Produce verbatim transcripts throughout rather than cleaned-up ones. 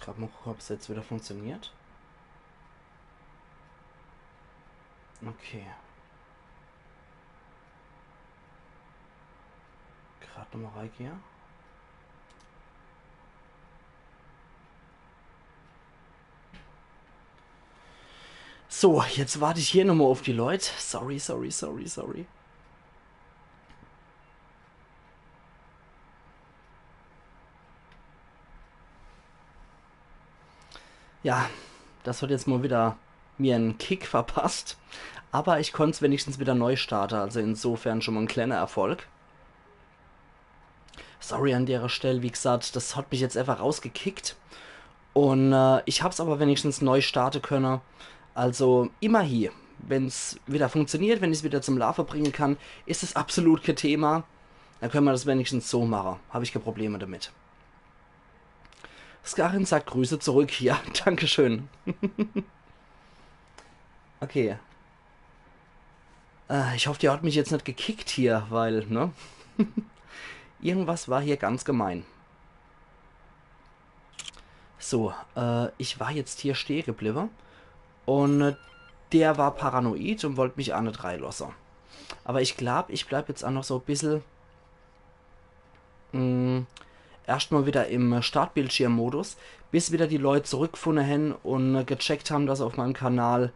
Grad mal gucken, ob's jetzt wieder funktioniert. Okay. Grad nochmal reingehe. So, jetzt wart ich hier nochmal auf die Leut. Sorry, sorry, sorry, sorry. Ja, das hat jetzt mal wieder mir en Kick verpasst. Aber ich konnt's wenigstens wieder neu starte, also insofern schon mal en kleiner Erfolg. Sorry an dere Stell, wie gesagt, das hat mich jetzt einfach rausgekickt. Und äh, ich hab's aber wenigstens neu starte könne. Also immerhin, wenn's wieder funktioniert, wenn ich's wieder zum Laafe bringe kann, is es absolut kein Thema. Dann könne mer das wenigstens so mache. Hab ich keine Probleme damit. Skarin sagt Grüße zurück. Ja, danke schön. Okay. Äh, ich hoff, der hat mich jetzt net gekickt hier, weil, ne? Irgendwas war hier ganz gemein. So, äh, ich war jetzt hier stehe gebliebe. Und äh, der war paranoid und wollt mich aa net reilosse. Aber ich glaub, ich bleib jetzt aa noch so e bissel mh, erscht mal wieder im Startbildschirm-Modus, bis wieder die Leut zurückgefunne hen und gecheckt han, dass se auf meinem Kanal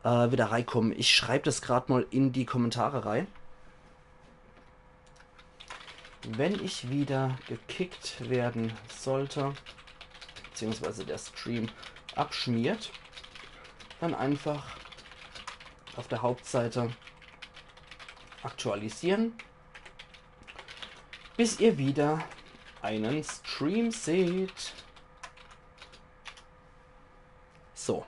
äh, wieder reinkommen. Ich schreib das grad mal in die Kommentare rein. Wenn ich wieder gekickt werden sollte, beziehungsweise der Stream abschmiert, dann einfach auf der Hauptseite aktualisieren, bis ihr wieder einen Stream seht. So.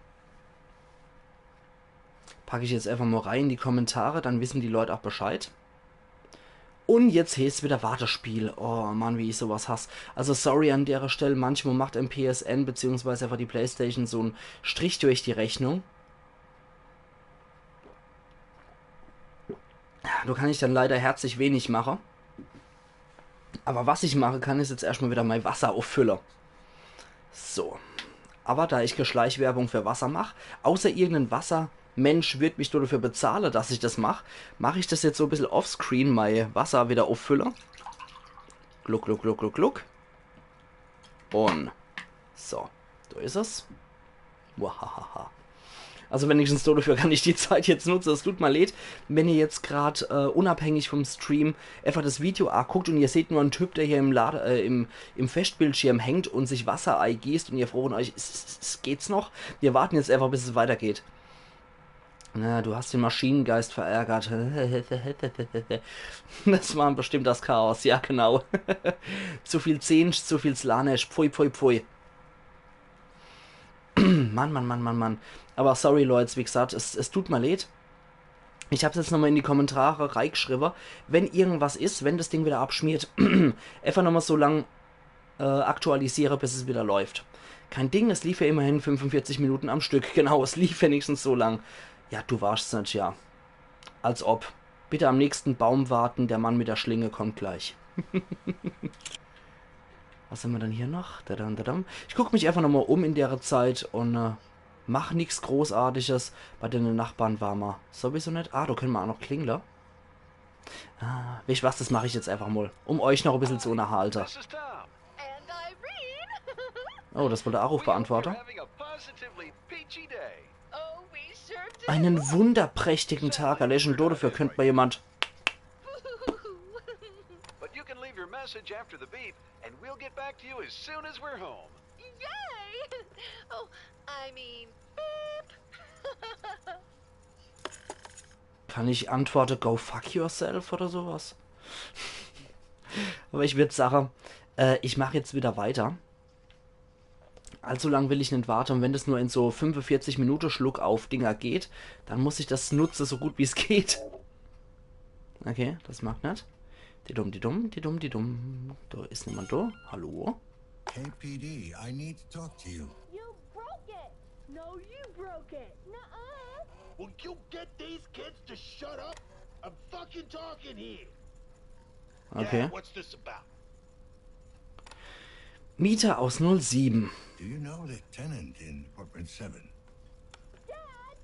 Pack ich jetzt einfach mal rein in die Kommentare, dann wissen die Leut auch Bescheid. Und jetzt heeßt's wieder Wartespiel. Oh Mann, wie ich sowas hass. Also sorry an dere Stell, manchmal macht em P S N beziehungsweise einfach die Playstation so en Strich durch die Rechnung. Do kann ich dann leider herzlich wenig mache. Aber was ich mache kann, is jetzt erscht mal wieder mei Wasser auffülle. So. Aber da ich kei Schleichwerbung für Wasser mach, außer irgendein Wassermensch würd mich nur dafür bezahle, dass ich das mach, mach ich das jetzt so e bissel offscreen, mei Wasser wieder auffülle. Gluck, gluck, gluck, gluck, gluck. Und so, do is es. Wahahaha. Also wenigstens so dafür kann ich die Zeit jetzt nutze. Es tut mir leid, wenn ihr jetzt grad äh, unabhängig vom Stream einfach das Video anguckt und ihr seht nur einen Typ, der hier im, Lade, äh, im, im Festbildschirm hängt und sich Wasser eigießt und ihr fragt euch, „S- s- s- geht's noch?“ Wir warten jetzt einfach, bis es weitergeht. Na, du hast den Maschinengeist verärgert. Das war bestimmt das Chaos, ja genau. Zu viel Zehn, zu viel Slanesh, pfui, pfui, pfui. Mann, Mann, Mann, Mann, Mann. Aber sorry, Leute, wie gesagt, es, es tut mir leid. Ich hab's jetzt nochmal in die Kommentare reingeschrieben. Wenn irgendwas is, wenn das Ding wieder abschmiert, einfach nochmal so lang äh, aktualisiere, bis es wieder läuft. Kein Ding, es lief ja immerhin fünfundvierzig Minuten am Stück. Genau, es lief wenigstens so lang. Ja, du warst net, ja. Als ob. Bitte am nächsten Baum warten, der Mann mit der Schlinge kommt gleich. Was haben wir denn hier noch? Dadam, dadam. Ich guck mich einfach nochmal um in der Zeit und äh, mach nix Großartiges. Bei den Nachbarn war ma sowieso net. Ah, da können wir auch noch klingle. Ah, wisst was, das mach ich jetzt einfach mal, um euch noch ein bisschen zu unterhalten. This is Tom. And Irene. Oh, das wollte auch Rufbeantworter. You're having a positively peachy day. Oh, we sure do. Einen wunderprächtigen Tag, allein schon dafür könnte mal jemand. But you can leave your message after the beep, and we'll get back to you as soon as we're home. Yay! Oh, I mean, beep. Kann ich antworte, „Go fuck yourself“ oder sowas? Aber ich würd sagen, äh, ich mach jetzt wieder weiter. Allzu lang will ich net warte. Und wenn das nur in so fünfundvierzig Minute Schluckauf-Dinger geht, dann muss ich das nutze, so gut wie's geht. Okay, das mag net. Didum, didum, didum, didum. Da is niemand da. Hallo? K P D, I need to talk to you. You broke it! No, you broke it! Nuh-uh! Will you get these kids to shut up? I'm fucking talking here! Okay. Yeah, what's this about? Mieter aus null sieben. Do you know the tenant in apartment seven? Dad,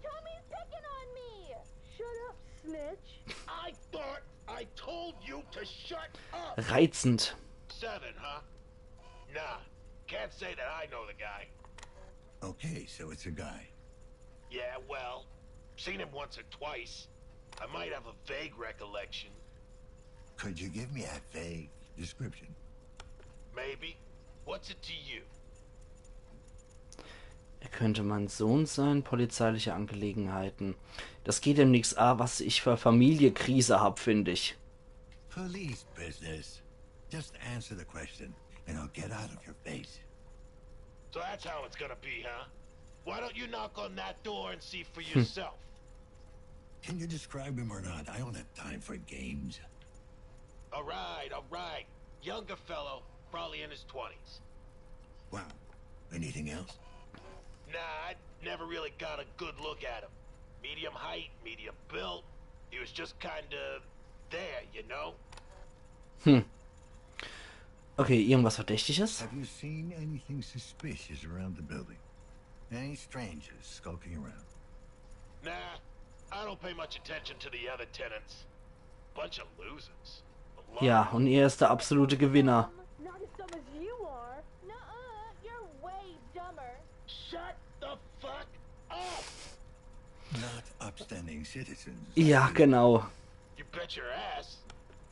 Tommy's picking on me! Shut up, snitch! I thought I told you to shut up. Reizend. Seven, huh? Nah, can't say that I know the guy. Okay, so it's a guy. Yeah, well, seen him once or twice. I might have a vague recollection. Could you give me a vague description? Maybe. What's it to you? Er könnte mein Sohn sein, polizeiliche Angelegenheiten. Das geht ihm nix a, was ich für Familiekrise hab, find ich. Police business. Just answer the question, and I'll get out of your face. So that's how it's gonna be, huh? Why don't you knock on that door and see for yourself? Can you describe him or not? I don't have time for games. All right, all right. Younger fellow, probably in his twenties. Wow. Anything else? Nah, I never really got a good look at him. Medium height, medium built. He was just kinda there, you know? Okay, irgendwas Verdächtiges? Have you seen anything suspicious around the building? Any strangers skulking around? Nah, I don't pay much attention to the other tenants. Bunch of losers. A lot Ja, und er ist der absolute Gewinner. Not as dumb as you are. Nuh-uh, you're way dumber. Shut the fuck up! Not upstanding citizens. Ja, genau. You bet your ass.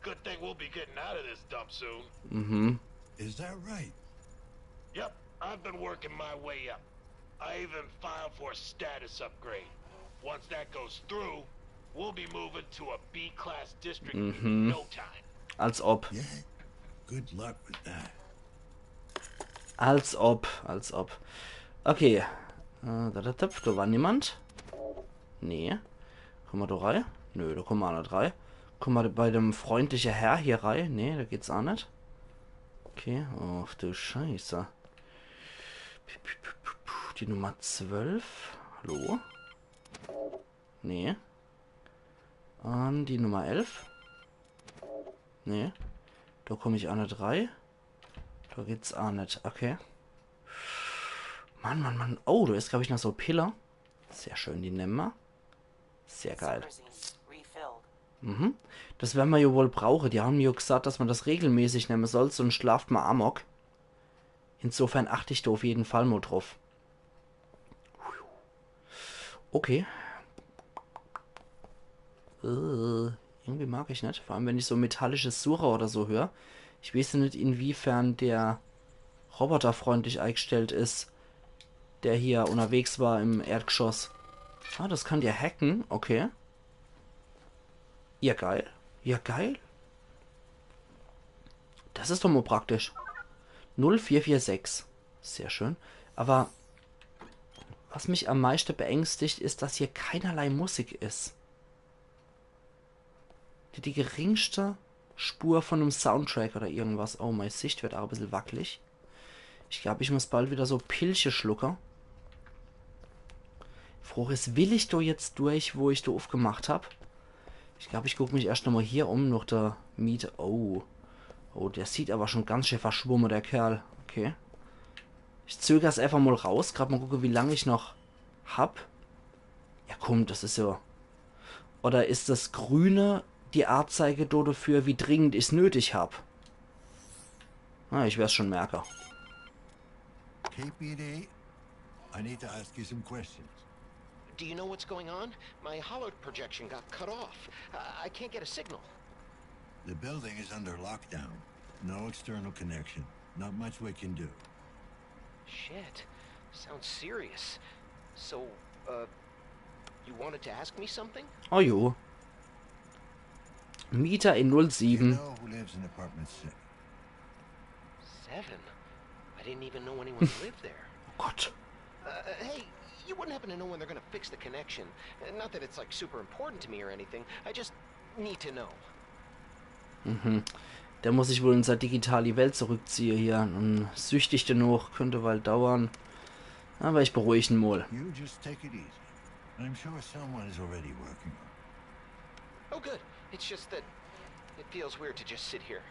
Good thing we'll be getting out of this dump soon. Mhm. Is that right? Yep, I've been working my way up. I even filed for a status upgrade. Once that goes through, we'll be moving to a B-class district in no time. Als ob. Yeah. Good luck with that. Als ob, als ob. Okay. Äh, da, da, da, da war niemand. Nee. Komm ma do rei? Nö, do komm ma net rei. Komm ma bei dem freundliche Herr hier rei? Nee, do geht's a net. Okay, ach du Scheiße. Pu, pu, pu, pu, pu, die Nummer zwölf. Hallo? Nee. Und die Nummer elf. Nee. Do komm ich a net rei. Do geht's a net. Okay. Mann, Mann, Mann. Oh, do is, glaab ich, noch so Pille. Sehr schön, die nemme ma. Sehr geil. Sucker's refilled. Mhm. Das wern ma jo wohl brauche. Die hän jo gesagt, dass ma das regelmäßig nemme soll, sonst schlaft ma Amok. Insofern acht ich do auf jeden Fall mo drauf. Okay. Äh, irgendwie mag ich net. Vor allem, wenn ich so metallisches Surre oder so hör. Ich weiß net, inwiefern der roboterfreundlich eingestellt is, der hier unterwegs war im Erdgeschoss. Ah, das kann der hacken. Okay. Ja, geil. Ja, geil. Das is doch mo praktisch. Null vier vier sechs. Sehr schön. Aber was mich am meiste beängstigt, is, dass hier keinerlei Musik is. Die, die geringste Spur von nem Soundtrack oder irgendwas. Oh, mei Sicht wird a bissel wackelig. Ich glaab, ich muss bald wieder so Pilche schlucke. Froch is, will ich do jetzt durch, wo ich do uffgemacht hab? Ich glaab, ich guck mich erscht nomo hier um, noch der Miet. Oh. Oh, der sieht aber schon ganz schön verschwumme, der Kerl. Okay. Ich zöger's einfach mo raus, grad mo gucke, wie lang ich noch hab. Ja, komm, das is jo. Oder is das Grüne die Anzeige do dafür, wie dringend ich's nötig hab? Ah, ich werd's schon merke. K P D, I need to ask you some questions. Do you know what's going on? My holo projection got cut off. I I can't get a signal. The building is under lockdown. No external connection. Not much we can do. Shit. Sounds serious. So, uh, you wanted to ask me something? Oh jo. Mieter in null You sieben. Know who lives in apartment six? Seven? I didn't even know anyone lived there. Oh Gott. Uh, hey, you wouldn't happen to know when they're gonna fix the connection? Uh, Not that it's like super important to me or anything. I just need to know. Mhm. Der muss sich wohl in sei digitali Welt zurückziehe hier. Und süchtig dennoch, könnte wohl dauern. Aber ich beruhig ihn mol. You just take it easy. I'm sure someone is already working on it. Oh, good. It's just that it feels weird to just sit here,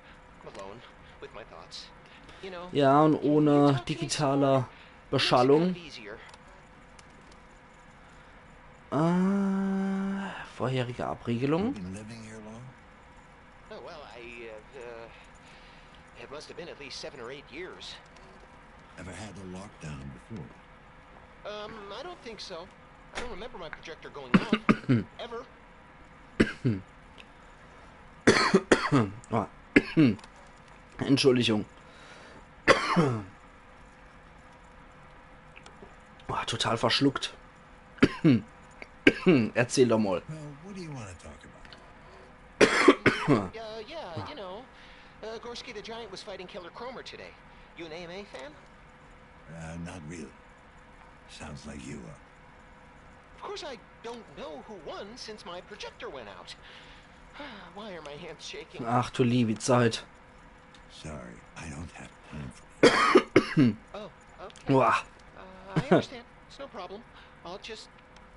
alone, with my thoughts. You know? Ja, und ohne digitaler Beschallung. Easier. Äh, vorherige Abriegelung. Been living here long? Oh, well, I, uh, uh, it must have been at least seven or eight years. Ever had a lockdown before? Um, I don't think so. I don't remember my projector going off. Ever. Oh. Entschuldigung. Oh, total verschluckt. Erzähl doch mal. Well, what do you want to talk about? Uh, yeah, you know. Uh, Gorsky the Giant was fighting Killer Cromer today. You an A M A fan? Uh, not really. Sounds like you are. Of course I don't know who won since my projector went out. Why are my hands shaking? Ach du liebe Zeit. Sorry, I don't have time for you. Oh, okay. Uah. Uh, I understand. It's no problem. I'll just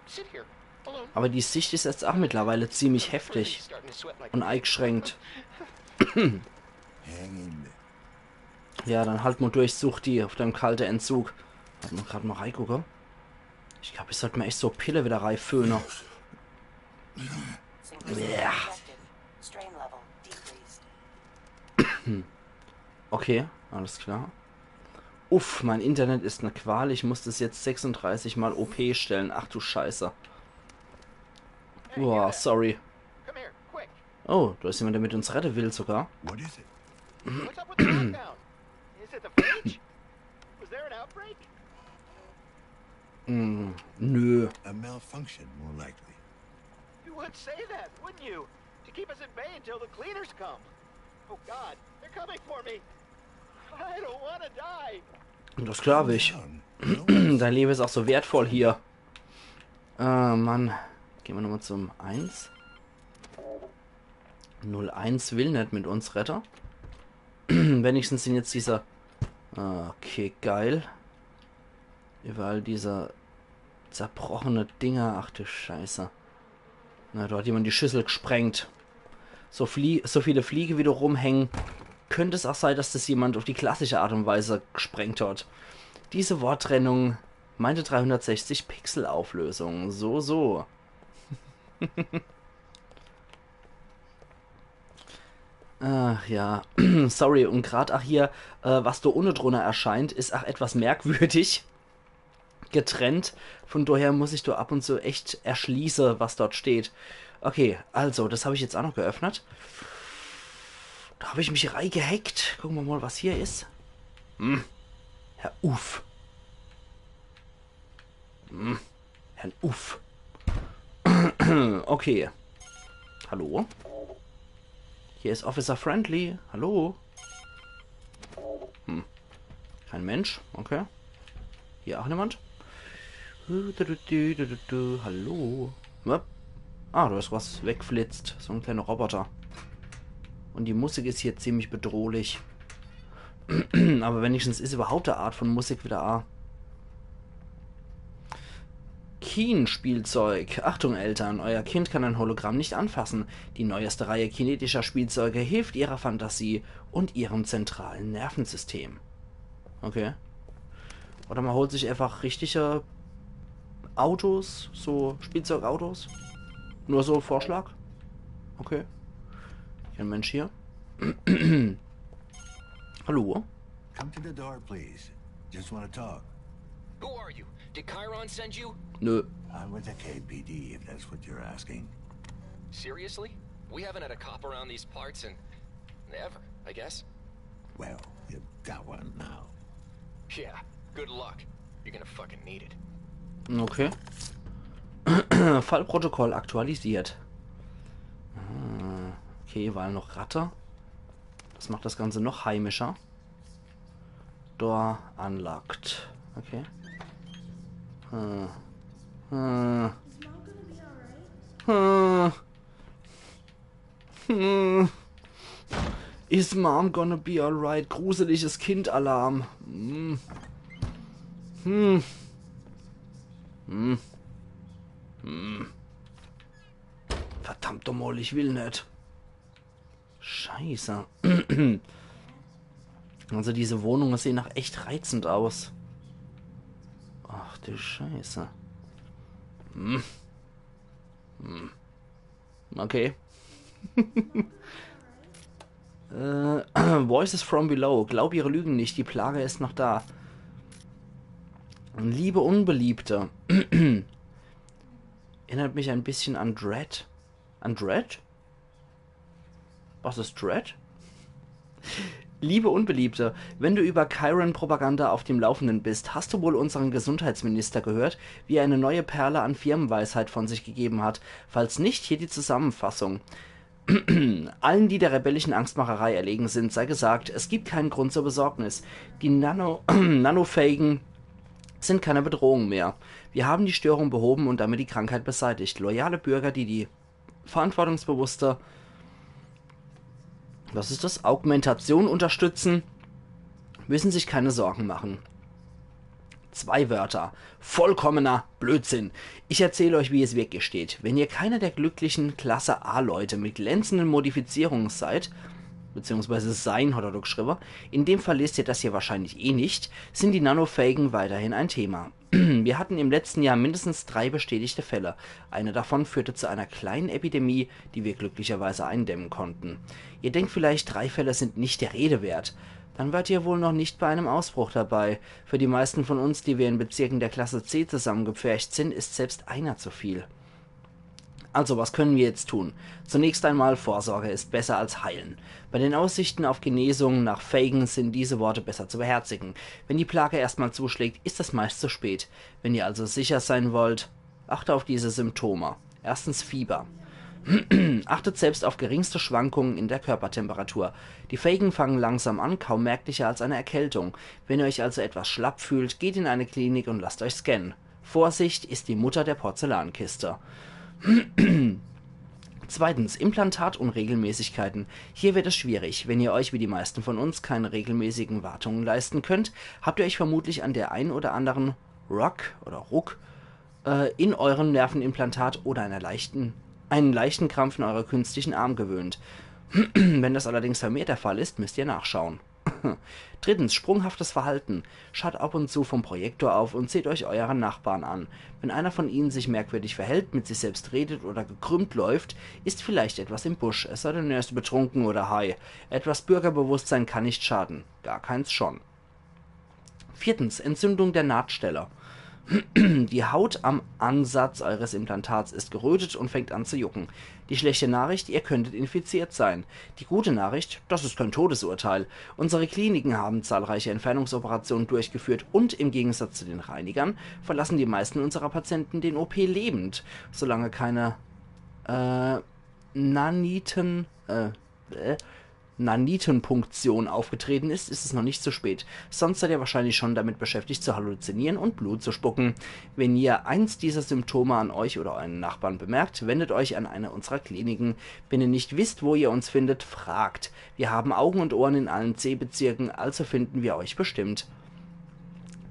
sit here, alone. Aber die Sicht is jetzt auch mittlerweile ziemlich Really heftig starting to sweat like und eingeschränkt. Hang in there. Ja, dann halt mal durch, such die auf deinem kalte Entzug. Halt mal grad mal reingucke. Ich glaub, ich sollt mir echt so Pille wieder reiföhne. Sync received Yeah. detected. Strain level decreased. Okay, alles klar. Uff, mein Internet ist eine Qual. Ich muss das jetzt sechsunddreißig mal O P stellen. Ach du Scheiße. Boah, sorry. Come here, quick. Oh, da ist jemand, der mit uns reden will sogar. What is it? What's up with the lockdown? Is it the fridge? Was there an outbreak? Hm, nö. A malfunction, more likely. You would say that, wouldn't you? To keep us at bay until the cleaners come. Oh God, they're coming for me. I don't want to die. Das glaub ich. Down. No one's Dein Leben ist auch so wertvoll hier. Äh, Mann. Gehen wir nochmal zum eins. Null eins will net mit uns rette. Wenigstens sind jetzt diese... Okay, geil. Überall diese zerbrochene Dinger. Ach du Scheiße. Na, da hat jemand die Schüssel gesprengt. So, Flie so viele Fliege wieder rumhängen. Könnte es auch sein, dass das jemand auf die klassische Art und Weise gesprengt hat. Diese Worttrennung meinte dreihundertsechzig Pixel Auflösung. So, so. Ach ja, sorry. Und grad auch hier, äh, was da unne drunter erscheint, ist auch etwas merkwürdig getrennt. Von daher muss ich da ab und zu echt erschließe, was dort steht. Okay, also, das habe ich jetzt auch noch geöffnet. Da habe ich mich reingehackt. Gucken wir mal, was hier ist. Hm. Herr Uff. Hm. Herrn Uff. Okay. Hallo? Hier ist Officer Friendly. Hallo? Hm. Kein Mensch. Okay. Hier auch niemand. Du, du, du, du, du, du. Hallo? Wap. Ah, da ist was wegflitzt. So ein kleiner Roboter. Und die Musik ist hier ziemlich bedrohlich. Aber wenigstens ist überhaupt eine Art von Musik wieder da. Keen-Spielzeug. Achtung, Eltern, euer Kind kann ein Hologramm nicht anfassen. Die neueste Reihe kinetischer Spielzeuge hilft ihrer Fantasie und ihrem zentralen Nervensystem. Okay. Oder man holt sich einfach richtige Autos, so Spielzeugautos. Nur so Vorschlag. Okay. Kein Mensch hier. Hallo? Come to the door, please. Just want to talk. Who are you? Did Chiron send you? Nö. I'm with the K P D, if that's what you're asking. Seriously? We haven't had a cop around these parts in ever, I guess. Well, you've got one now. Yeah, good luck. You're gonna fucking need it. Okay. Fallprotokoll aktualisiert. Ah, okay, weil noch Ratte. Das macht das Ganze noch heimischer. Door unlocked. Okay. Äh. Äh. Äh. Hm. Is Mom gonna be alright? Gruseliges Kind-Alarm. Hm. Hm. Hm. Hm. Verdammt nochmal, ich will net. Scheiße. Also diese Wohnungen sehen nach echt reizend aus. Du Scheiße. Hm. Hm. Okay. Äh, Voices from Below. Glaub ihre Lügen nicht, die Plage ist noch da. Liebe Unbeliebte. Erinnert mich ein bisschen an Dredd. An Dredd? Was ist Dredd? Liebe Unbeliebte, wenn du über Chiron-Propaganda auf dem Laufenden bist, hast du wohl unseren Gesundheitsminister gehört, wie er eine neue Perle an Firmenweisheit von sich gegeben hat. Falls nicht, hier die Zusammenfassung. Allen, die der rebellischen Angstmacherei erlegen sind, sei gesagt, es gibt keinen Grund zur Besorgnis. Die Nano-, Nanofähigen sind keine Bedrohung mehr. Wir haben die Störung behoben und damit die Krankheit beseitigt. Loyale Bürger, die die verantwortungsbewusste, was ist das, Augmentation unterstützen, müssen sich keine Sorgen machen. Zwei Wörter. Vollkommener Blödsinn. Ich erzähle euch, wie es wirklich steht. Wenn ihr keiner der glücklichen Klasse A-Leute mit glänzenden Modifizierungen seid, beziehungsweise sein, hat er doch geschrieben, in dem Fall lest ihr das hier wahrscheinlich eh nicht, sind die Nanofähigen weiterhin ein Thema. Wir hatten im letzten Jahr mindestens drei bestätigte Fälle. Eine davon führte zu einer kleinen Epidemie, die wir glücklicherweise eindämmen konnten. Ihr denkt vielleicht, drei Fälle sind nicht der Rede wert. Dann wart ihr wohl noch nicht bei einem Ausbruch dabei. Für die meisten von uns, die wir in Bezirken der Klasse C zusammengepfercht sind, ist selbst einer zu viel. Also, was können wir jetzt tun? Zunächst einmal, Vorsorge ist besser als heilen. Bei den Aussichten auf Genesung nach Fagan sind diese Worte besser zu beherzigen. Wenn die Plage erstmal zuschlägt, ist es meist zu spät. Wenn ihr also sicher sein wollt, achte auf diese Symptome. Erstens Fieber. Achtet selbst auf geringste Schwankungen in der Körpertemperatur. Die Fagan fangen langsam an, kaum merklicher als eine Erkältung. Wenn ihr euch also etwas schlapp fühlt, geht in eine Klinik und lasst euch scannen. Vorsicht ist die Mutter der Porzellankiste. Zweitens, Implantatunregelmäßigkeiten. Hier wird es schwierig. Wenn ihr euch wie die meisten von uns keine regelmäßigen Wartungen leisten könnt, habt ihr euch vermutlich an der ein oder anderen Rock oder Ruck äh, in eurem Nervenimplantat oder einer leichten, einen leichten Krampf in eurer künstlichen Arm gewöhnt. Wenn das allerdings vermehrt der Fall ist, müsst ihr nachschauen. Drittens, sprunghaftes Verhalten. Schaut ab und zu vom Projektor auf und seht euch euren Nachbarn an. Wenn einer von ihnen sich merkwürdig verhält, mit sich selbst redet oder gekrümmt läuft, ist vielleicht etwas im Busch, es sei denn, er ist betrunken oder high. Etwas Bürgerbewusstsein kann nicht schaden. Gar keins schon. Viertens, Entzündung der Nahtstelle. Die Haut am Ansatz eures Implantats ist gerötet und fängt an zu jucken. Die schlechte Nachricht, ihr könntet infiziert sein. Die gute Nachricht, das ist kein Todesurteil. Unsere Kliniken haben zahlreiche Entfernungsoperationen durchgeführt und im Gegensatz zu den Reinigern verlassen die meisten unserer Patienten den O P lebend, solange keine äh, Naniten, äh, äh, Nanitenpunktion aufgetreten ist, ist es noch nicht zu spät. Sonst seid ihr wahrscheinlich schon damit beschäftigt, zu halluzinieren und Blut zu spucken. Wenn ihr eins dieser Symptome an euch oder euren Nachbarn bemerkt, wendet euch an eine unserer Kliniken. Wenn ihr nicht wisst, wo ihr uns findet, fragt. Wir haben Augen und Ohren in allen C-Bezirken, also finden wir euch bestimmt.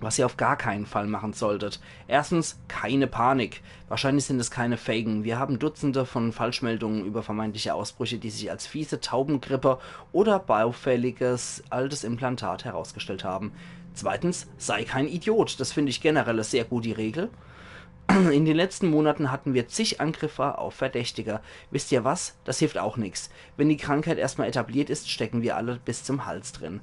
Was ihr auf gar keinen Fall machen solltet. Erstens, keine Panik. Wahrscheinlich sind es keine Fagan. Wir haben Dutzende von Falschmeldungen über vermeintliche Ausbrüche, die sich als fiese Taubengrippe oder baufälliges altes Implantat herausgestellt haben. Zweitens, sei kein Idiot. Das finde ich generell eine sehr gute Regel. In den letzten Monaten hatten wir zig Angriffe auf Verdächtige. Wisst ihr was? Das hilft auch nichts. Wenn die Krankheit erstmal etabliert ist, stecken wir alle bis zum Hals drin.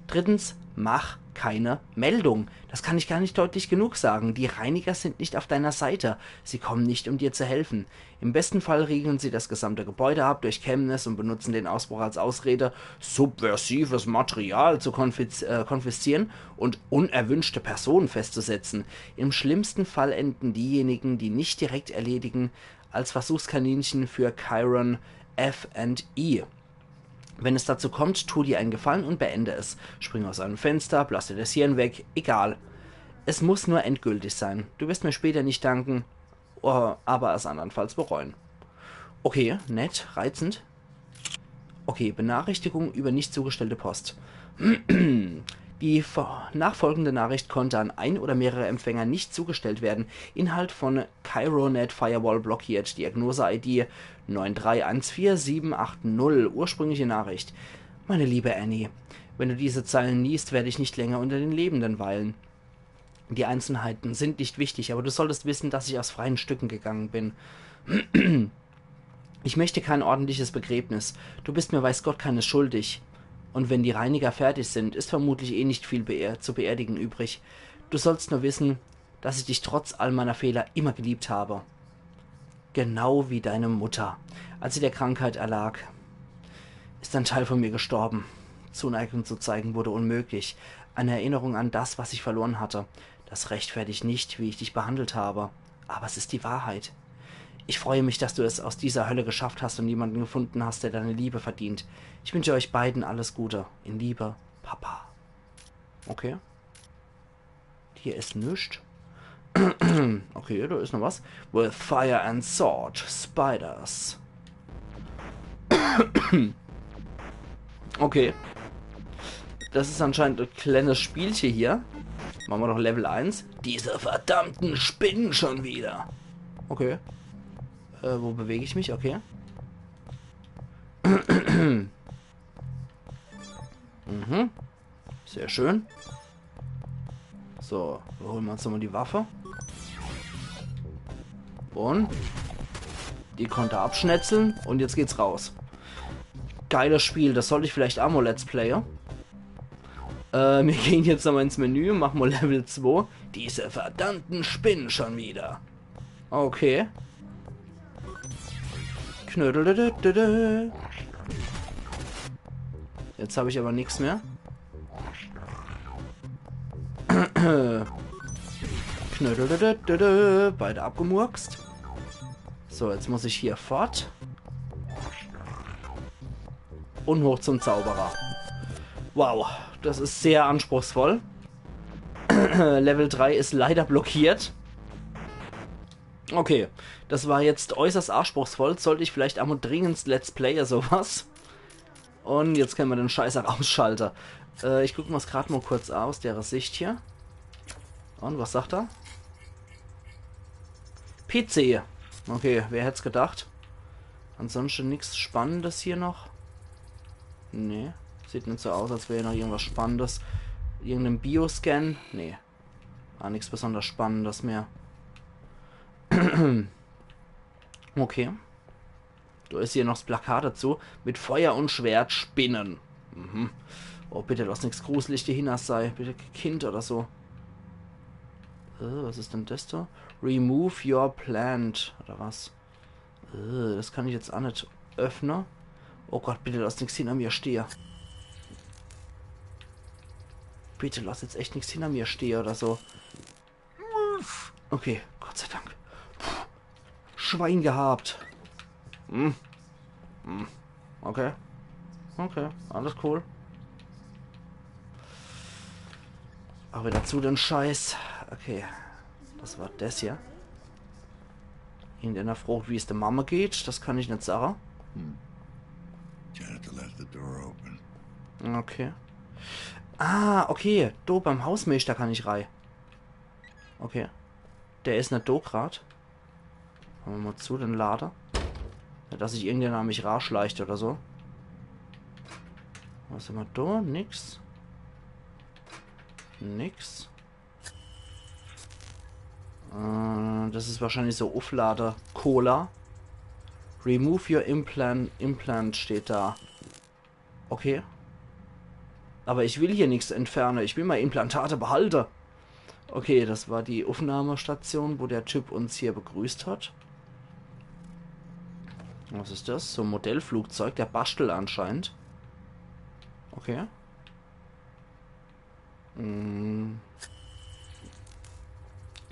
Drittens, mach keine Meldung. Das kann ich gar nicht deutlich genug sagen. Die Reiniger sind nicht auf deiner Seite. Sie kommen nicht, um dir zu helfen. Im besten Fall riegeln sie das gesamte Gebäude ab, durchkämmen es und benutzen den Ausbruch als Ausrede, subversives Material zu konfiz-, äh, konfiszieren und unerwünschte Personen festzusetzen. Im schlimmsten Fall enden diejenigen, die nicht direkt erledigen, als Versuchskaninchen für Chiron F and E. Wenn es dazu kommt, tu dir einen Gefallen und beende es. Spring aus einem Fenster, blass dir das Hirn weg, egal. Es muss nur endgültig sein. Du wirst mir später nicht danken, oh, aber es andernfalls bereuen. Okay, nett, reizend. Okay, Benachrichtigung über nicht zugestellte Post. Die nachfolgende Nachricht konnte an ein oder mehrere Empfänger nicht zugestellt werden. Inhalt von Chironet Firewall blockiert. Diagnose I D neun drei eins vier sieben acht null. Ursprüngliche Nachricht. Meine liebe Annie, wenn du diese Zeilen liest, werde ich nicht länger unter den Lebenden weilen. Die Einzelheiten sind nicht wichtig, aber du solltest wissen, dass ich aus freien Stücken gegangen bin. Ich möchte kein ordentliches Begräbnis. Du bist mir weiß Gott keines schuldig. Und wenn die Reiniger fertig sind, ist vermutlich eh nicht viel beer zu beerdigen übrig. Du sollst nur wissen, dass ich dich trotz all meiner Fehler immer geliebt habe. Genau wie deine Mutter. Als sie der Krankheit erlag, ist ein Teil von mir gestorben. Zuneigung zu zeigen wurde unmöglich. Eine Erinnerung an das, was ich verloren hatte, das rechtfertigt nicht, wie ich dich behandelt habe. Aber es ist die Wahrheit. Ich freue mich, dass du es aus dieser Hölle geschafft hast und jemanden gefunden hast, der deine Liebe verdient. Ich wünsche euch beiden alles Gute. In Liebe, Papa. Okay. Hier is nix. Okay, da is noch was. With fire and sword, spiders. Okay. Das is anscheinend e kleines Spielche hier. Mache mer doch Level eins. Diese verdammten Spinnen schon wieder. Okay. Äh, wo bewege ich mich? Okay. Mhm. Sehr schön. So, wir holen uns nochmal die Waffe. Und die konnt er abschnetzeln. Und jetzt geht's raus. Geiles Spiel, das sollt ich vielleicht aa mal Let's Playe. Äh, mir gehen jetzt nochmal ins Menü, mache mal Level zwei. Diese verdammten Spinnen schon wieder. Okay. Knödel. Jetzt hab ich aber nix mehr. Knödel. Beide abgemurkst. So, jetzt muss ich hier fort. Und hoch zum Zauberer. Wow, das is sehr anspruchsvoll. Level drei is leider blockiert. Okay, das war jetzt äußerst anspruchsvoll. Sollt ich vielleicht aa mal dringendst Let's Playe sowas. Und jetzt kenne mer den Scheiß aa ausschalte. Äh, ich guck mer's grad mal kurz aus, dere Sicht hier. Und was sagt er? P C. Okay, wer hätt's gedacht? Ansonsten nix Spannendes hier noch. Nee, sieht net so aus, als wär hier noch irgendwas Spannendes. Irgenden Bioscan? Nee. Ah, nix besonders Spannendes mehr. Okay. Da is hier noch s Plakat dazu. Mit Feuer und Schwert Spinnen. Mhm. Oh, bitte lass nix Gruseliges dehinner sei. Bitte kee Kind oder so. Äh, was is denn das da? Remove your plant. Oder was? Äh, das kann ich jetzt aa net öffne. Oh Gott, bitte lass nix hinner mir stehe. Bitte lass jetzt echt nix hinner mir stehe oder so. Okay, Gott sei Dank. Puh. Schwein gehabt. Hm. Hm. Okay. Okay, alles cool. Aber dazu den Scheiß. Okay. Das war das hier. Irgendeiner frocht, wie es der Mama geht. Das kann ich net sage. Janitor left the door open. Okay. Ah, okay. Do beim Hausmeister kann ich rei. Okay. Der is net do grad. Mache mer mal zu, den Lade. Net, dass sich irgendeiner an mich raschleicht oder so. Was hämmer do? Nix. Nix. Äh, das is wahrscheinlich so Ufflade-Cola. Remove your implant, implant steht da. Okay. Aber ich will hier nix entferne. Ich will mei Implantate behalte. Okay, das war die Uffnahmestation, wo der Typ uns hier begrüßt hat. Was is das? So e Modellflugzeug, der Baschtel anscheinend. Okay. Hm.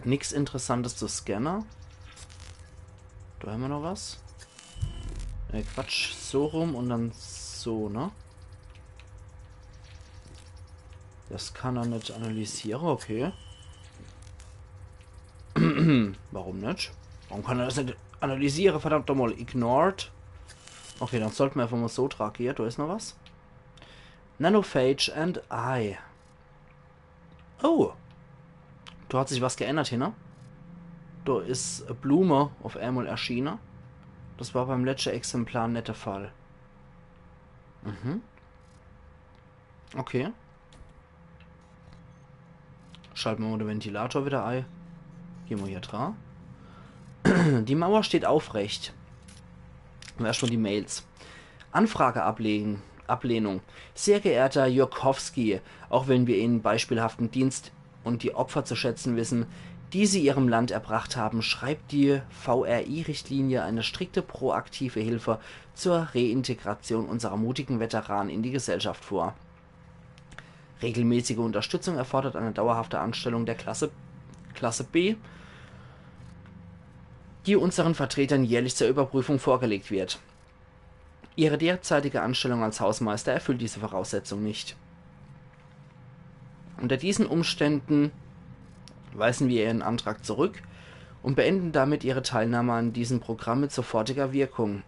Nix Interessantes zu scanne. Do hämmer noch was. Äh, Quatsch, so rum und dann so, ne? Das kann er net analysiere, okay. Warum net? Warum kann er das net analysiere? Verdammt nochmal, ignored. Okay, dann sollte mer einfach mal so tragiere. Do is noch was. Nanophage and I. Oh. Do hat sich was geändert hier, ne? Do is e Blume uff emol erschiene. Das war beim letschte Exemplar net de Fall. Mhm. Okay. Schalte mer mol de Ventilator wieder ei. Geh mer hier dra. Die Mauer steht aufrecht. Erstmal die Mails. Anfrage ablehnen. Ablehnung. Sehr geehrter Jurkowski, auch wenn wir Ihren beispielhaften Dienst und die Opfer zu schätzen wissen, die Sie Ihrem Land erbracht haben, schreibt die V R I-Richtlinie eine strikte proaktive Hilfe zur Reintegration unserer mutigen Veteranen in die Gesellschaft vor. Regelmäßige Unterstützung erfordert eine dauerhafte Anstellung der Klasse, Klasse B, die unseren Vertretern jährlich zur Überprüfung vorgelegt wird. Ihre derzeitige Anstellung als Hausmeister erfüllt diese Voraussetzung nicht. Unter diesen Umständen weisen wir Ihren Antrag zurück und beenden damit Ihre Teilnahme an diesem Programm mit sofortiger Wirkung.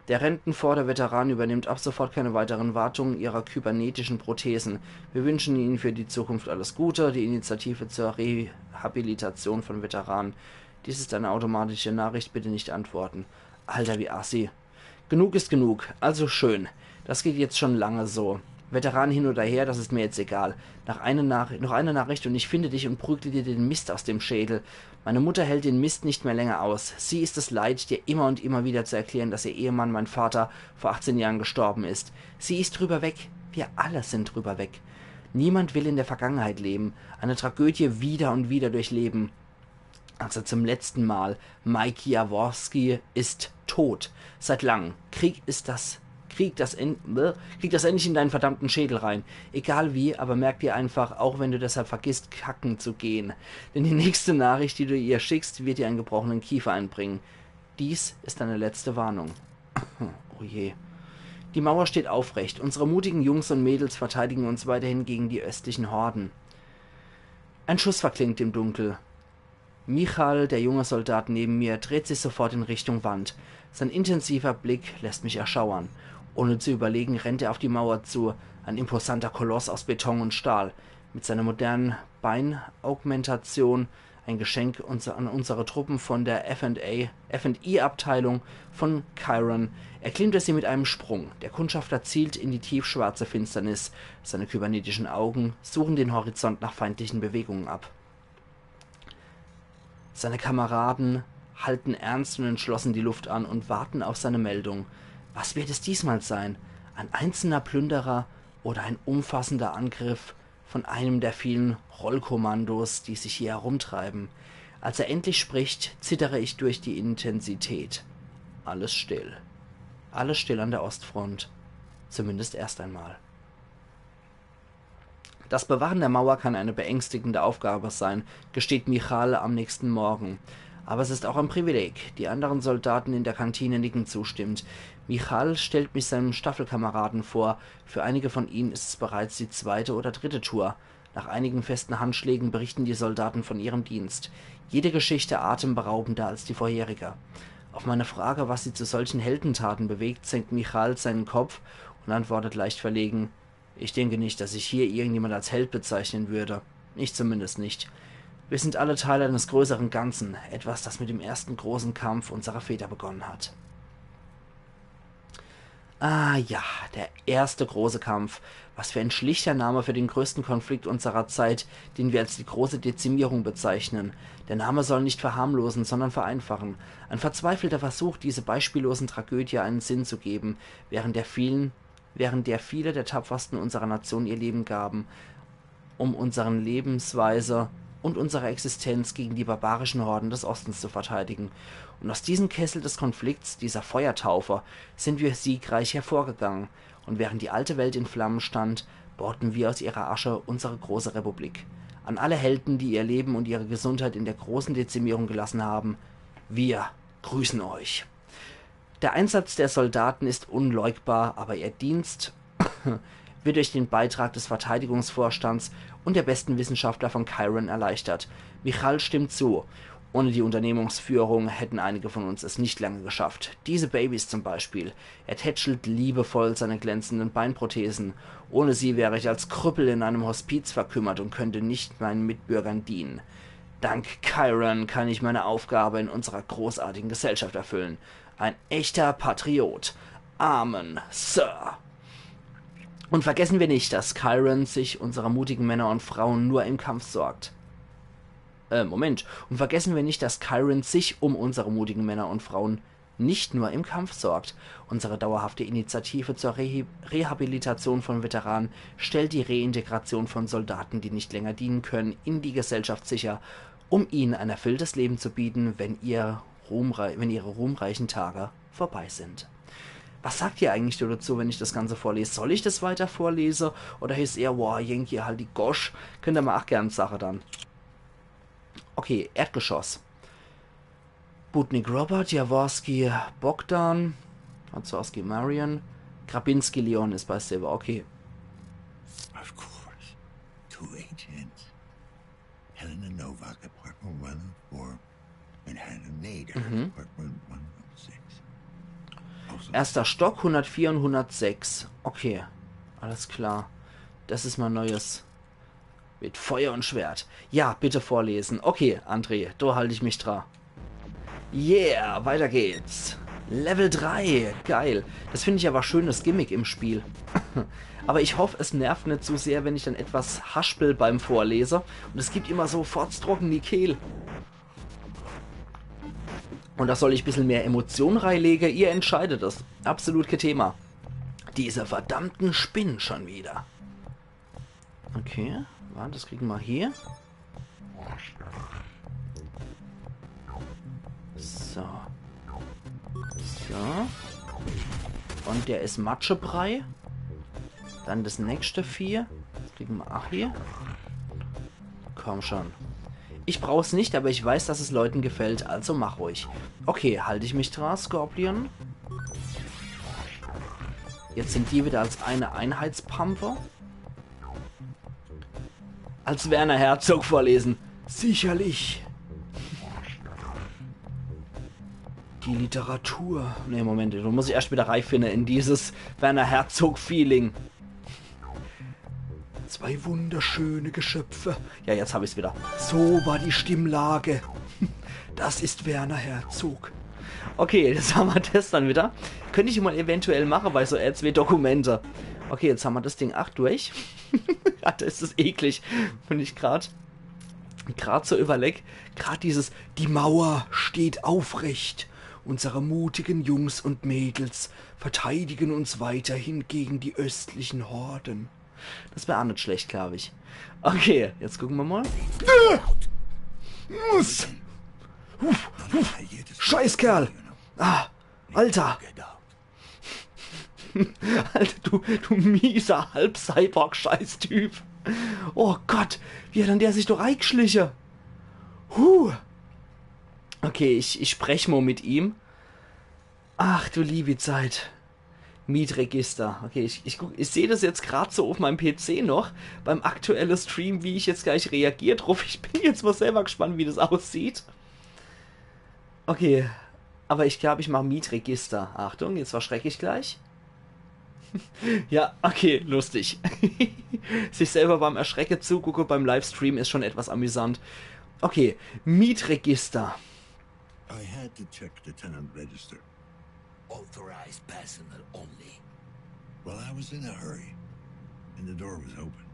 Der Rentenfonds der Veteranen übernimmt ab sofort keine weiteren Wartungen Ihrer kybernetischen Prothesen. Wir wünschen Ihnen für die Zukunft alles Gute. Die Initiative zur Rehabilitation von Veteranen. Dies ist eine automatische Nachricht, bitte nicht antworten. Alter, wie assi. Genug ist genug. Also schön. Das geht jetzt schon lange so. Veteran hin oder her, das ist mir jetzt egal. Nach einer Nach-, noch eine Nachricht und ich finde dich und prügle dir den Mist aus dem Schädel. Meine Mutter hält den Mist nicht mehr länger aus. Sie ist es leid, dir immer und immer wieder zu erklären, dass ihr Ehemann, mein Vater, vor achtzehn Jahren gestorben ist. Sie ist drüber weg. Wir alle sind drüber weg. Niemand will in der Vergangenheit leben. Eine Tragödie wieder und wieder durchleben. Also zum letzten Mal, Mike Jaworski ist tot. Seit langem. Krieg ist das, krieg das, en, bäh, krieg das endlich in deinen verdammten Schädel rein. Egal wie, aber merk dir einfach, auch wenn du deshalb vergisst, kacken zu gehen. Denn die nächste Nachricht, die du ihr schickst, wird dir einen gebrochenen Kiefer einbringen. Dies ist deine letzte Warnung. Oh je. Die Mauer steht aufrecht. Unsere mutigen Jungs und Mädels verteidigen uns weiterhin gegen die östlichen Horden. Ein Schuss verklingt im Dunkel. Michal, der junge Soldat neben mir, dreht sich sofort in Richtung Wand. Sein intensiver Blick lässt mich erschauern. Ohne zu überlegen, rennt er auf die Mauer zu, ein imposanter Koloss aus Beton und Stahl. Mit seiner modernen Beinaugmentation, ein Geschenk unser, an unsere Truppen von der F and A, F and E-Abteilung von Chiron, erklimmt er sie mit einem Sprung. Der Kundschafter zielt in die tiefschwarze Finsternis. Seine kybernetischen Augen suchen den Horizont nach feindlichen Bewegungen ab. Seine Kameraden halten ernst und entschlossen die Luft an und warten auf seine Meldung. Was wird es diesmal sein? Ein einzelner Plünderer oder ein umfassender Angriff von einem der vielen Rollkommandos, die sich hier herumtreiben? Als er endlich spricht, zittere ich durch die Intensität. Alles still. Alles still an der Ostfront. Zumindest erst einmal. Das Bewachen der Mauer kann eine beängstigende Aufgabe sein, gesteht Michal am nächsten Morgen. Aber es ist auch ein Privileg. Die anderen Soldaten in der Kantine nicken zustimmend. Michal stellt mich seinem Staffelkameraden vor. Für einige von ihnen ist es bereits die zweite oder dritte Tour. Nach einigen festen Handschlägen berichten die Soldaten von ihrem Dienst. Jede Geschichte atemberaubender als die vorherige. Auf meine Frage, was sie zu solchen Heldentaten bewegt, senkt Michal seinen Kopf und antwortet leicht verlegen: Ich denke nicht, dass sich hier irgendjemand als Held bezeichnen würde. Ich zumindest nicht. Wir sind alle Teil eines größeren Ganzen, etwas, das mit dem ersten großen Kampf unserer Väter begonnen hat. Ah ja, der erste große Kampf. Was für ein schlichter Name für den größten Konflikt unserer Zeit, den wir als die große Dezimierung bezeichnen. Der Name soll nicht verharmlosen, sondern vereinfachen. Ein verzweifelter Versuch, diese beispiellosen Tragödie einen Sinn zu geben, während der vielen während der viele der Tapfersten unserer Nation ihr Leben gaben, um unseren Lebensweise und unsere Existenz gegen die barbarischen Horden des Ostens zu verteidigen. Und aus diesem Kessel des Konflikts, dieser Feuertaufe, sind wir siegreich hervorgegangen. Und während die alte Welt in Flammen stand, bauten wir aus ihrer Asche unsere große Republik. An alle Helden, die ihr Leben und ihre Gesundheit in der großen Dezimierung gelassen haben, wir grüßen euch. Der Einsatz der Soldaten ist unleugbar, aber ihr Dienst wird durch den Beitrag des Verteidigungsvorstands und der besten Wissenschaftler von Chiron erleichtert. Michal stimmt zu. Ohne die Unternehmensführung hätten einige von uns es nicht lange geschafft. Diese Babys zum Beispiel. Er tätschelt liebevoll seine glänzenden Beinprothesen. Ohne sie wäre ich als Krüppel in einem Hospiz verkümmert und könnte nicht meinen Mitbürgern dienen. Dank Chiron kann ich meine Aufgabe in unserer großartigen Gesellschaft erfüllen. Ein echter Patriot. Amen, Sir. Und vergessen wir nicht, dass Chiron sich unsere mutigen Männer und Frauen nur im Kampf sorgt. Äh, Moment. Und vergessen wir nicht, dass Chiron sich um unsere mutigen Männer und Frauen nicht nur im Kampf sorgt. Unsere dauerhafte Initiative zur Rehi- Rehabilitation von Veteranen stellt die Reintegration von Soldaten, die nicht länger dienen können, in die Gesellschaft sicher, um ihnen ein erfülltes Leben zu bieten, wenn, ihr ruhmrei- wenn ihre ruhmreichen Tage vorbei sind. Was sagt ihr eigentlich dazu, wenn ich das Ganze vorlese? Soll ich das weiter vorlese? Oder is eher, wow, Yankee, halt die Gosch? Könnt ihr mal ach gern sache dann. Okay, Erdgeschoss. Butnik Robert, Jaworski Bogdan, Wazorski Marion, Grabinski Leon is bei Silver, okay. Of course. Two agents. Helena Novak, apartment one oh four, and Hannah Nader, apartment one oh six. Also, Erster Stock, hundertvier und hundertsechs. Okay, alles klar. Das is mein neues. Mit Feuer und Schwert. Ja, bitte vorlesen. Okay, André, do halt ich mich dra. Yeah, weiter geht's. Level drei. Geil. Das find ich aber schönes Gimmick im Spiel. Aber ich hoff, es nervt net zu sehr, wenn ich dann etwas haspel beim Vorlese. Und es gibt immer so fotztrocken die Kehl. Und da soll ich bissel mehr Emotion reilege. Ihr entscheidet es. Absolut kein Thema. Diese verdammten Spinnen schon wieder. Okay, warte, das kriegen wir hier. So. So. Und der is Matschebrei. Dann das nächste Vieh. Das kriegen wir auch hier. Komm schon. Ich brauch's nicht, aber ich weiß, dass es Leuten gefällt, also mach ruhig. Okay, halt ich mich dra, Scorpion. Jetzt sind die wieder als eine Einheitspampe. Als Werner Herzog vorlesen. Sicherlich. Die Literatur. Nee, Moment, du musst dich erst wieder reifinde in dieses Werner Herzog-Feeling. Zwei wunderschöne Geschöpfe. Ja, jetzt hab ich's wieder. So war die Stimmlage. Das ist Werner Herzog. Okay, jetzt haben wir das dann wieder. Könnte ich mal eventuell machen bei so R zwei Dokumente. Okay, jetzt haben wir das Ding acht durch. Ja, das is eklig. Wenn ich grad, grad so überleg, grad dieses, die Mauer steht aufrecht. Unsere mutigen Jungs und Mädels verteidigen uns weiterhin gegen die östlichen Horden. Das wär auch net schlecht, glaub ich. Okay, jetzt gucken wir mal. Muss. Uff, uff. Scheißkerl. Ah, Alter. Alter, du, du mieser Halb-Cyborg-Scheißtyp. Oh Gott, wie hat dann der sich doch eigschliche? Huh. Okay, ich, ich sprech mo mit ihm. Ach du liebe Zeit. Mietregister. Okay, ich, ich, guck, ich seh das jetzt grad so auf meinem P C noch, beim aktuelle Stream, wie ich jetzt gleich reagier drauf. Ich bin jetzt mal selber gespannt, wie das aussieht. Okay, aber ich glaub, ich mach Mietregister. Achtung, jetzt erschreck ich gleich. Ja, okay, lustig. Sich selber beim Erschrecke zugucke beim Livestream is schon etwas amüsant. Okay, Mietregister. I had to check the tenant register. Authorized personnel only. Well, I was in a hurry, and the door was open.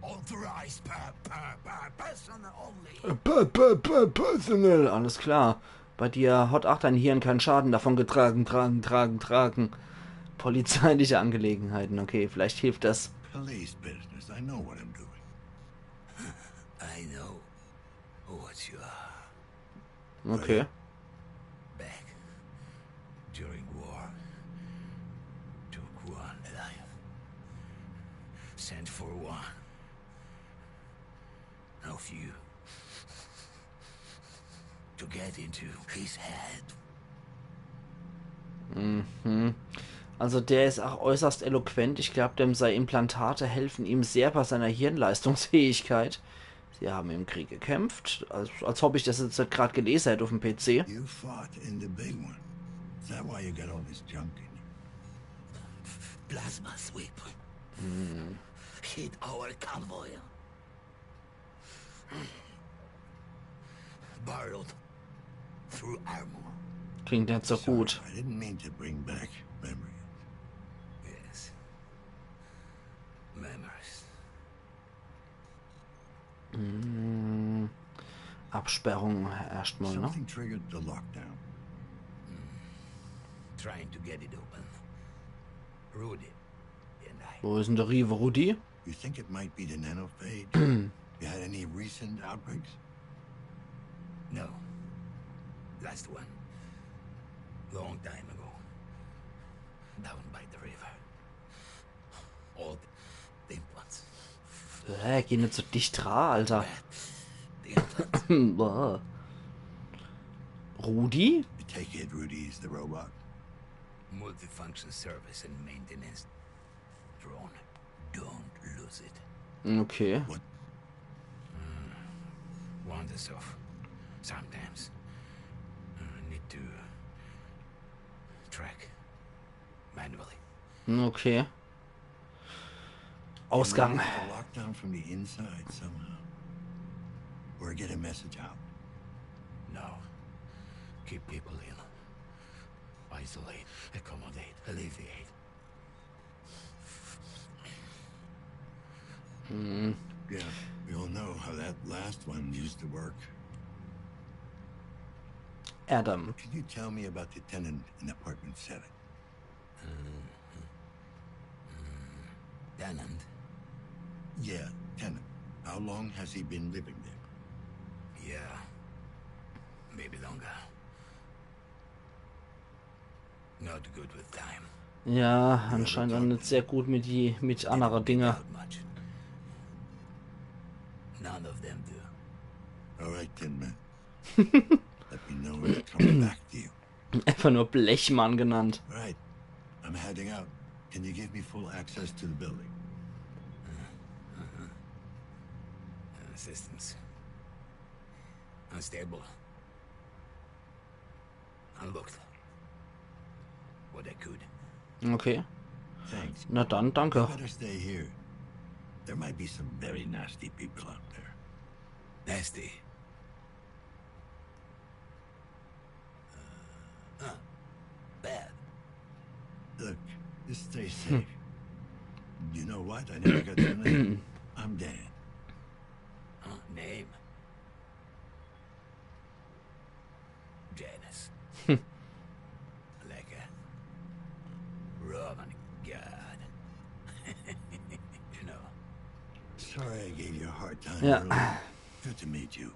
Authorized per, per, per personnel only. P -p -p Personal, alles klar. Bei dir hat auch dein Hirn keinen Schaden davon getragen, tragen, tragen, tragen. Polizeiliche Angelegenheiten, okay, vielleicht hilft das. Police business. I know what I'm doing. I know what you are. Okay. Back during war, took one alive. Sent for one of you to get into his head. Mhm. Also der ist auch äußerst eloquent. Ich glaube, dem sei Implantate helfen ihm sehr bei seiner Hirnleistungsfähigkeit. Sie haben im Krieg gekämpft, als, als ob ich das jetzt gerade gelesen hätte auf dem P C. You fought in the big one. Is that why you got all this junk in you? Plasma sweep. Hit our convoy. Barreled through armor. Klingt nicht so gut. I didn't mean to bring back memories. Yes. Mm, Absperrung erstmal, ne? Something triggered the lockdown. Trying to get it open. Rudy and I. Wo is denn der Rive Rudi? You think it might be the nanophage? You had any recent outbreaks? No. Last one. Long time ago. Down by the river. All the implants. Hä, geh net so dicht dra, Alter. The implants. Boah. Rudi? I take it Rudy's the robot? Multifunction service and maintenance drone. Don't lose it. Okay. What? Wanders off. Sometimes. Uh, need to track manually. Okay. Ausgang. Remove the lockdown from the inside somehow. Or get a message out. No. Keep people in. Isolate, accommodate, alleviate. Hm. Yeah, we all know how that last one used to work. Adam. Can you tell me about the tenant in apartment seven? Tenant? Yeah, tenant. How long has he been living there? Yeah. Maybe longer. Not good with time. Ja, anscheinend net sehr gut mit die, mit andere Dinge. Out much. None of them do. All right, Tin Man. Let me know when to come back to you. Einfach nur Blechmann genannt. All right, I'm heading out. Can you give me full access to the building? Systems. Unstable. Unlocked. What I could. Okay. Thanks. Na dann, danke. Better stay here. There might be some very nasty people out there. Nasty. Uh, uh, bad. Look, just stay safe. You know what? I never got your name. I'm Dan. Uh, name? Janus. Like a Roman god. You know. Sorry I gave you a hard time Yeah. earlier. Good to meet you,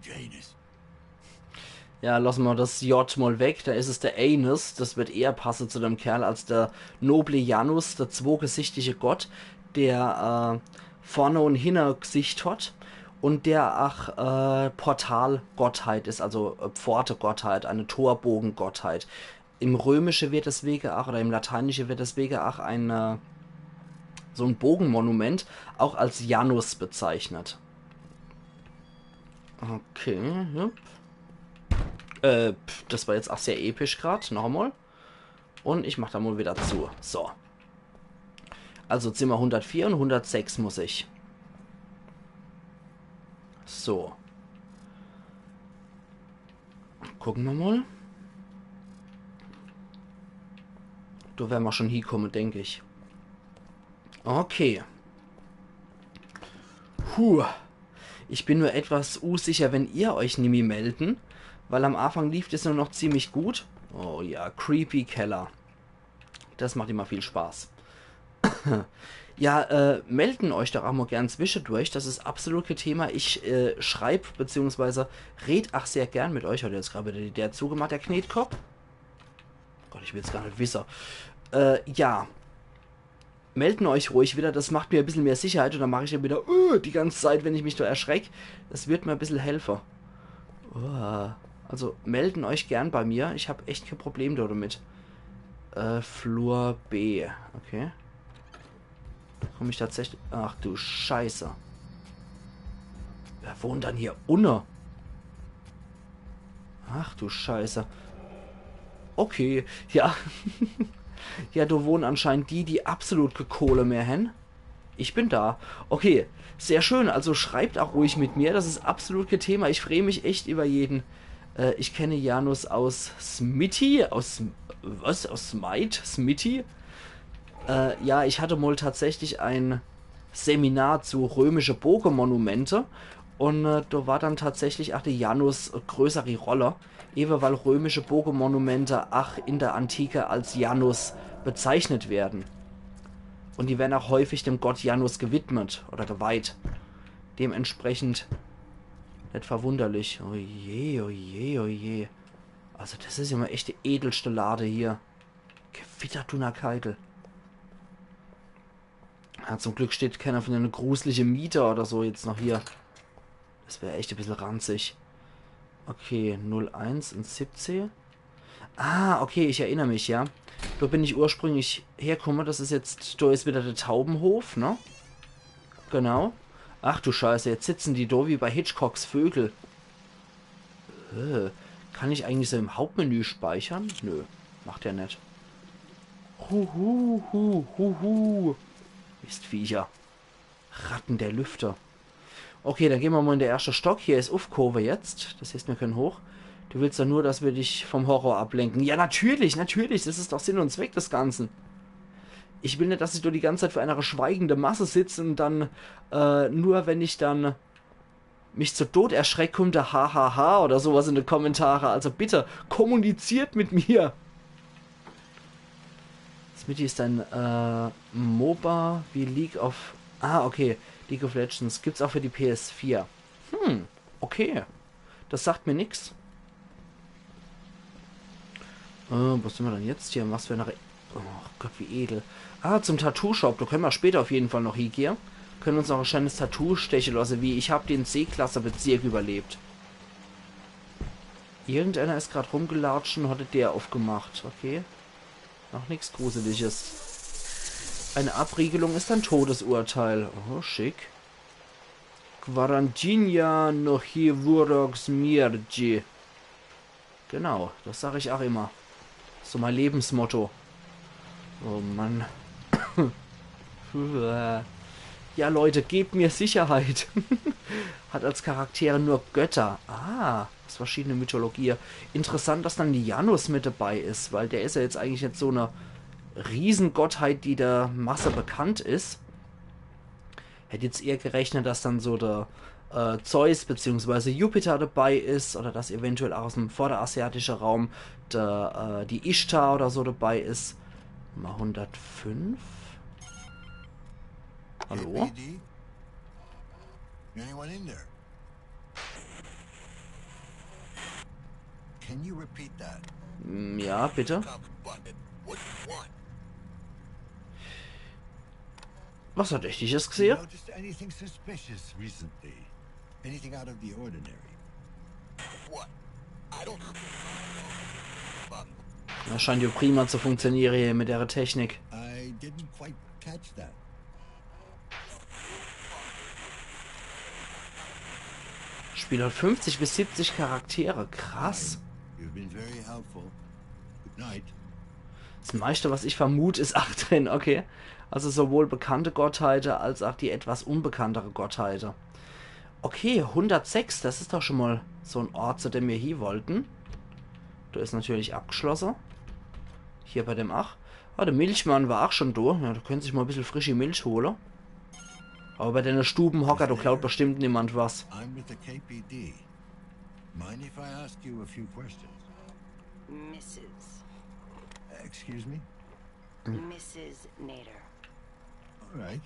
Janus. Ja, lass mer das J mal weg. Da is es der Anus. Das wird eher passe zu dem Kerl als der noble Janus, der zwogesichtige Gott, der äh, vorne und hinne Gesicht hat und der ach äh, Portalgottheit is, also äh, Pfortegottheit, eine Torbogengottheit. Im Römische wird deswege ach, oder im Lateinische wird deswege ach ein, äh, so ein Bogenmonument auch als Janus bezeichnet. Okay, ja. Äh, pf, das war jetzt ach sehr episch grad. Noch einmal. Und ich mach da mal wieder zu. So. Also Zimmer hundertvier und hundertsechs muss ich. So. Gucke mer mal. Do werre mer schon hiekomme, denk ich. Okay. Puh. Ich bin nur etwas unsicher, wenn ihr euch nimmi melden, weil am Anfang lief das nur noch ziemlich gut. Oh ja, Creepy Keller. Das macht immer viel Spaß. Ja, äh, melden euch doch auch mal gern zwischendurch. Das is absolut kein Thema. Ich äh, schreib beziehungsweise red ach sehr gern mit euch. Hat jetzt gerade wieder die Deer zugemacht, der Knetkopp. Gott, ich will's gar net wisse. Äh, ja. Melden euch ruhig wieder, das macht mir ein bisschen mehr Sicherheit und dann mache ich ja wieder äh, die ganze Zeit, wenn ich mich da erschreck. Das wird mir ein bisschen helfen. Uah. Also melden euch gern bei mir, ich hab echt kein Problem damit. Äh, Flur B, okay. Komm ich tatsächlich. Ach du Scheiße. Wer wohnt dann hier unne? Ach du Scheiße. Okay, ja. Ja, do wohnen anscheinend die, die absolut ke Kohle mehr hen. Ich bin da. Okay, sehr schön. Also schreibt auch ruhig mit mir. Das is absolut ke Thema. Ich free mich echt über jeden. Äh, ich kenne Janus aus Smitty. Aus was? Aus Smite? Smitty? Äh, ja, ich hatte mal tatsächlich ein Seminar zu römische Bogemonumente. Un äh, do war dann tatsächlich ach de Janus e größeri Rolle, ewe weil römische Bogemonumente ach in der Antike als Janus bezeichnet werden. Un die werden ach häufig dem Gott Janus gewidmet oder geweiht. Dementsprechend net verwunderlich. Oje, oje, oje. Also das is jo mol echt de edelschte Lade hier. Gewitter Dunnerkeitel. Ja, zum Glück steht keiner von dene grusliche Mieter oder so jetzt noch hier. Das wär echt e bissel ranzig. Okay, null eins un siebzeh. Ah, okay, ich erinner mich, ja. Do bin ich ursprünglich herkumme. Das is jetzt, do is wieder de Taubenhof, ne? Genau. Ach du Scheiße, jetzt sitze die do wie bei Hitchcocks Vögel. Äh, kann ich eigentlich so im Hauptmenü speichere? Nö, macht er net. Huhu, hu, hu, hu. Mistviecher. Ratten der Lüfte. Okay, dann gehn mer mol in de erschte Stock. Hier is uffgehowe jetzt. Das heißt, mir könne hoch. Du willst doch nur, dass mir dich vom Horror ablenke. Ja, natürlich, natürlich. Das is doch Sinn un Zweck des Ganze. Ich will net, dass ich do die ganze Zeit vor einer schweigende Masse sitze un dann, äh, nur wenn ich dann mich zu Tod erschreck, kummt do Hahaha oder sowas in de Kommentare. Also bitte, kommuniziert mit mir. Smitty is e äh, MOBA wie League of... Ah, okay. League of Legends. Gibt's ach für die P S vier. Hm, okay. Das sagt mir nix. Äh, wo sin mer dann jetzt hier? Was für e Re... Oh Gott, wie edel. Ah, zum Tattoo-Shop. Do könne mer später uff jeden Fall noch hiegehe. Könne uns noch e scheenes Tattoo steche losse, wie „Ich hab den C-Klasse-Bezirk überlebt“. Irgendeiner is grad rumgelatscht un hat die Deer uffgemacht. Okay. Noch nix Gruseliges. Eine Abriegelung ist ein Todesurteil. Oh, schick. Quarantinia nochi vurok smierci. Genau, das sag ich ach immer. So mei Lebensmotto. Oh Mann. Ja, Leute, gebt mir Sicherheit. Hat als Charaktere nur Götter. Ah, aus verschiedene Mythologie. Interessant, dass dann de Janus mit dabei is, weil der is ja jetzt eigentlich net so e Riesengottheit, die der Masse bekannt is. Hätt jetzt eher gerechnet, dass dann so der äh, Zeus beziehungsweise Jupiter dabei is oder dass eventuell ach aus em vorderasiatische Raum der, äh, die Ishtar oder so dabei is. Mal hundertfünf. Hallo? K P D? Anyone in there? Can you repeat that? Mm, ja, bitte. What do you want? Was Verdächtiges gesehen? Noticed anything suspicious recently? Anything out of the ordinary? What? I don't. Das scheint ja prima zu funktionieren hier mit der Technik. I didn't quite catch that. Spiel hat fünfzig bis siebzig Charaktere. Krass. You've been very helpful. Good night. Das meiste, was ich vermut, is ach drin. Okay. Also sowohl bekannte Gottheite als ach die etwas unbekanntere Gottheite. Okay, hundertsechs, das is doch schon mal so en Ort, zu dem mir hie wollten. Der is natürlich abgeschlosse. Hier bei dem ach. Ah, der Milchmann war ach schon do. Ja, der könnt sich mal e bissel frische Milch hole. Aber bei dene Stubenhocker, do klaut bestimmt niemand was. I'm with the K P D. Mind if I ask you a few questions? Missus Excuse me? Missus Nader. All right.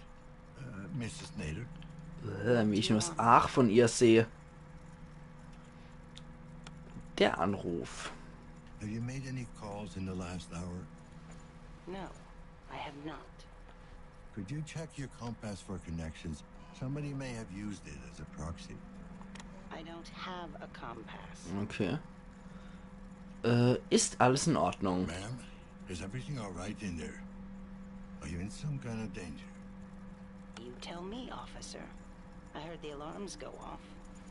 Uh, Missus Nader, Äh, wie ich nur das Ach von ihr sehe. Der Anruf. Have you made any calls in the last hour? No, I have not. Could you check your compass for connections? Somebody may have used it as a proxy. I don't have a compass. Okay. Äh, ist alles in Ordnung? Ma'am, is everything all right in there? Are you in some kind of danger? You tell me, officer. I heard the alarms go off.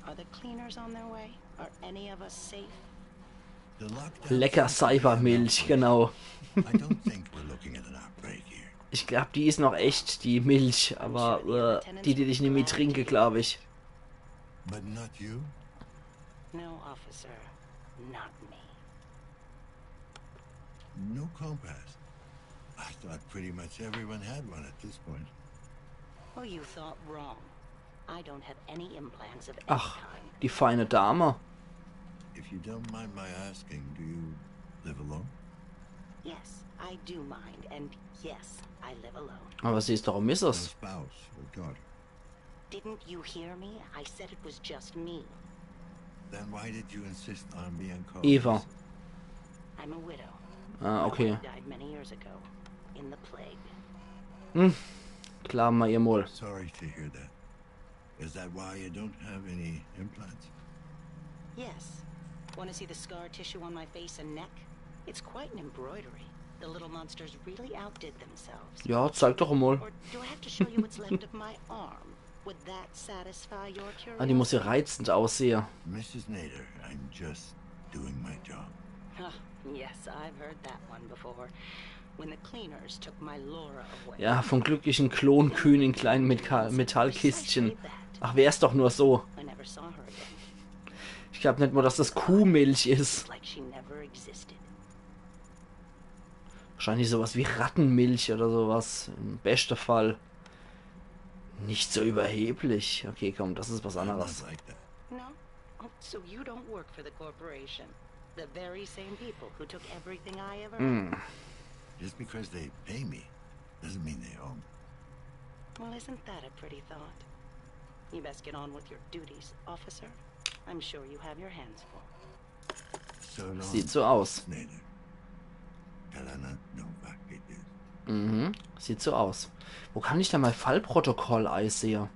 Are the cleaners on their way? Are any of us safe? The lockdown Lecker Cybermilch, genau. I don't think we're looking at an outbreak here. Ich glaub, die is noch echt, die Milch, aber äh, die, die ich nimmi trinke, glaub ich. But not you? No, officer. Not me. No compass. I thought pretty much everyone had one at this point. Oh, you thought wrong. I don't have any implants of any Ach, kind. Die feine Dame. If you don't mind my asking, do you live alone? Yes, I do mind, and yes, I live alone. Aber sie ist doch No Missus. spouse or daughter? Didn't you hear me? I said it was just me. Then why did you insist on being called Eva. Missus? I'm a widow. Ah, My okay. wife died many years ago in the plague. Klar, mal ihr Maul. Sorry to hear that. Is that why you don't have any implants? Yes. Want to see the scar tissue on my face and neck? It's quite an embroidery. The little monsters really outdid themselves. Ja, zeig doch mal. Or do I have to show you what's left of my arm? Would that satisfy your curiosity? Ah, die muss ja reizend aussehen. Missus Nader, I'm just doing my job. Ah, yes, I've heard that one before. When the cleaners took my Laura away. Ja, vom glücklichen Klonkühn in kleinen Metall Metallkistchen. Ach, wär's doch nur so. I never saw her again. Ich glaub net mal, dass das Kuhmilch ist. It's like she never existed. Wahrscheinlich sowas wie Rattenmilch oder sowas. Im besten Fall. Nicht so überheblich. Okay, komm, das ist was I'm not anderes. like that. No? Oh, so you don't work for the corporation? The very same people who took everything I ever Hm. Just because they pay me doesn't mean they own. Well, isn't that a pretty thought? You best get on with your duties, officer. I'm sure you have your hands full. So long, Sieht so aus. Nader. Helena Novak it is. Mhm. Sieht so aus. Wo kann ich denn mein Fallprotokoll eisehe?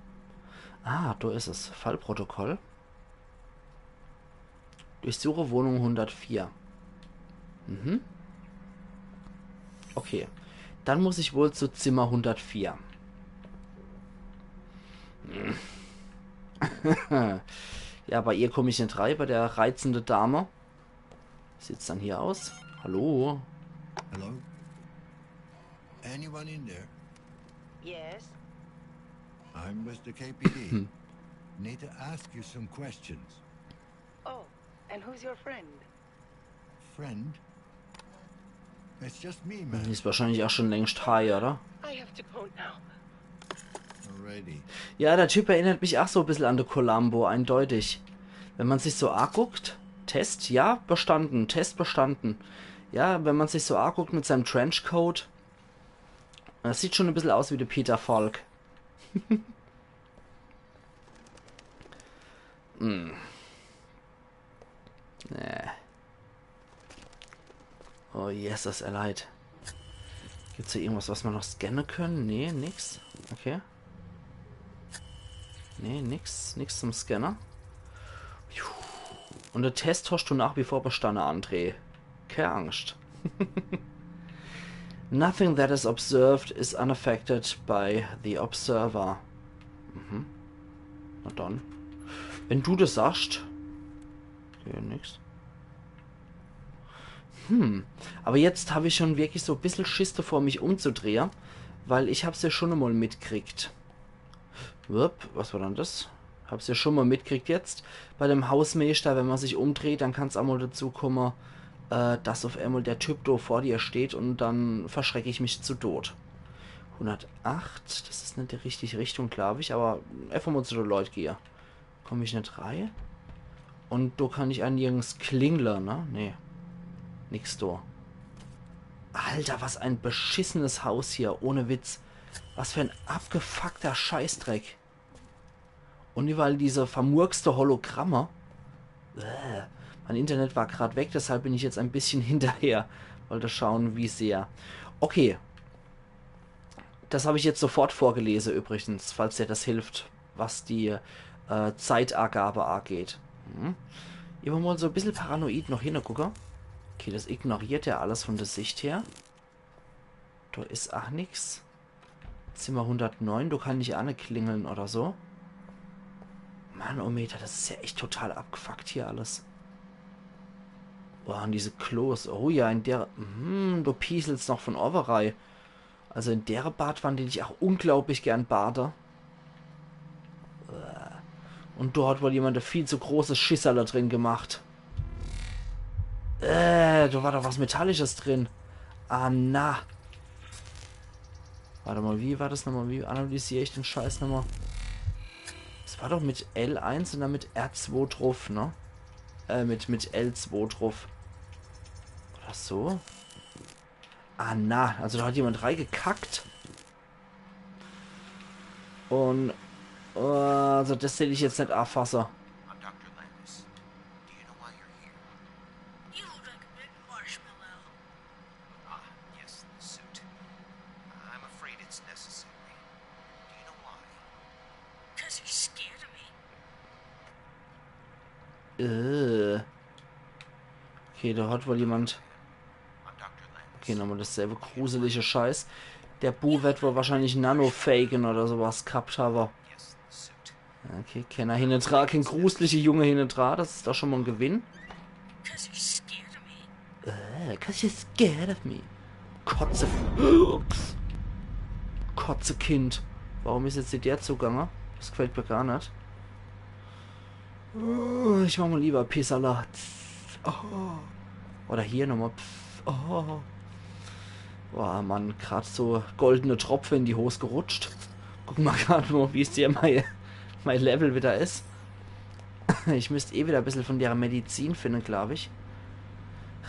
Ah, da ist es. Fallprotokoll. Durchsuche Wohnung hundertvier. Mhm. Okay. Dann muss ich wohl zu Zimmer hundertvier. Ja, bei ihr komme ich net rei, bei der reizende Dame. Sieht's dann hier aus? Hallo? Hello? Anyone in there? Yes? I'm Mister K P D. Need to ask you some questions. Oh, and who's your friend? Friend? It's just me, man. Die ist wahrscheinlich auch schon längst high, oder? I have to go now. Alrighty. Ja, der Typ erinnert mich auch so ein bisschen an de Columbo, eindeutig. Wenn man sich so anguckt, Test, ja, bestanden, Test bestanden. Ja, wenn man sich so anguckt mit seinem Trenchcoat, das sieht schon ein bisschen aus wie der Peter Falk. Hm. Nee. Oh, Jesus, er leid. Gibt's hier irgendwas, was man noch scannen können? Nee, nix. Okay. Nee, nix. Nix zum Scanner. Puh. Und der Test hast du nach wie vor bestanden, André. Keine Angst. Nothing that is observed is unaffected by the observer. Mhm. Na dann. Wenn du das sagst. Okay, nix. Hm. Aber jetzt habe ich schon wirklich so ein bisschen Schiss davor, mich umzudrehen, weil ich hab's ja schon einmal mitgekriegt. Wupp, was war dann das? Hab's ja schon mal mitgekriegt jetzt. Bei dem Hausmeister, wenn man sich umdreht, dann kann's auch mal dazu kommen, äh, dass auf einmal der Typ da vor dir steht und dann verschreck ich mich zu Tod. Hundertacht, das ist nicht die richtige Richtung, glaube ich, aber einfach mal zu der Leute gehe. Komm ich nicht rein? Und da kann ich an nirgends klingle, ne? Nee. Nix da. Alter, was ein beschissenes Haus hier, ohne Witz. Was für ein abgefuckter Scheißdreck. Und überall diese vermurkste Hologramme. Bäh. Mein Internet war grad weg, deshalb bin ich jetzt ein bisschen hinterher. Wollte schauen, wie sehr. Okay. Das habe ich jetzt sofort vorgelesen übrigens, falls dir das hilft, was die äh, Zeitangabe angeht. Hm. Ich will mal so ein bisschen paranoid noch hingucken. Okay, das ignoriert ja alles von der Sicht her. Da ist auch nix. Zimmer hundertneun, da kann ich auch nicht klingeln oder so. Mann, oh Meter, das ist ja echt total abgefuckt hier alles. Boah, und diese Klos. Oh ja, in der... Hm, du pieselst noch von Overei. Also in der Badwanne, die ich auch unglaublich gern bade. Äh, und dort wohl jemand ein viel zu großes Schisserle drin gemacht. Äh, da war doch was Metallisches drin. Ah, na. Warte mal, wie war das nochmal? Wie analysiere ich den Scheiß nochmal? Es war doch mit L eins und dann mit R zwei druff, ne? Äh, mit, mit L zwei druff. Oder so? Ah, na, also da hat jemand reigekackt. Und, äh, also das will ich jetzt net anfasse. I'm Doctor Landis. Do you know why you're here? You look like a big marshmallow. Ah, yes, the suit. I'm afraid it's necessary. Do you know why? 'Cause you're scared of me. Äh. Okay, da hat wohl jemand. Okay, nochmal dasselbe gruselige Scheiß. Der Bu wird wohl wahrscheinlich Nanofaken oder sowas gehabt haben. Okay, kenner hinne dra, kein gruselige Junge hinne dra, das is doch schon mal ein Gewinn. Äh, 'cause you're scared of me. Kotze. Ups. Kotze Kind. Warum is jetzt der zugange? Das gefällt mir gar net. Oh, ich mach mal lieber Pissala. Oh. Oder hier nochmal. Oh. Boah, Mann, grad so goldene Tropfe in die Hose gerutscht. Guck mal grad mal, wie es hier mein, mein Level wieder is. Ich müsst eh wieder ein bisschen von der Medizin finden, glaub ich.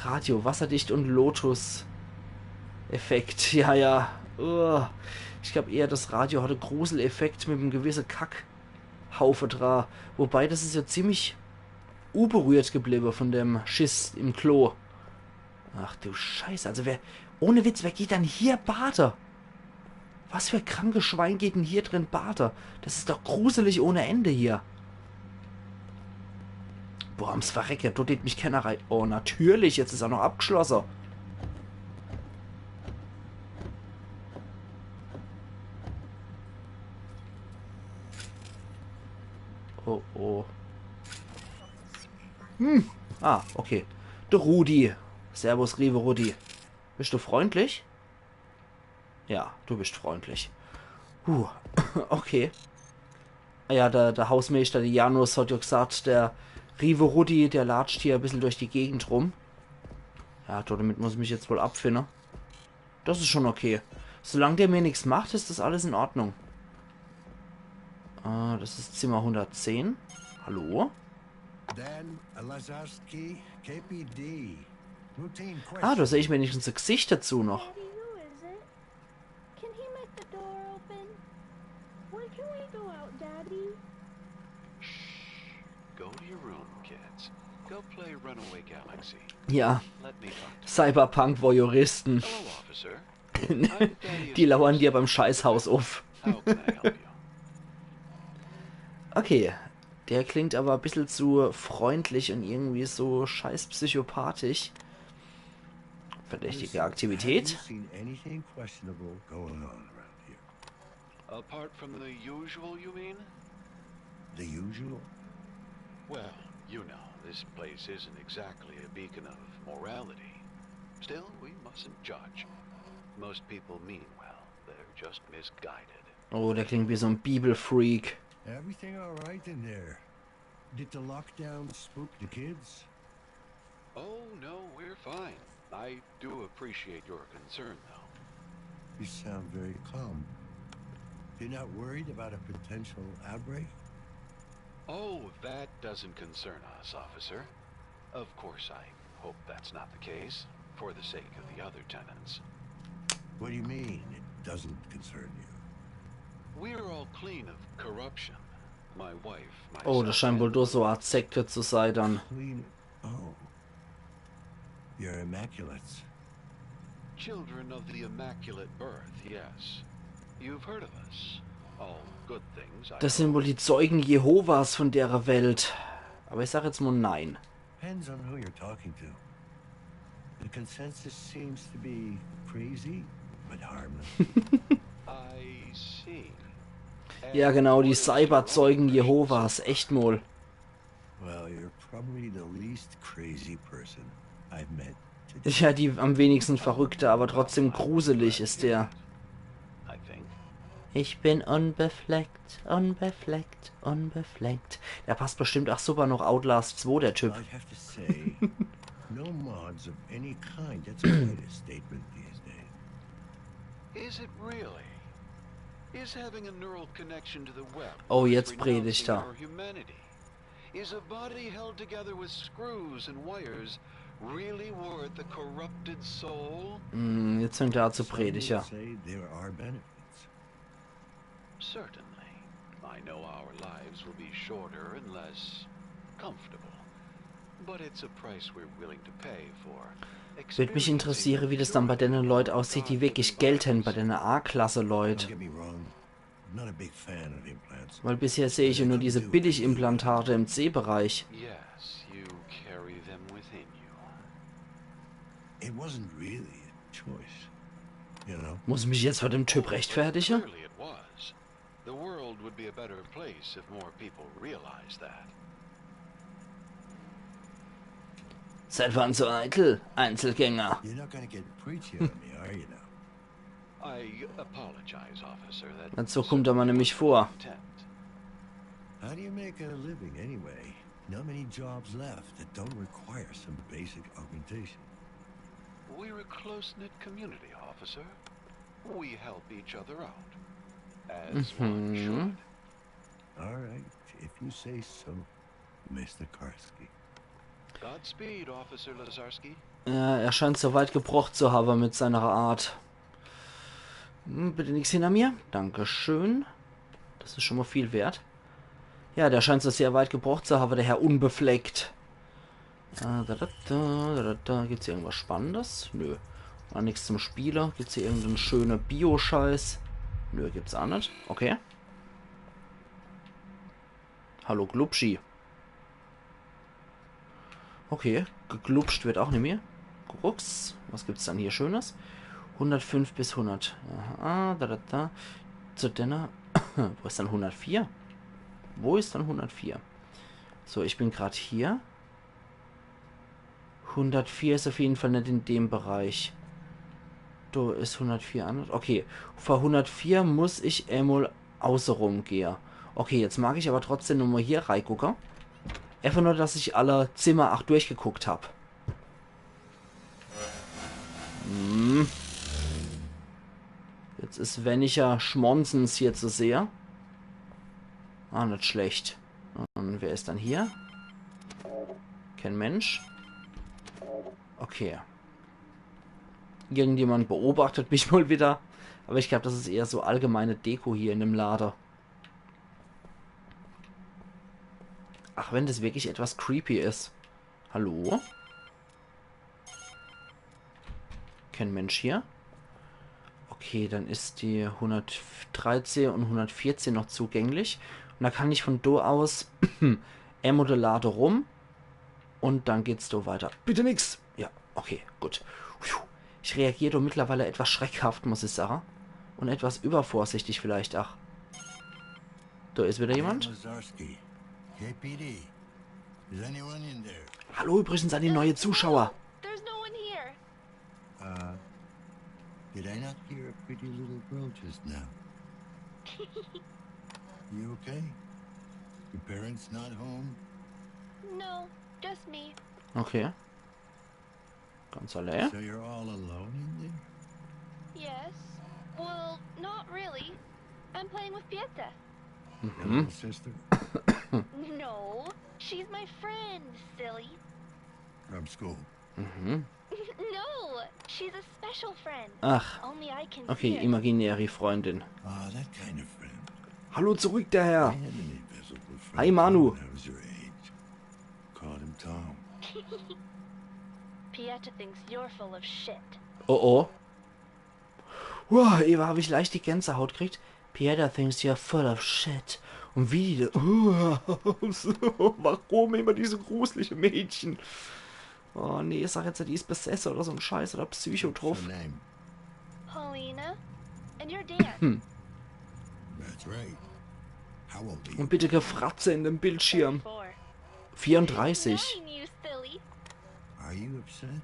Radio, wasserdicht und Lotus-Effekt. Ja, ja. Uah. Ich glaub eher, das Radio hat einen Gruseleffekt mit einem gewissen Kackhaufe dra. Wobei, das is ja ziemlich unberührt geblieben von dem Schiss im Klo. Ach du Scheiße, also wer, ohne Witz, wer geht dann hier bade? Was für kranke Schwein geht denn hier drin bade? Das is doch gruselig ohne Ende hier. Boah, ums Verrecke, do tät mich kenner rei-, oh, natürlich, jetzt is er noch abgeschlosse. Oh, oh. Hm. Ah, okay. Der Rudi. Servus, Rive Rudi. Bist du freundlich? Ja, du bist freundlich. Huh. Okay. Ah ja, der, der Hausmeister, der Janus, hat ja gesagt, der Rive Rudi, der latscht hier ein bisschen durch die Gegend rum. Ja, damit muss ich mich jetzt wohl abfinden. Das is schon okay. Solange der mir nichts macht, is das alles in Ordnung. Äh, das is Zimmer hundertzehn. Hallo? Dan Lazarski, K P D. Routine question. Ah, da seh ich wenigstens ein Gesicht dazu noch. Daddy, who is it? Can he make the door open? When can we go out, Daddy? Shh. Go to your room, kids. Go play Runaway Galaxy. Ja. Let me talk to Cyberpunk-Voyeuristen. Hello, officer. Die lauern dir beim Scheißhaus auf. How can I help you? Okay, der klingt aber ein bisschen zu freundlich und irgendwie so scheiß psychopathisch. Verdächtige Aktivität. Have you seen anything questionable going on around here? Apart from the usual, you mean? The usual? Well, you know, this place isn't exactly a beacon of morality. Still, we mustn't judge. Most people mean well. They're just misguided. Oh, der klingt wie so ein Bibelfreak. Everything all right in there? Did the lockdown spook the kids? Oh, no, we're fine. I do appreciate your concern, though. You sound very calm. You're not worried about a potential outbreak? Oh, that doesn't concern us, officer. Of course, I hope that's not the case, for the sake of the other tenants. What do you mean, it doesn't concern you? We're all clean of corruption. My wife, my Oh, das scheint wohl doch so eine Art Sekte zu sein dann. Clean. Oh. You're immaculates. Children of the Immaculate Birth, yes. You've heard of us. All good things, I hope. Das sind wohl die Zeugen Jehovas von der Welt. Aber ich sag jetzt mal nein. Depends on who you're talking to. The consensus seems to be crazy, but harmless. I see. Ja, genau, die Cyberzeugen Jehovas, echt mal. Well, you're probably the least crazy person I've met today. Ja, die am wenigsten verrückte, aber trotzdem gruselig is der. I think. Ich bin unbefleckt, unbefleckt, unbefleckt. Der passt bestimmt auch super noch Outlast zwei, der Typ. I'd have to say, no mods of any kind. That's quite a statement these days. Is it really? Is having a neural connection to the web Oh, worth jetzt predigt renouncing er. Our humanity? Is a body held together with screws and wires really worth a corrupted soul? Hm, jetzt fängt er an zu Some predigen. would say there are benefits. Certainly. I know our lives will be shorter and less comfortable. But it's a price we're willing to pay for. Würd mich interessiere, wie das dann bei denen Leut aussieht, die wirklich Geld hän, bei denen A-Klasse-Leut. Don't get me wrong. I'm not a big fan of implants. Weil bisher sehe ich ja nur diese Billigimplantate im C-Bereich. Yes, you carry them within you. It wasn't really a choice. You know? Muss ich mich jetzt vor dem Typ rechtfertigen? Clearly it was. The world would be a better place if more people realized that. Seit wann so eitel, Einzelgänger? You're not gonna get preachy on me, are you now? I apologize, officer. That Na, so kommt er mir nämlich vor. Intent. How do you make a living anyway? Not many jobs left that don't require some basic augmentation. We're a close-knit community, officer. We help each other out. As one should. All right, if you say so, Mister Karski. Godspeed, Officer Lazarski. Ja, er scheint so weit gebrocht zu haben mit seiner Art. Hm, bitte nix hinter mir. Dankeschön. Das ist schon mal viel wert. Ja, der scheint so sehr weit gebrocht zu haben, der Herr Unbefleckt. Äh, da, da, da, da, da. Gibt's hier irgendwas Spannendes? Nö. War nix zum Spiele. Gibt's hier irgendeinen schönen Bio-Scheiß? Nö, gibt's auch nicht. Okay. Hallo, Glubschi. Okay, geglubscht wird auch nicht mehr. Guck's, was gibt's dann hier Schönes? Hundertfünf bis hundert. Aha, da, da, da. Zu denne. Wo ist dann hundertvier? Wo ist dann hundertvier? So, ich bin grad hier. Hundertvier ist auf jeden Fall nicht in dem Bereich. Da ist hundertvier an. Okay, vor hundertvier muss ich einmal außerum gehe. Okay, jetzt mag ich aber trotzdem nochmal hier reigucke. Einfach nur, dass ich alle Zimmer auch durchgeguckt hab. Hm. Jetzt ist weniger Schmonsens hier zu sehen. Ah, nicht schlecht. Und wer ist dann hier? Kein Mensch. Okay. Irgendjemand beobachtet mich mal wieder. Aber ich glaube, das ist eher so allgemeine Deko hier in dem Lade. Ach, wenn das wirklich etwas creepy ist. Hallo? Kein Mensch hier. Okay, dann ist die hundertdreizehn und hundertvierzehn noch zugänglich. Und da kann ich von do aus einmal de Lade rum. Und dann geht's do weiter. Bitte nix. Ja, okay, gut. Puh. Ich reagiere do mittlerweile etwas schreckhaft, muss ich sagen. Und etwas übervorsichtig vielleicht, ach. Da ist wieder jemand. Lazarski. K P D. Is anyone in there? Hallo übrigens an die neue Zuschauer. There's no one here. Uh, did I not hear a pretty little girl just now? You okay? Your parents not home? No, just me. Okay. Ganz allein. So you're all alone in there? Yes. Well, not really. I'm playing with Pieta. Your little sister? No, she's my friend, silly. From school. No, she's a special friend. Ach, Only I can okay, see her. imaginäre Freundin. Ah, that kind of friend. Hallo zurück, der I Herr. had an invisible friend Hi, Manu. When I was your age. Called him Tom. Pieta thinks you're full of shit. Oh oh. Wow, Eva, habe ich leicht die Gänsehaut gekriegt. Pieta thinks you're full of shit. Und wie die, warum immer diese gruselige Mädchen? Oh nee, sag jetzt, die ist besessen oder so ein Scheiß oder Psycho drauf. What's your name? Paulina, and you're Dan. That's right. How old are you? Und bitte Gefratze in dem Bildschirm. Four. Vierunddreißig. Nine, you silly. Are you upset?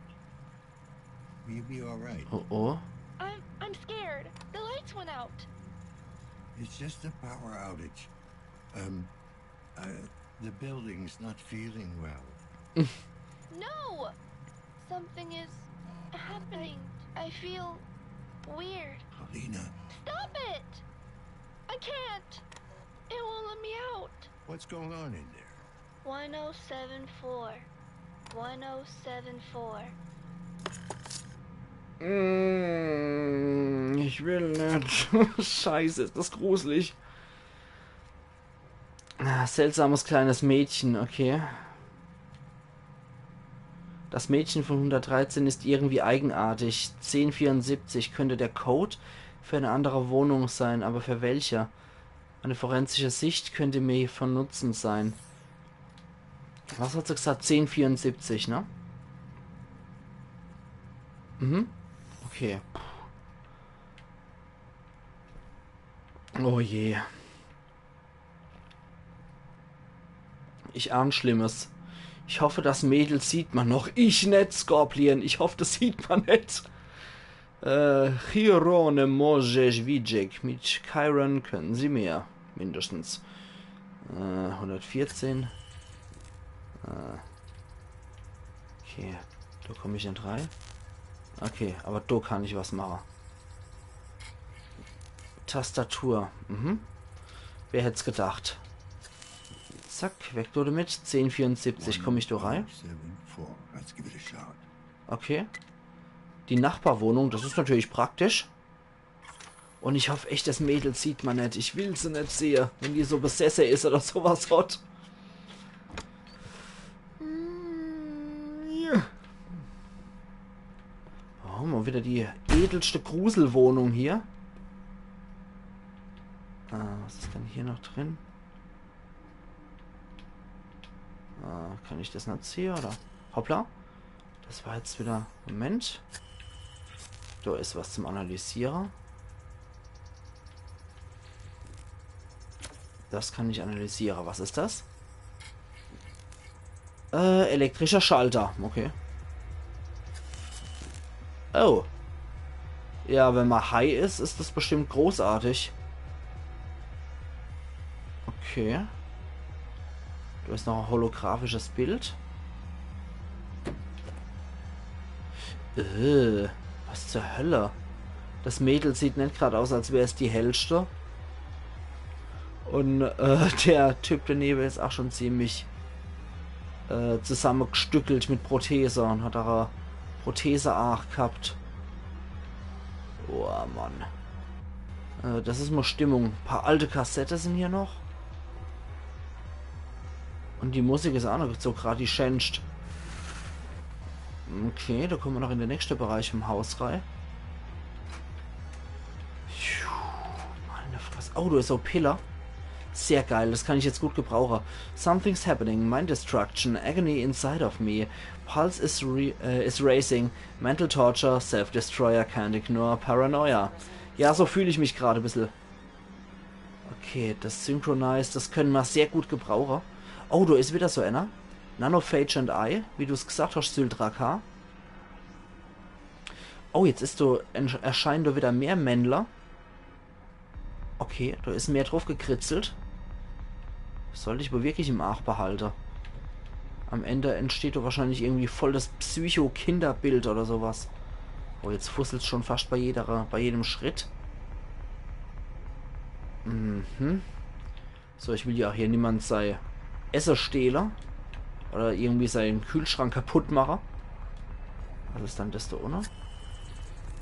Will you be all right? Oh oh. I'm I'm scared. The lights went out. It's just a power outage. Um, uh, the building's not feeling well. No! Something is happening. I feel weird. Paulina, Stop it! I can't. It won't let me out. What's going on in there? One oh seven four. One oh seven four. Mm, ich will net. Scheiße, ist das gruselig. Ah, seltsames kleines Mädchen, okay. Das Mädchen von hundertdreizehn ist irgendwie eigenartig. Zehn vierundsiebzig könnte der Code für eine andere Wohnung sein, aber für welche? Eine forensische Sicht könnte mir von Nutzen sein. Was hat sie gesagt? Zehn vierundsiebzig, ne? Mhm. Okay. Oh je. Ich ahn Schlimmes. Ich hoffe, das Mädel sieht man noch. Ich net, Scorpion. Ich hoffe, das sieht man net. Äh, Chiron Mojewicz. Mit Chiron können sie mehr. Mindestens. Äh, hundertvierzehn. Äh, okay. Da komm ich net rei. Okay, aber da kann ich was mache. Tastatur. Mhm. Wer hätt's gedacht? Zack, weg damit. Zehn vierundsiebzig, komm ich da rei? Seven four. Let's give it a shot. Okay. Die Nachbarwohnung, das ist natürlich praktisch. Und ich hoff echt, das Mädel sieht man net. Ich will se net sehe, wenn die so besesse is oder sowas hat. Mm, ja. Oh, mal wieder die edelste Gruselwohnung hier. Ah, was ist denn hier noch drin? Ah, kann ich das net sehe, oder? Hoppla. Das war jetzt wieder. Moment. Da ist was zum Analysieren. Das kann ich analysieren. Was ist das? Äh, elektrischer Schalter. Okay. Oh. Ja, wenn man high ist, ist das bestimmt großartig. Okay. Da ist noch ein holographisches Bild. Äh, was zur Hölle? Das Mädel sieht net grad aus, als wär's die hellste. Und äh, der Typ daneben ist auch schon ziemlich äh, zusammengestückelt mit Prothese und hat auch eine Prothese auch gehabt. Oh Mann. Äh, das ist mal Stimmung. Ein paar alte Kassette sind hier noch. Und die Musik ist auch noch so grad die schänscht. Okay, da kommen wir noch in den nächsten Bereich vom Haus rein. Puh, meine Fresse. Oh, da ist so Piller. Sehr geil, das kann ich jetzt gut gebrauchen. Something's happening. Mind destruction. Agony inside of me. Pulse is, re äh, is racing. Mental torture. Self-destroyer. Can't ignore. Paranoia. Ja, so fühle ich mich gerade ein bisschen. Okay, das Synchronize, das können wir sehr gut gebrauchen. Oh, da ist wieder so einer. Nanophage and I, wie du's gesagt hast, Syldraka. Oh, jetzt ist da, erscheinen da wieder mehr Männler. Okay, da ist mehr drauf gekritzelt. Sollte ich wohl wirklich im Aach behalten. Am Ende entsteht da wahrscheinlich irgendwie voll das Psycho-Kinderbild oder sowas. Oh, jetzt fusselt's schon fast bei jeder, bei jedem Schritt. Mhm. So, ich will ja auch hier niemand sei Esse stehle. Oder irgendwie seinen Kühlschrank kaputt mache. Was ist dann das da unten?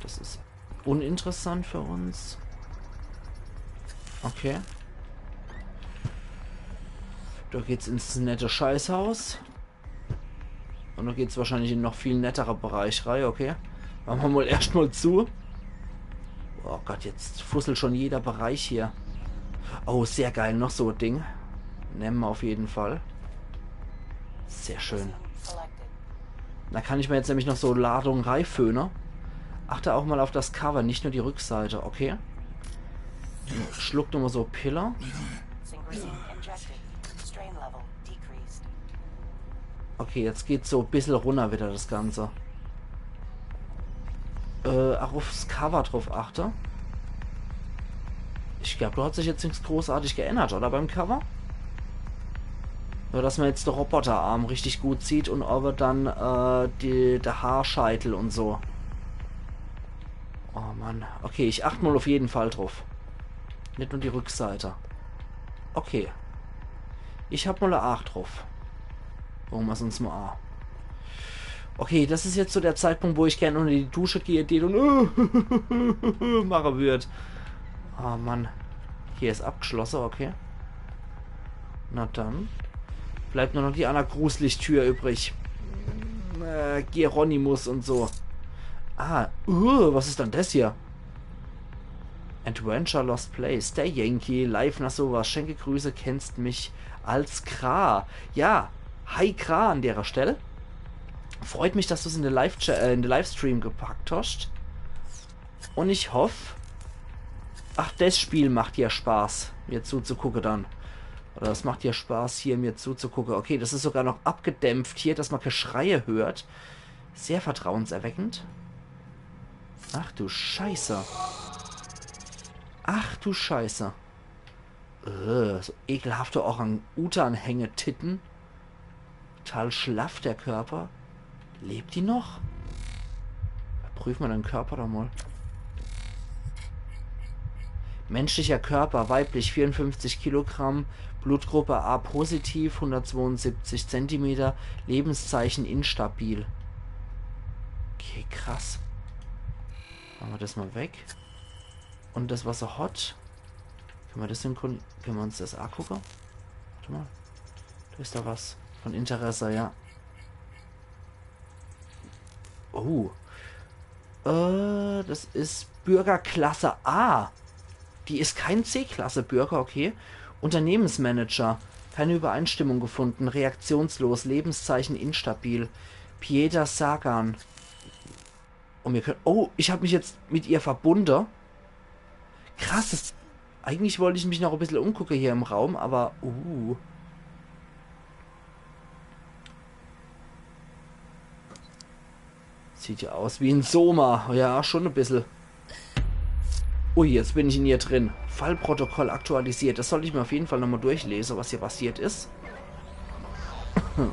Das ist uninteressant für uns. Okay. Da geht's ins nette Scheißhaus. Und da geht's wahrscheinlich in noch viel nettere Bereich rein, okay. Machen wir mal erstmal zu. Oh Gott, jetzt fusselt schon jeder Bereich hier. Oh, sehr geil, noch so ein Ding. Nehmen wir auf jeden Fall. Sehr schön. Da kann ich mir jetzt nämlich noch so Ladung reiföhne. Achte auch mal auf das Cover, nicht nur die Rückseite, okay? Schluck nochmal so Pille. Synchrozine ingested. Strain level decreased. Okay, jetzt geht's so ein bisschen runter wieder, das Ganze. Äh, auch aufs Cover drauf achte. Ich glaub, da hat sich jetzt nichts großartig geändert, oder, beim Cover? Nur, dass man jetzt den Roboterarm richtig gut sieht und aber dann äh, die, der Haarscheitel und so. Oh Mann. Okay, ich achte mal auf jeden Fall drauf. Net nur die Rückseite. Okay. Ich hab mol e Aach druff. Gucke mer's uns mol a. Okay, das is jetzt so der Zeitpunkt, wo ich gern unter die Dusche gehe, die dann mache würd. Oh Mann. Hier is abgeschlosse, okay. Na dann. Bleibt nur noch die anner gruselig Tür übrig. Äh, Hieronymus und so. Ah, uh, was is dann das hier? Adventure Lost Place, der Yankee, live nach sowas. Schenke Grüße, kennst mich als Kra. Ja, hi Kra an derer Stell. Freut mich, dass du's in de Live äh, in de Livestream gepackt hast. Und ich hoff, ach, das Spiel macht dir Spaß, mir zuzugucke dann. Oder es macht dir Spaß, hier mir zuzugucke. Okay, das is sogar noch abgedämpft hier, dass man kä Schreie hört. Sehr vertrauenserweckend. Ach du Scheiße. Ach du Scheiße. Äh, so ekelhafte Orang-Utan-Hängetitten. Total schlaff der Körper. Lebt die noch? Prüf mer den Körper doch mol. Menschlicher Körper, weiblich, vierundfünfzig Kilogramm, Blutgruppe A positiv, hundertzweiundsiebzig Zentimeter, Lebenszeichen instabil. Okay, krass. Mache mer das mol weg. Und das, was er hat, kenne mer das synchron-, kenne mer uns das agucke? Warte mol. Do is do was von Interesse, ja. Oh. Äh, das is Bürgerklasse A. Die is kein C-Klasse-Bürger, okay. Unternehmensmanager. Keine Übereinstimmung gefunden. Reaktionslos. Lebenszeichen instabil. Pieta Sagan. Und mir können. Oh, ich hab mich jetzt mit ihr verbunde. Krass, das, eigentlich wollt ich mich noch e bissel umgucke hier im Raum, aber. Uh. Sieht ja aus wie en Soma. Ja, schon e bissel. Ui, jetzt bin ich in ihr drin. Fallprotokoll aktualisiert. Das sollt ich mir auf jeden Fall nochmal durchlese, was hier passiert is.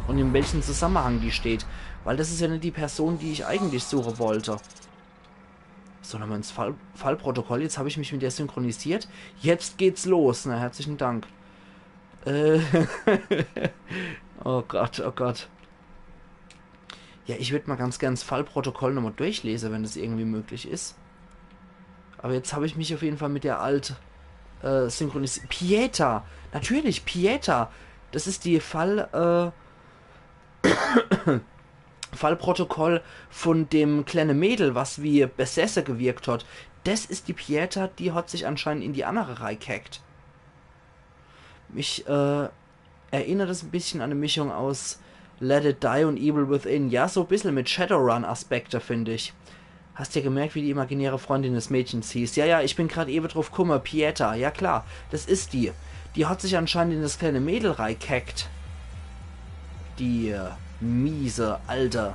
Und in welchem Zusammenhang die steht. Weil das is ja net die Person, die ich eigentlich suche wollte. So, nochmal ins Fall Fallprotokoll. Jetzt hab ich mich mit der synchronisiert. Jetzt geht's los. Na, herzlichen Dank. Äh. Oh Gott, oh Gott. Ja, ich würd mal ganz gern 's Fallprotokoll nochmal durchlese, wenn das irgendwie möglich is. Aber jetzt hab ich mich auf jeden Fall mit der alt, äh, synchronisiert. Pieta! Natürlich, Pieta! Das is die Fall-, äh, Fallprotokoll von dem kleine Mädel, was wie besesse gewirkt hat. Das is die Pieta, die hat sich anscheinend in die annere Reih gehackt. Mich, äh, erinnert es e bissche an e Mischung aus Let It Die und Evil Within. Ja, so e bissche mit Shadowrun-Aspekte, find ich. Hast ja gemerkt, wie die imaginäre Freundin des Mädchens hieß. Ja, ja, ich bin grad ewe drauf kumme. Pieta, ja klar, das is die. Die hat sich anscheinend in das kleine Mädel reigehackt. Die, äh, miese, alte.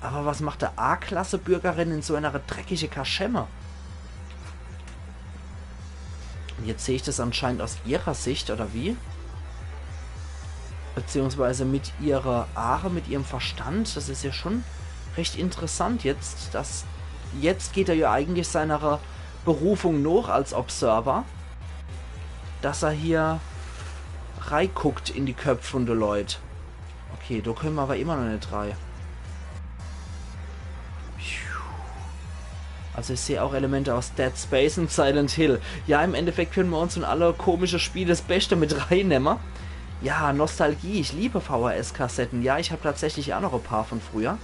Aber was macht e A-Klasse-Bürgerin in so einer dreckige Kaschemme? Und jetzt seh ich das anscheinend aus ihrer Sicht, oder wie? Beziehungsweise mit ihrer Aare, mit ihrem Verstand. Das is ja schon recht interessant jetzt, dass jetzt geht er ja eigentlich seiner Berufung noch als Observer, dass er hier reiguckt in die Köpfe von de Leut. Okay, do könne mer aber immer noch net rei. Also ich seh auch Elemente aus Dead Space und Silent Hill. Ja, im Endeffekt könne mer uns von alle komische Spiele das Beste mit reinemme. Ja, Nostalgie, ich liebe V H S-Kassetten. Ja, ich hab tatsächlich auch noch e paar von früher.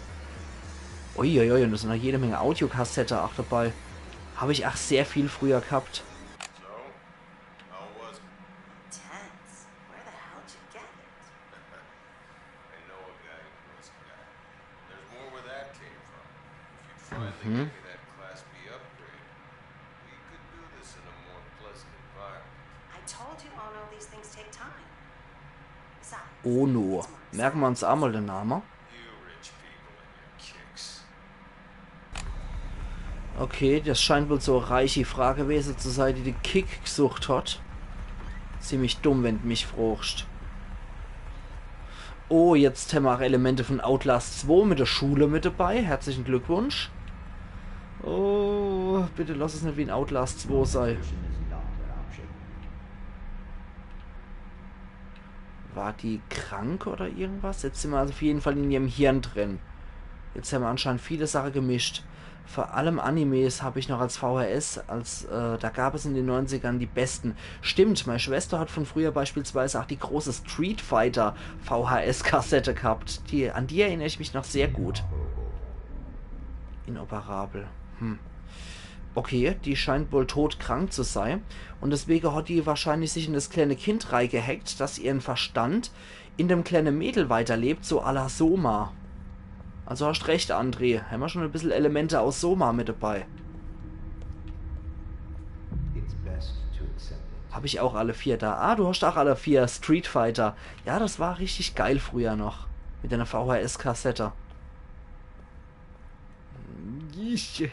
Uiuiui, und da sind noch jede Menge Audiokassette auch dabei. Hab ich auch sehr viel früher gehabt. So, how was it? Intense. Where the hell did you get it? I know a guy who knows a guy. There's more where that came from. If you'd finally get me that Class B upgrade, we could do this in a more pleasant environment. I told you, Ono, these things take time. Besides, Ono. Merken mer uns einmal den Namen. You rich people and your kicks. Okay, das scheint wohl so e reichi Fraa gewese zu sei, die de Kick gesucht hat. Ziemlich dumm, wenn d' mich frochst. Oh, jetzt hämmer auch Elemente von Outlast zwei mit der Schule mit dabei. Herzlichen Glückwunsch. Oh, bitte lass es net wie in Outlast zwei sei. War die krank oder irgendwas? Jetzt sin mer also auf jeden Fall in ihrem Hirn drin. Jetzt hämmer anscheinend viele Sache gemischt. Vor allem Animes hab ich noch als V H S, als, äh, da gab es in den neunzigern die besten. Stimmt, meine Schwester hat von früher beispielsweise auch die große Street Fighter V H S-Kassette gehabt. Die, an die erinnere ich mich noch sehr gut. Inoperabel. Hm. Okay, die scheint wohl todkrank zu sein. Und deswegen hat die wahrscheinlich sich in das kleine Kind reigehackt, das ihren Verstand in dem kleine Mädel weiterlebt, so à la Soma. Also hast recht, André. Hämmer schon e bissel Elemente aus Soma mit dabei. It's best to accept it. Hab ich auch alle vier da. Ah, du hast auch alle vier Street Fighter. Ja, das war richtig geil früher noch. Mit einer V H S-Kassette. Ich,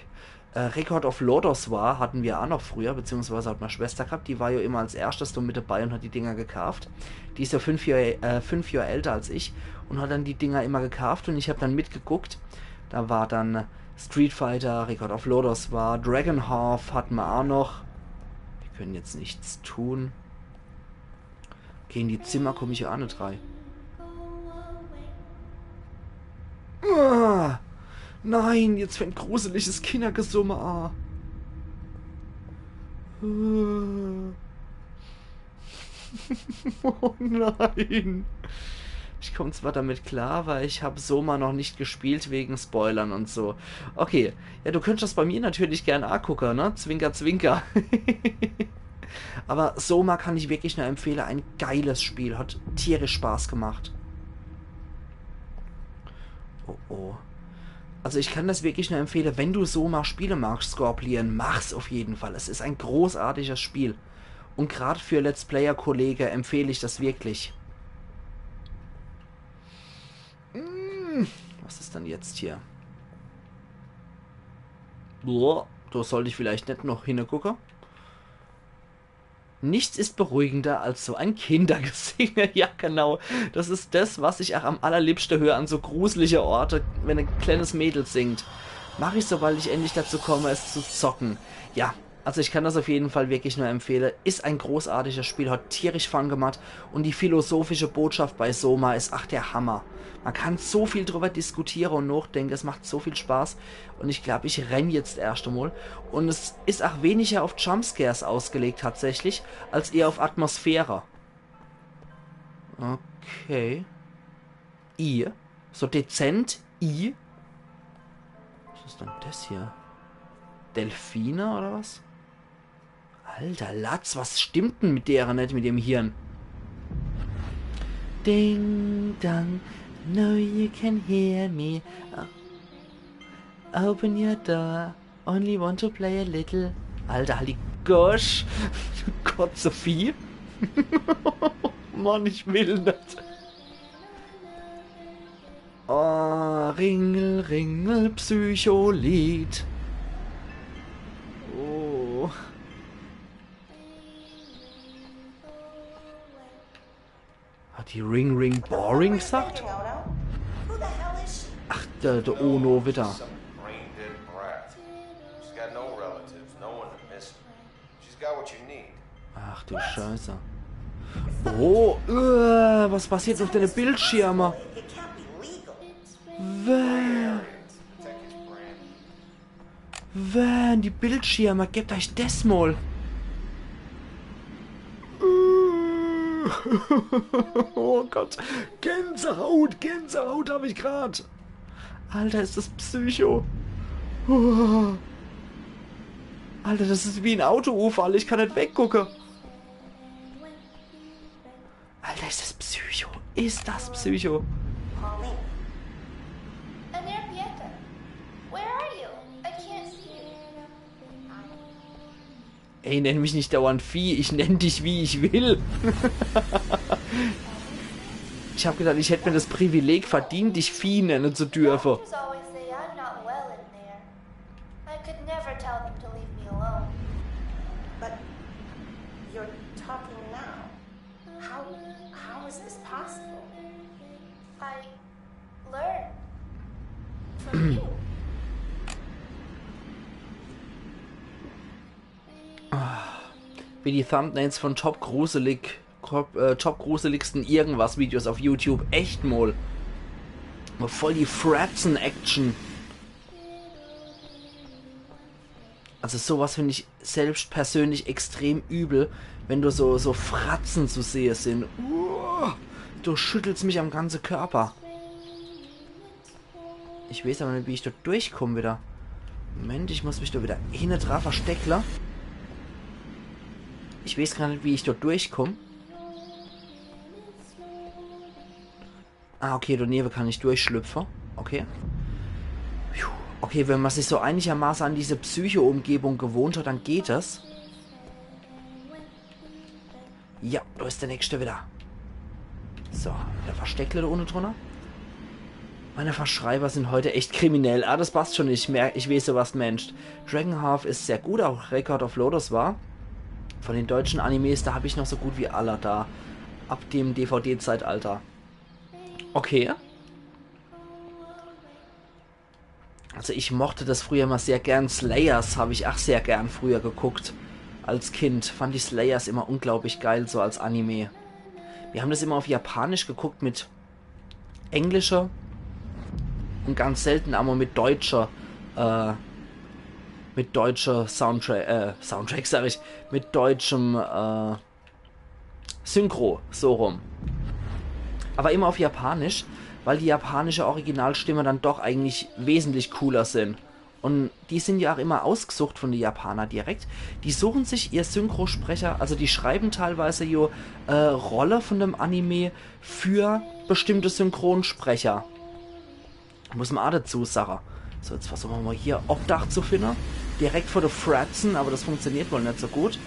äh, Record of Lodoss War, hatten wir auch noch früher, beziehungsweise hat meine Schwester gehabt, die war ja immer als erstes so mit dabei und hat die Dinger gekauft. Die ist ja fünf Jahre, äh, fünf Jahre älter als ich und hat dann die Dinger immer gekauft und ich hab dann mitgeguckt. Da war dann Street Fighter, Record of Lodoss War, Dragon Half hatten wir auch noch. Wir können jetzt nichts tun. Okay, in die Zimmer komm ich ja auch nicht rein. Ah, nein, jetzt fängt gruseliges Kindergesumme an. Oh nein. Ich komm zwar damit klar, weil ich hab Soma noch nicht gespielt wegen Spoilern und so. Okay, ja, du könntest das bei mir natürlich gern angucken, ne? Zwinker, zwinker. Aber Soma kann ich wirklich nur empfehlen. Ein geiles Spiel. Hat tierisch Spaß gemacht. Oh, oh. Also ich kann das wirklich nur empfehlen, wenn du Soma spielen magst, Scorpion, mach's auf jeden Fall. Es ist ein großartiges Spiel. Und grad für Let's Player-Kollege empfehle ich das wirklich. Hm, was ist denn jetzt hier? Boah, da sollte ich vielleicht nicht noch hingucken. Nichts ist beruhigender als so ein Kindergesinge. Ja, genau. Das ist das, was ich auch am allerliebsten höre an so gruselige Orte, wenn ein kleines Mädel singt. Mach ich, sobald ich endlich dazu komme, es zu zocken. Ja, also ich kann das auf jeden Fall wirklich nur empfehlen. Ist ein großartiges Spiel, hat tierisch Fun gemacht und die philosophische Botschaft bei Soma ist, ach, der Hammer. Man kann so viel drüber diskutieren und nachdenken, es macht so viel Spaß. Und ich glaub, ich renn jetzt erst einmal. Und es ist auch weniger auf Jumpscares ausgelegt tatsächlich, als eher auf Atmosphäre. Okay. I. So dezent. I. Was ist denn das hier? Delfine oder was? Alter Latz, was stimmt denn mit deren nicht, mit dem Hirn? Ding dang, know you can hear me. Uh, open your door. Only want to play a little. Alter, halt die Gosch. Gott, Sophie. Mann, ich will nicht. Oh, Ringel, Ringel, Psycholied. Oh. Hat die Ring Ring Boring gesagt? Ach, der, der Ono wieder. Some brain dead brat. She's got no relatives, no one to miss her. She's got what you need. Ach du Scheiße. Oh, äh, was passiert auf deine Bildschirme? It can't be legal. Wä- Protect his brand. Wenn die Bildschirme, gebt euch das mal. Oh Gott. Gänsehaut, Gänsehaut hab ich grad. Alter, ist das Psycho. Oh. Alter, das ist wie ein Autounfall. Ich kann nicht weggucken. Alter, ist das Psycho. Ist das Psycho. Pauline. Amir Pieta, where are you? I can't see you. Ey, nenn mich nicht dauernd Vieh, ich nenn dich, wie ich will. Ich hab gedacht, ich hätt mir das Privileg verdient, dich Vieh nennen zu dürfen. Doctors always say I'm not well in there. I could never tell them to leave me alone. But you're talking now. How, how is this possible? I learned from you. Wie die Thumbnails von Top Gruselig, top, äh, top gruseligsten irgendwas Videos auf YouTube. Echt mol. Mol voll die Fratzen-Action. Also sowas find ich selbst persönlich extrem übel, wenn do so, so Fratzen zu sehe sin. Uah, do schüttelt's mich am ganze Körper. Ich weeß awwer net, wie ich do durchkomm wieder. Moment, ich muss mich do wieder hinne dra versteckle. Ich weeß gar net, wie ich do durchkomm. Ah, okay, do newe kann ich durchschlüpfe. Okay. Puh. Okay, wenn ma sich so einigermaße an diese Psycho-Umgebung gewohnt hat, dann geht das. Ja, do is der nächste wieder. So, wieder versteckle do unne drunner. Meine Verschreiber sind heute echt kriminell. Ah, das passt schon, ich merk, ich weeß, was du meenst. Dragonheart is sehr gut, auch Record of Lodoss war. Von den deutschen Animes, da hab ich noch so gut wie alle da. Ab dem D V D-Zeitalter. Okay. Also ich mochte das früher immer sehr gern. Slayers hab ich ach sehr gern früher geguckt. Als Kind fand ich Slayers immer unglaublich geil, so als Anime. Wir haben das immer auf Japanisch geguckt mit englische und ganz selten aber mit deutscher, äh, mit deutscher Soundtrack, äh, Soundtrack sag ich, mit deutschem, äh, Synchro, so rum. Aber immer auf Japanisch, weil die japanische Originalstimme dann doch eigentlich wesentlich cooler sind. Und die sind ja auch immer ausgesucht von den Japanern direkt. Die suchen sich ihr Synchrosprecher, also die schreiben teilweise jo, äh, Rolle von dem Anime für bestimmte Synchronsprecher. Muss ma ach dazu sage. So, jetzt versuche ma mal hier Obdach zu finden. Direkt vor de Fratzen, aber das funktioniert wohl net so gut.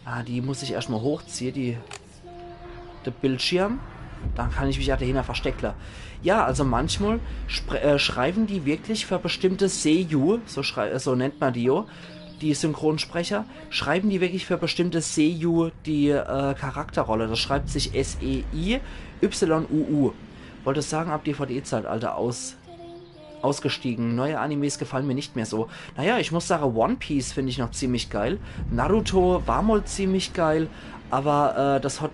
Ah, die muss ich erst mal hochziehe, die, de Bildschirm. Dann kann ich mich ach dahinter versteckle. Ja, also manchmal spre- äh, schreiben die wirklich für bestimmte Seiyuu, so, schrei äh, so nennt man die jo, die Synchronsprecher, schreiben die wirklich für bestimmte Seiyuu die äh, Charakterrolle. Das schreibt sich S E I Y U U. Wollte sagen, ab D V D-Zeitalter aus ausgestiegen. Neue Animes gefallen mir nicht mehr so. Naja, ich muss sagen, One Piece find ich noch ziemlich geil. Naruto war mal ziemlich geil, aber äh, das hat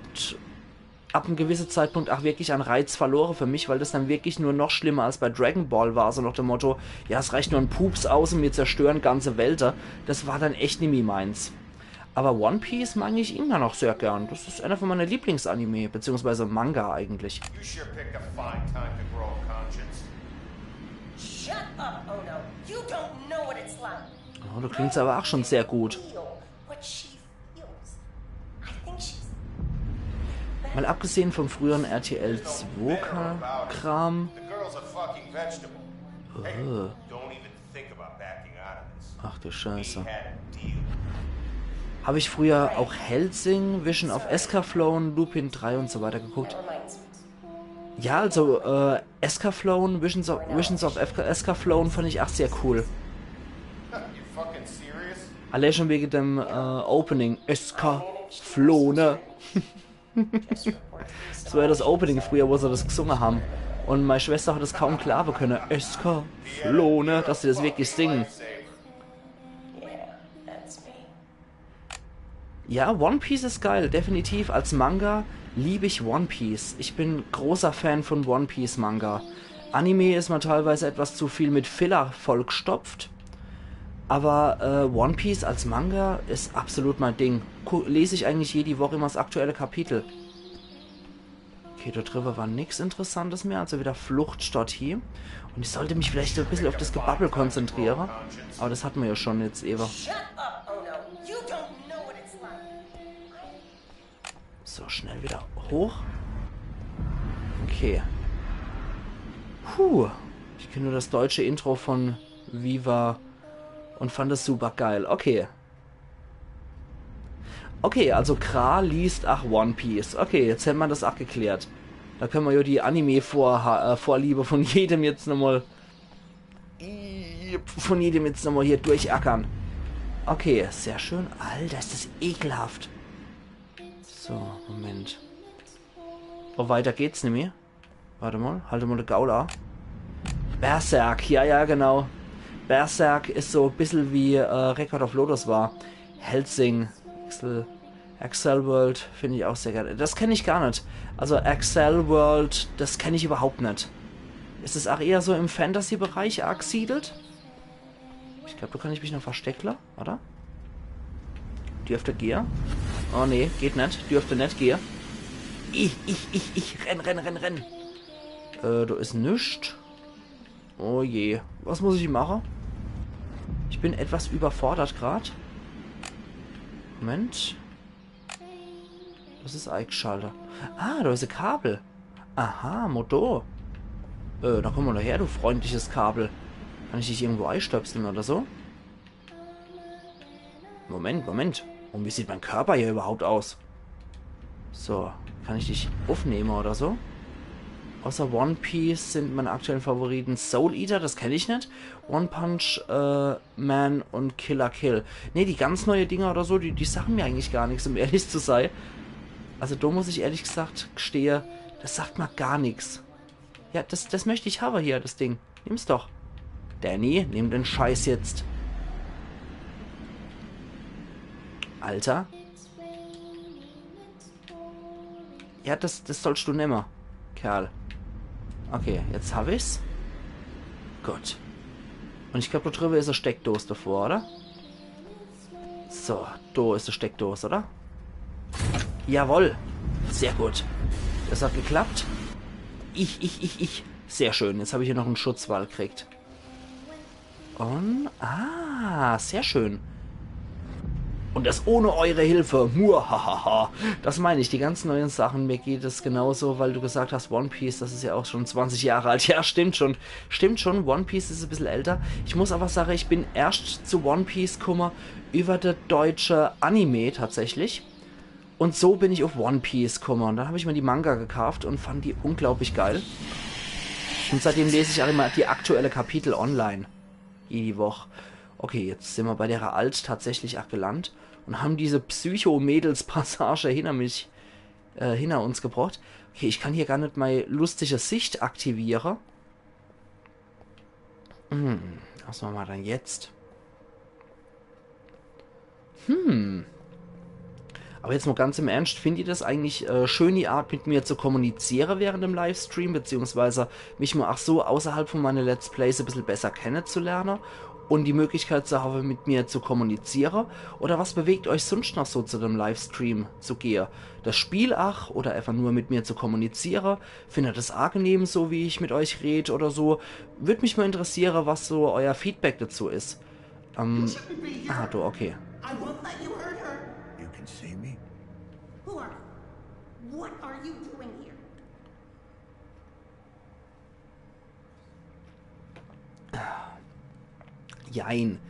ab einem gewissen Zeitpunkt auch wirklich an Reiz verloren für mich, weil das dann wirklich nur noch schlimmer als bei Dragon Ball war. So nach dem Motto, ja, es reicht nur ein Pups aus und wir zerstören ganze Welten. Das war dann echt nimmi meins. Aber One Piece mag ich immer noch sehr gern. Das ist einer von meinen Lieblingsanime, beziehungsweise Manga eigentlich. You sure picked a fine time to grow a conscience. Shut up, Ono. You don't know what it's like. Oh, du klingst aber auch schon sehr gut. Feel what she feels. I think she's Mal abgesehen vom früheren R T L zwei Kram. The girl's a fucking vegetable. Hey, Ugh. Don't even think about backing out of this. Ach du Scheiße. We had a deal. Habe ich früher auch Hellsing, Vision of Escaflown, Lupin drei und so weiter geguckt? Never mind. Ja, also äh, Escaflown, Visions of, Visions of Esca- Escaflown fand ich auch sehr cool. You fucking serious? Allein schon wegen dem äh, Opening. Escaflone. Das war ja das Opening früher, wo sie das gesungen haben. Und meine Schwester hat es kaum glauben können. Escaflone, dass sie das wirklich singen. Lifesaver. Yeah, that's me. Ja, One Piece ist geil, definitiv. Als Manga liebe ich One Piece. Ich bin großer Fan von One Piece Manga. Anime ist mir teilweise etwas zu viel mit Filler vollgestopft. Aber äh, One Piece als Manga ist absolut mein Ding. Gu- Lese ich eigentlich jede Woche immer das aktuelle Kapitel. Okay, da drüber war nichts Interessantes mehr, also wieder Flucht statt hier. Und ich sollte mich vielleicht so ein bisschen auf das Gebabbel konzentrieren. Aber das hatten wir ja schon jetzt eben. Shut up, Ono. You don't know what it's like. So, schnell wieder hoch. Okay. Puh. Ich kenne nur das deutsche Intro von Viva und fand es super geil. Okay. Okay, also Kra liest ach One Piece. Okay, jetzt hätt man das ach geklärt. Da können wir ja die Anime-Vorliebe äh, Vorliebe von jedem jetzt nochmal von jedem jetzt nochmal hier durchackern. Okay, sehr schön. Alter, ist das ekelhaft. So, Moment. Oh, weiter geht's nimmi. Warte mal, halt mal de Gaul a. Berserk, ja, ja, genau. Berserk ist so ein bisschen wie äh, Record of Lodoss war. Hellsing. Bisschen Accel World find ich auch sehr geil. Das kenn ich gar net. Also Accel World, das kenn ich überhaupt net. Is es auch eher so im Fantasy-Bereich angesiedelt? Ich glaub, do kann ich mich noch versteckle, oder? Dürft gehe. Oh nee, geht net. Dürft net gehe. Ich, ich, ich, ich. Renn, renn, renn, renn. Äh, do is nix. Oh je. Was muss ich mache? Ich bin etwas überfordert grad. Moment. Das is eigschalte. Ah, do is e Kabel. Aha, Motor. Äh, do komm mol her, du freundliches Kabel. Kann ich dich irgendwo eistöpsle oder so? Moment, Moment. Und wie sieht mein Körper hier überhaupt aus? So, kann ich dich aufnehme oder so? Außer One Piece sind meine aktuellen Favoriten Soul Eater, das kenn ich net. One Punch äh, Man und Kill la Kill. Nee, die ganz neue Dinger oder so, die, die sagen mir eigentlich gar nix, um ehrlich zu sei. Also do muss ich ehrlich gesagt gestehe, das sagt mir gar nix. Ja, das, das möcht ich habe hier, das Ding. Nimm's doch. Danny, nimm den Scheiß jetzt. Alter. Ja, das, das sollst du nimme, Kerl. Okay, jetzt hab ich's. Gut. Und ich glaub, do driwwe is e Steckdos davor, oder? So, do is e Steckdos, oder? Jawoll. Sehr gut. Das hat geklappt. Ich, ich, ich, ich. Sehr schön. Jetzt hab ich hier noch en Schutzwall gekriegt. Und, ah, sehr schön. Und das ohne eure Hilfe. Muahaha. Das meine ich, die ganzen neuen Sachen, mir geht es genauso, weil du gesagt hast, One Piece, das is ja auch schon zwanzig Jahre alt. Ja, stimmt schon. Stimmt schon, One Piece is e bissel älter. Ich muss aber sage, ich bin erscht zu One Piece kumme über de deutsche Anime tatsächlich. Und so bin ich auf One Piece kumme. Und dann hab ich mir die Manga gekauft und fand die unglaublich geil. Und seitdem lese ich auch immer die aktuelle Kapitel online. Jede Woch. Okay, jetzt sin mir bei der Alt tatsächlich auch gelandet und haben diese Psycho-Mädels-Passage hinter mich, äh, hinter uns gebracht. Okay, ich kann hier gar net mei lustige Sicht aktiviere. Hm, was mache mer dann jetzt? Hm. Aber jetzt mal ganz im Ernst, findet ihr das eigentlich äh, schön, die Art mit mir zu kommunizieren während dem Livestream, beziehungsweise mich mal auch so außerhalb von meine Let's Plays ein bisschen besser kennenzulernen und die Möglichkeit zu haben, mit mir zu kommunizieren? Oder was bewegt euch sonst noch so zu dem Livestream zu gehen? Das Spiel ach oder einfach nur mit mir zu kommunizieren? Findet ihr das angenehm, so wie ich mit euch rede oder so? Würde mich mal interessieren, was so euer Feedback dazu ist. Ähm, ah, du, okay. I won't let you hurt her. You can see me? Who are you? What are you doing here? Jein.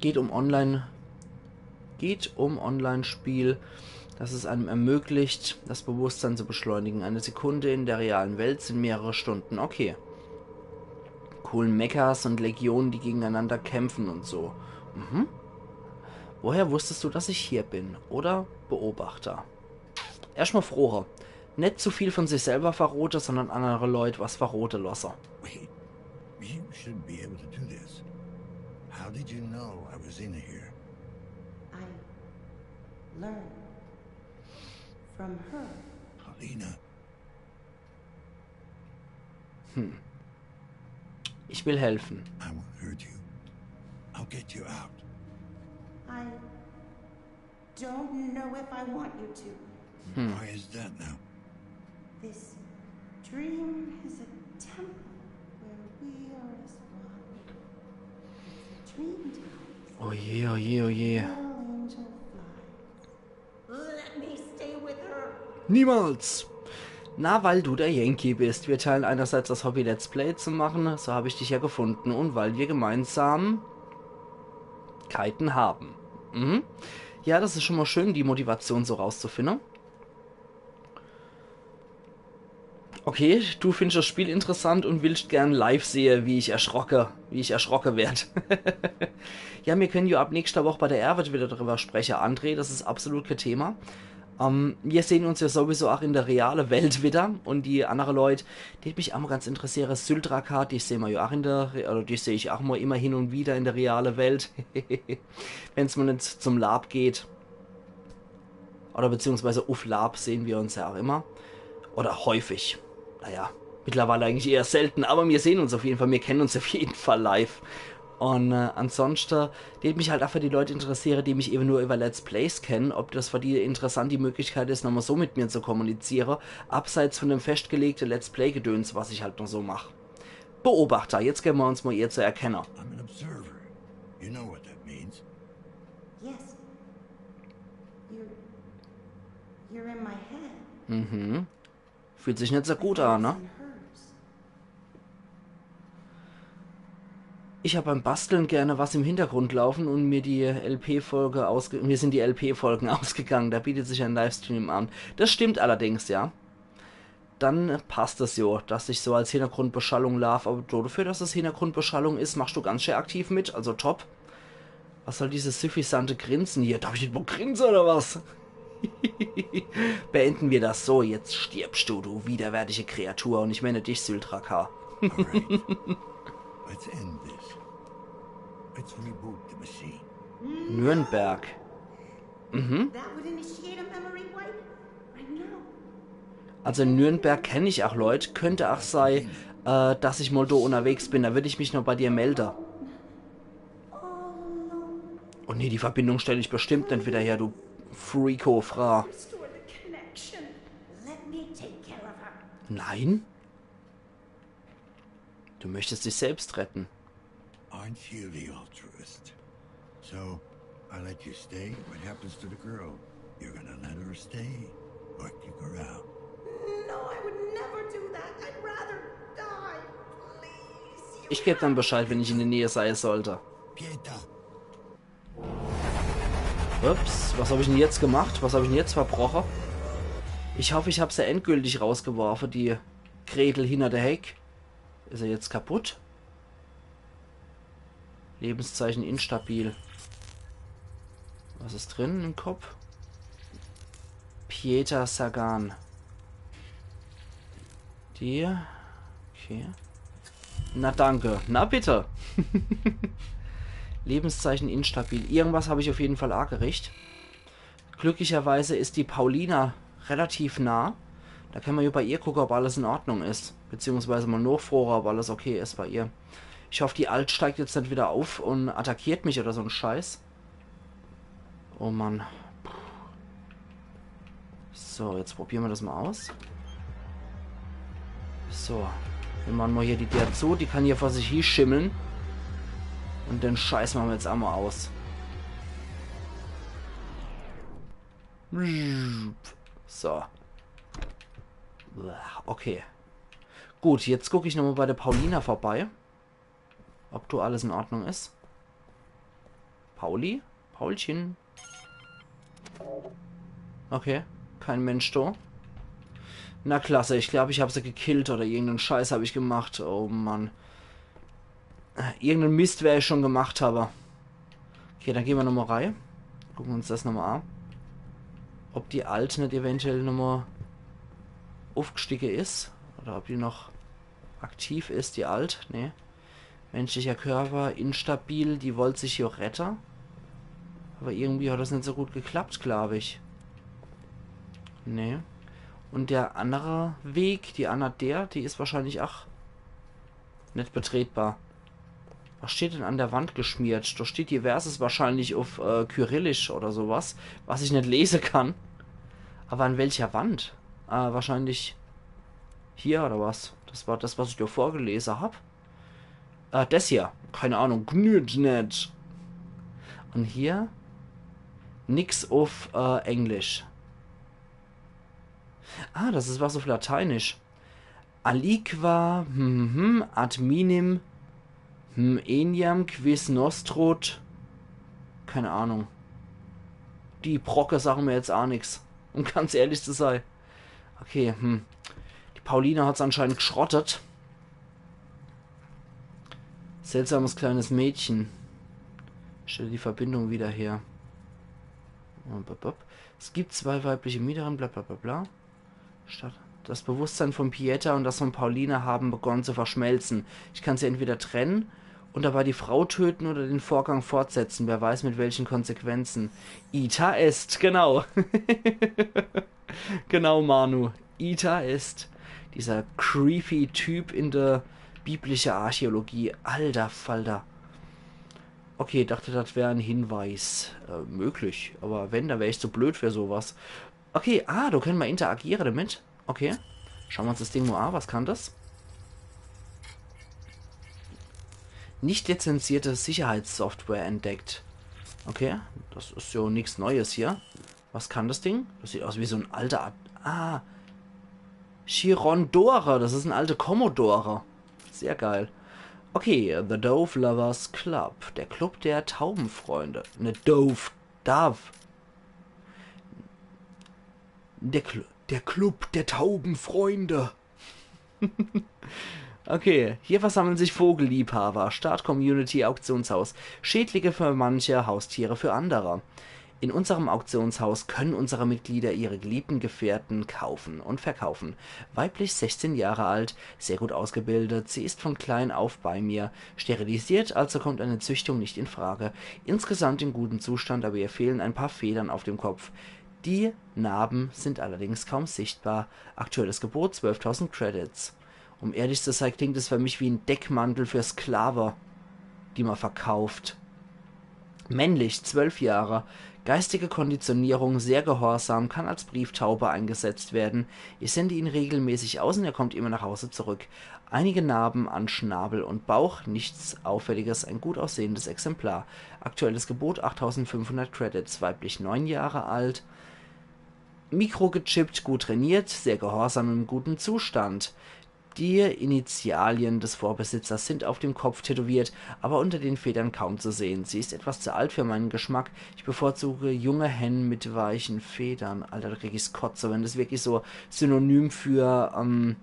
Geht um Online. Geht um Online-Spiel, das es einem ermöglicht, das Bewusstsein zu beschleunigen. Eine Sekunde in der realen Welt sind mehrere Stunden. Okay. Coolen Mechas und Legionen, die gegeneinander kämpfen und so. Mhm. Woher wusstest du, dass ich hier bin? Oder Beobachter? Erstmal frohe. Net zu viel von sich selber verrote, sondern andere Leute was verrote lasse. Wait, you should be able to do this. How did you know I was in here? I learned from her. Paulina, Ich will helfen. I won't hurt you. I'll get you out. I don't know if I want you to. Why is that now? This dream is a temple where we are as one. It's a dream time. Oh je, oh je, oh je. Little angel flies. Let me stay with her. Niemals! Na, weil du der Yankee bist. Wir teilen einerseits das Hobby, Let's Play zu machen, so habe ich dich ja gefunden, und weil wir Gemeinsamkeiten haben. Mhm. Ja, das ist schon mal schön, die Motivation so rauszufinden. Okay, du findest das Spiel interessant und willst gern live sehen, wie ich erschrocke, wie ich erschrocke werd. Ja, wir können ja ab nächster Woche bei der Erwet wieder drüber sprechen, André, das ist absolut kein Thema. Ähm, wir sehen uns ja sowieso auch in der realen Welt wieder und die anderen Leute, die mich auch mal ganz interessieren, Syldraka, die sehen wir ja auch in der, Re- oder die sehe ich auch mal immer hin und wieder in der realen Welt, wenn's mal nicht zum Lab geht. Oder beziehungsweise uff Lab sehen wir uns ja auch immer. Oder häufig. Naja, mittlerweile eigentlich eher selten, aber wir sehen uns auf jeden Fall, wir kennen uns auf jeden Fall live. Und äh, ansonsten tät mich halt auch für die Leute interessieren, die mich eben nur über Let's Plays kennen, ob das für die interessant die Möglichkeit ist, nochmal so mit mir zu kommunizieren, abseits von dem festgelegten Let's Play-Gedöns, was ich halt noch so mach. Beobachter, jetzt geben wir uns mal ihr zu erkennen. I'm an observer. You know what that means. Yes. You're. You're in my head. Mhm. Fühlt sich nicht so gut an, ne? And hers. Ich habe beim Basteln gerne was im Hintergrund laufen und mir die L P-Folge ausge mir sind die L P-Folgen ausgegangen. Da bietet sich ein Livestream an. Das stimmt allerdings, ja. Dann passt es jo, dass ich so als Hintergrundbeschallung laufe. Aber du, dafür, dass es Hintergrundbeschallung ist, machst du ganz schön aktiv mit. Also top. Was soll dieses süffisante Grinsen hier? Darf ich nicht mal grinsen oder was? Beenden wir das so. Jetzt stirbst du, du widerwärtige Kreatur. Und ich meine dich, Syldraka. All right. Let's end this. Let's reboot the machine. Nürnberg. That would initiate a memory wipe. I know. Also in Nürnberg kenne ich auch Leute. Könnte auch sei, äh, dass ich mal do unterwegs bin. Da würde ich mich noch bei dir melde. All alone. Oh nee, die Verbindung stelle ich bestimmt nicht wieder her, du Freako-Fra. Restore the connection. Let me take care of her. Nein? Du möchtest dich selbst retten. Aren't you the altruist? So, I let you stay. What happens to the girl? You're gonna let her stay or kick her out? No, I would never do that. I'd rather die. Please. You Ich gebe dann Bescheid, wenn ich in der Nähe sein sollte. Pietà! Ups, was habe ich denn jetzt gemacht? Was habe ich denn jetzt verbrochen? Ich hoffe, ich habe sie endgültig rausgeworfen, die Gretel hinter der Heck. Ist er jetzt kaputt? Lebenszeichen instabil. Was ist drin im Kopf? Pietà Sagan. Die. Okay. Na danke. Na bitte. Lebenszeichen instabil. Irgendwas habe ich auf jeden Fall angerichtet. Glücklicherweise ist die Paulina relativ nah. Da können wir ja bei ihr gucken, ob alles in Ordnung ist. Beziehungsweise mal nachfragen, ob alles okay ist bei ihr. Ich hoffe, die Alt steigt jetzt nicht wieder auf und attackiert mich oder so ein Scheiß. Oh Mann. So, jetzt probieren wir das mal aus. So. Wir machen mal hier die Dier zu. Die kann hier vor sich hin schimmeln. Und den Scheiß machen wir jetzt einmal aus. So. Okay. Gut, jetzt gucke ich nochmal bei der Paulina vorbei. Ob du alles in Ordnung ist. Pauli? Paulchen? Okay, kein Mensch da. Na klasse, ich glaube, ich habe sie gekillt oder irgendeinen Scheiß habe ich gemacht. Oh Mann. Irgendeinen Mist werde ich schon gemacht haben. Okay, dann gehen wir nochmal rein. Gucken uns das nochmal an. Ob die Alt nicht eventuell nochmal aufgestiegen ist. Oder ob die noch aktiv ist, die Alt. Nee. Menschlicher Körper, instabil, die wollte sich hier retten. Aber irgendwie hat das nicht so gut geklappt, glaube ich. Nee. Und der andere Weg, die andere Dier, die ist wahrscheinlich auch nicht betretbar. Was steht denn an der Wand geschmiert? Da steht diverses wahrscheinlich auf äh, Kyrillisch oder sowas, was ich nicht lesen kann. Aber an welcher Wand? Äh, wahrscheinlich hier oder was? Das war das, was ich dir vorgelesen habe. Äh, das hier. Keine Ahnung. Gnüt net. Und hier? Nix auf äh, Englisch. Ah, das ist was auf Lateinisch. Aliqua, hm, hm, hm, ad minim, hm, eniam quis nostrot. Keine Ahnung. Die Brocke sagen mir jetzt auch nix. Um ganz ehrlich zu sein. Okay, hm. Die Paulina hat's anscheinend geschrottet. Seltsames kleines Mädchen. Stelle die Verbindung wieder her. Und bop, bop. Es gibt zwei weibliche Mieterinnen, bla bla bla bla. Statt das Bewusstsein von Pietà und das von Paulina haben begonnen zu verschmelzen. Ich kann sie entweder trennen und dabei die Frau töten oder den Vorgang fortsetzen. Wer weiß mit welchen Konsequenzen. Ita est, genau. Genau, Manu. Ita est. Dieser creepy Typ in der biblischen Archäologie. Alter Falter. Okay, dachte, das wär en Hinweis. Äh, möglich. Aber wenn, dann wär ich zu blöd für sowas. Okay, ah, do könne mer interagiere damit. Okay. Schaue mer uns das Ding mo an. Was kann das? Nicht lizenzierte Sicherheitssoftware entdeckt. Okay, das is jo nix Neues hier. Was kann das Ding? Das sieht aus wie so en alter At-, ah. Chirondore, das is en alter Commodore. Sehr geil. Okay, The Dove Lovers Club. Der Club der Taubenfreunde. Ne Dove, Dove. Der, Cl der Club der Taubenfreunde. Okay, hier versammeln sich Vogelliebhaber, Start-Community, Auktionshaus, Schädlinge für manche, Haustiere für andere. In unserem Auktionshaus können unsere Mitglieder ihre geliebten Gefährten kaufen und verkaufen. Weiblich, sechzehn Jahre alt, sehr gut ausgebildet, sie ist von klein auf bei mir, sterilisiert, also kommt eine Züchtung nicht in Frage. Insgesamt in gutem Zustand, aber ihr fehlen ein paar Federn auf dem Kopf. Die Narben sind allerdings kaum sichtbar. Aktuelles Gebot, zwölftausend Credits. Um ehrlich zu sein, klingt es für mich wie en Deckmantel für Sklave, die mer verkauft. Männlich, zwölf Jahre. Geistige Konditionierung, sehr gehorsam, kann als Brieftaube eingesetzt werden. Ich sende ihn regelmäßig aus und er kommt immer nach Hause zurück. Einige Narben an Schnabel und Bauch, nichts Auffälliges, ein gut aussehendes Exemplar. Aktuelles Gebot, achttausendfünfhundert Credits, weiblich, neun Jahre alt. Mikrogechippt, gut trainiert, sehr gehorsam, im guten Zustand. Die Initialien des Vorbesitzers sind auf dem Kopf tätowiert, aber unter den Federn kaum zu sehen. Sie ist etwas zu alt für meinen Geschmack. Ich bevorzuge junge Hennen mit weichen Federn. Alter, do krieg ich's Kotze, wenn das wirklich so Synonym für, ähm,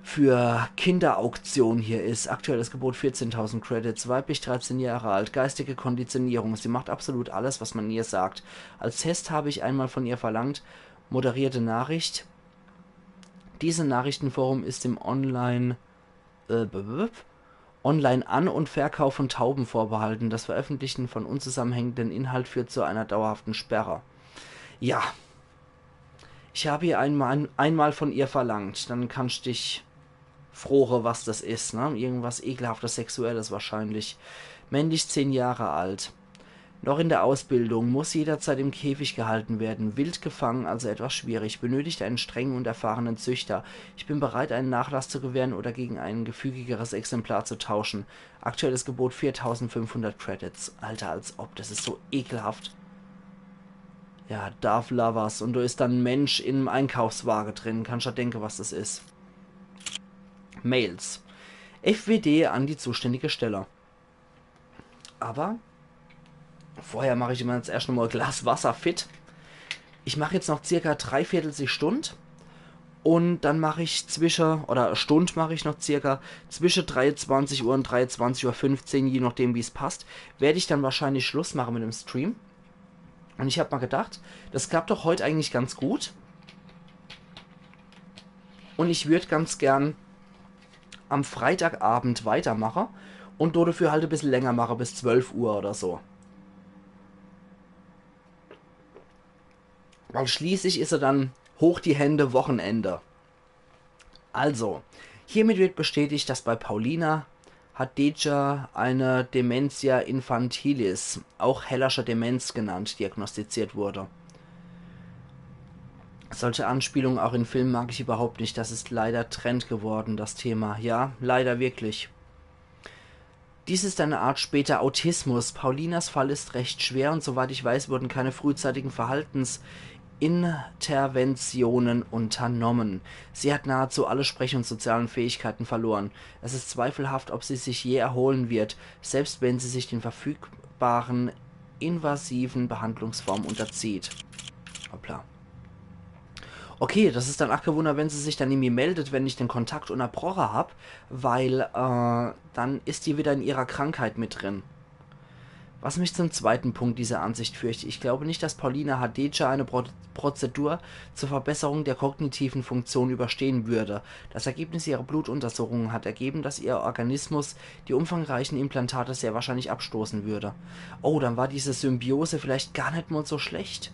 für Kinderauktion hier is. Aktuelles Gebot, vierzehntausend Credits, weiblich, dreizehn Jahre alt, geistige Konditionierung. Sie macht absolut alles, was man ihr sagt. Als Test habe ich einmal von ihr verlangt, moderierte Nachricht. Diese Nachrichtenforum ist im Online, äh, b- b- b- Online-An- und Verkauf von Tauben vorbehalten. Das Veröffentlichen von unzusammenhängenden Inhalt führt zu einer dauerhaften Sperre. Ja. Ich habe ihr einmal, einmal von ihr verlangt. Dann kannst dich froche, was das is, ne? Irgendwas ekelhaftes Sexuelles wahrscheinlich. Männlich, zehn Jahre alt. Noch in der Ausbildung, muss jederzeit im Käfig gehalten werden. Wild gefangen, also etwas schwierig. Benötigt einen strengen und erfahrenen Züchter. Ich bin bereit, einen Nachlass zu gewähren oder gegen ein gefügigeres Exemplar zu tauschen. Aktuelles Gebot, viertausendfünfhundert Credits. Alter, als ob, das is so ekelhaft. Ja, Dove Lovers. Und do is dann en Mensch im Einkaufswage drin. Kannst ja denke, was das is. Mails. F W D an die zuständige Stelle. Aber vorher mach ich immer jetzt erscht nochmal e Glas Wasser fit. Ich mach jetzt noch circa dreiviertel Stund. Und dann mach ich zwische, oder Stund mach ich noch circa, zwische dreiundzwanzig Uhr und dreiundzwanzig Uhr fünfzehn, je nachdem, wie's passt, werd ich dann wahrscheinlich Schluss mache mit dem Stream. Und ich hab mal gedacht, das klappt doch heut eigentlich ganz gut. Und ich würd ganz gern am Freitagabend weitermache und do dafür halt e bissel länger mache, bis zwölf Uhr oder so. Weil schließlich is er dann hoch die Hände Wochenende. Also, hiermit wird bestätigt, dass bei Paulina Hadidja eine Dementia infantilis, auch Hellersche Demenz genannt, diagnostiziert wurde. Solche Anspielungen auch in Filmen mag ich überhaupt nicht. Das ist leider Trend geworden, das Thema. Ja, leider wirklich. Dies ist eine Art später Autismus. Paulinas Fall ist recht schwer und soweit ich weiß, wurden keine frühzeitigen Verhaltensinterventionen unternommen. Sie hat nahezu alle Sprech- und sozialen Fähigkeiten verloren. Es ist zweifelhaft, ob sie sich je erholen wird, selbst wenn sie sich den verfügbaren invasiven Behandlungsformen unterzieht. Hoppla. Okay, das is dann ach kee Wunner, wenn se sich dann nimmi meldet, wenn ich den Kontakt unnerbroche hab, weil, äh, dann is die wieder in ihrer Krankheit mit drin. Was mich zum zweiten Punkt dieser Ansicht führt: Ich glaube nicht, dass Paulina Hadeja eine Pro Prozedur zur Verbesserung der kognitiven Funktion überstehen würde. Das Ergebnis ihrer Blutuntersuchungen hat ergeben, dass ihr Organismus die umfangreichen Implantate sehr wahrscheinlich abstoßen würde. Oh, dann war diese Symbiose vielleicht gar nicht mal so schlecht.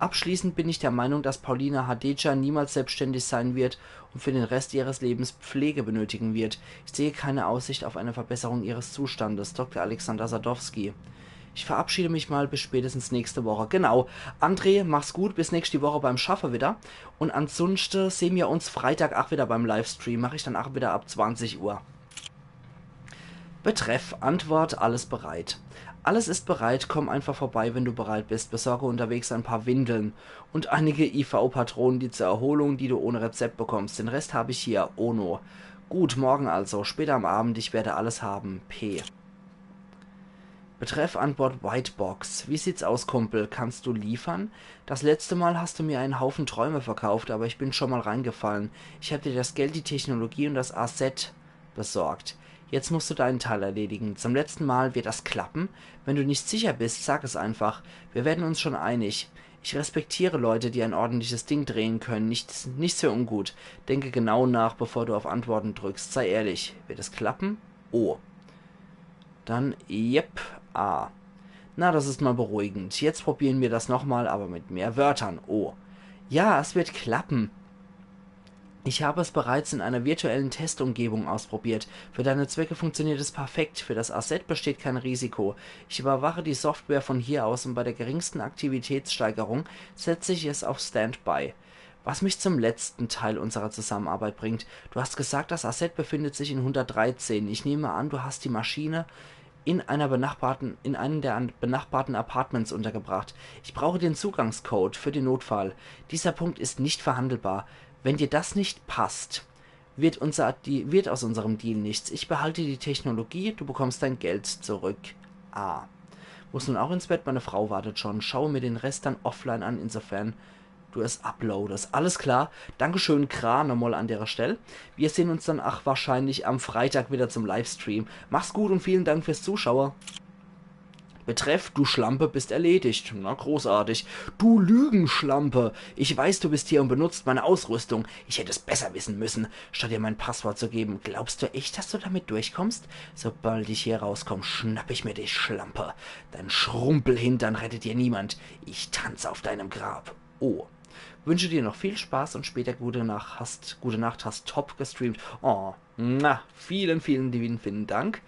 Abschließend bin ich der Meinung, dass Paulina Hadeja niemals selbstständig sein wird und für den Rest ihres Lebens Pflege benötigen wird. Ich sehe keine Aussicht auf eine Verbesserung ihres Zustandes. Doktor Alexander Sadowski. Ich verabschiede mich mal bis spätestens nächste Woche. Genau. André, mach's gut, bis nächste Woche beim Schaffe wieder. Und ansonsten sehen wir uns Freitag auch wieder beim Livestream. Mach ich dann auch wieder ab zwanzig Uhr. Betreff, Antwort, alles bereit. Alles ist bereit, komm einfach vorbei, wenn du bereit bist. Besorge unterwegs ein paar Windeln und einige I V-Patronen, die zur Erholung, die du ohne Rezept bekommst. Den Rest habe ich hier, Ono. Gut, morgen also, später am Abend, ich werde alles haben. P. Betreff, Antwort, Whitebox. Wie sieht's aus, Kumpel? Kannst du liefern? Das letzte Mal hast du mir einen Haufen Träume verkauft, aber ich bin schon mal reingefallen. Ich hab dir das Geld, die Technologie und das Asset besorgt. Jetzt musst du deinen Teil erledigen. Zum letzten Mal: Wird das klappen? Wenn du nicht sicher bist, sag es einfach. Wir werden uns schon einig. Ich respektiere Leute, die ein ordentliches Ding drehen können. Nichts, nichts für ungut. Denke genau nach, bevor du auf Antworten drückst. Sei ehrlich. Wird es klappen? Oh. Dann, yep, A. Na, das ist mal beruhigend. Jetzt probieren wir das nochmal, aber mit mehr Wörtern. Oh. Ja, es wird klappen. Ich habe es bereits in einer virtuellen Testumgebung ausprobiert. Für deine Zwecke funktioniert es perfekt. Für das Asset besteht kein Risiko. Ich überwache die Software von hier aus und bei der geringsten Aktivitätssteigerung setze ich es auf Standby. Was mich zum letzten Teil unserer Zusammenarbeit bringt. Du hast gesagt, das Asset befindet sich in hundertdreizehn. Ich nehme an, du hast die Maschine in einer benachbarten, in einem der an-, benachbarten Apartments untergebracht. Ich brauche den Zugangscode für den Notfall. Dieser Punkt ist nicht verhandelbar. Wenn dir das nicht passt, wird, unser, die, wird aus unserem Deal nichts. Ich behalte die Technologie, du bekommst dein Geld zurück. Ah. Muss nun auch ins Bett, meine Frau wartet schon. Schaue mir den Rest dann offline an, insofern du es uploadest. Alles klar. Dankeschön, Kra, nochmal an der Stelle. Wir sehen uns dann, ach, wahrscheinlich am Freitag wieder zum Livestream. Mach's gut und vielen Dank fürs Zuschauen. Betreff, du Schlampe, bist erledigt. Na, großartig. Du Lügenschlampe. Ich weiß, du bist hier und benutzt meine Ausrüstung. Ich hätte es besser wissen müssen, statt dir mein Passwort zu geben. Glaubst du echt, dass du damit durchkommst? Sobald ich hier rauskomme, schnapp ich mir dich, Schlampe. Dein Schrumpelhintern rettet dir niemand. Ich tanze auf deinem Grab. Oh. Wünsche dir noch viel Spaß und später gute Nacht. Hast, gute Nacht, hast top gestreamt. Oh, na, vielen, vielen lieben, vielen Dank.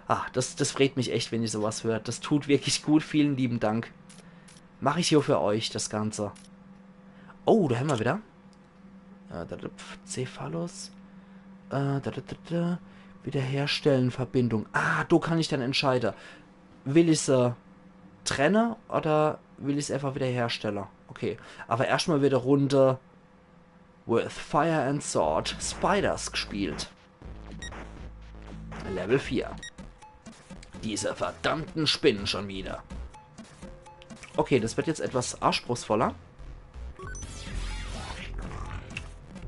Ah, das, das freut mich echt, wenn ich sowas höre. Das tut wirklich gut. Vielen lieben Dank. Mach ich hier für euch das Ganze. Oh, da haben wir wieder. Äh, da, da, pf, Cephalus. Äh, da, da, da, da. Wiederherstellen, Verbindung. Ah, do kann ich dann entscheiden. Will ich se trenne oder will ich se einfach wiederherstelle? Okay, aber erstmal wieder Runde With Fire and Sword Spiders gespielt. Level vier. Diese verdammten Spinnen schon wieder. Okay, das wird jetzt etwas anspruchsvoller.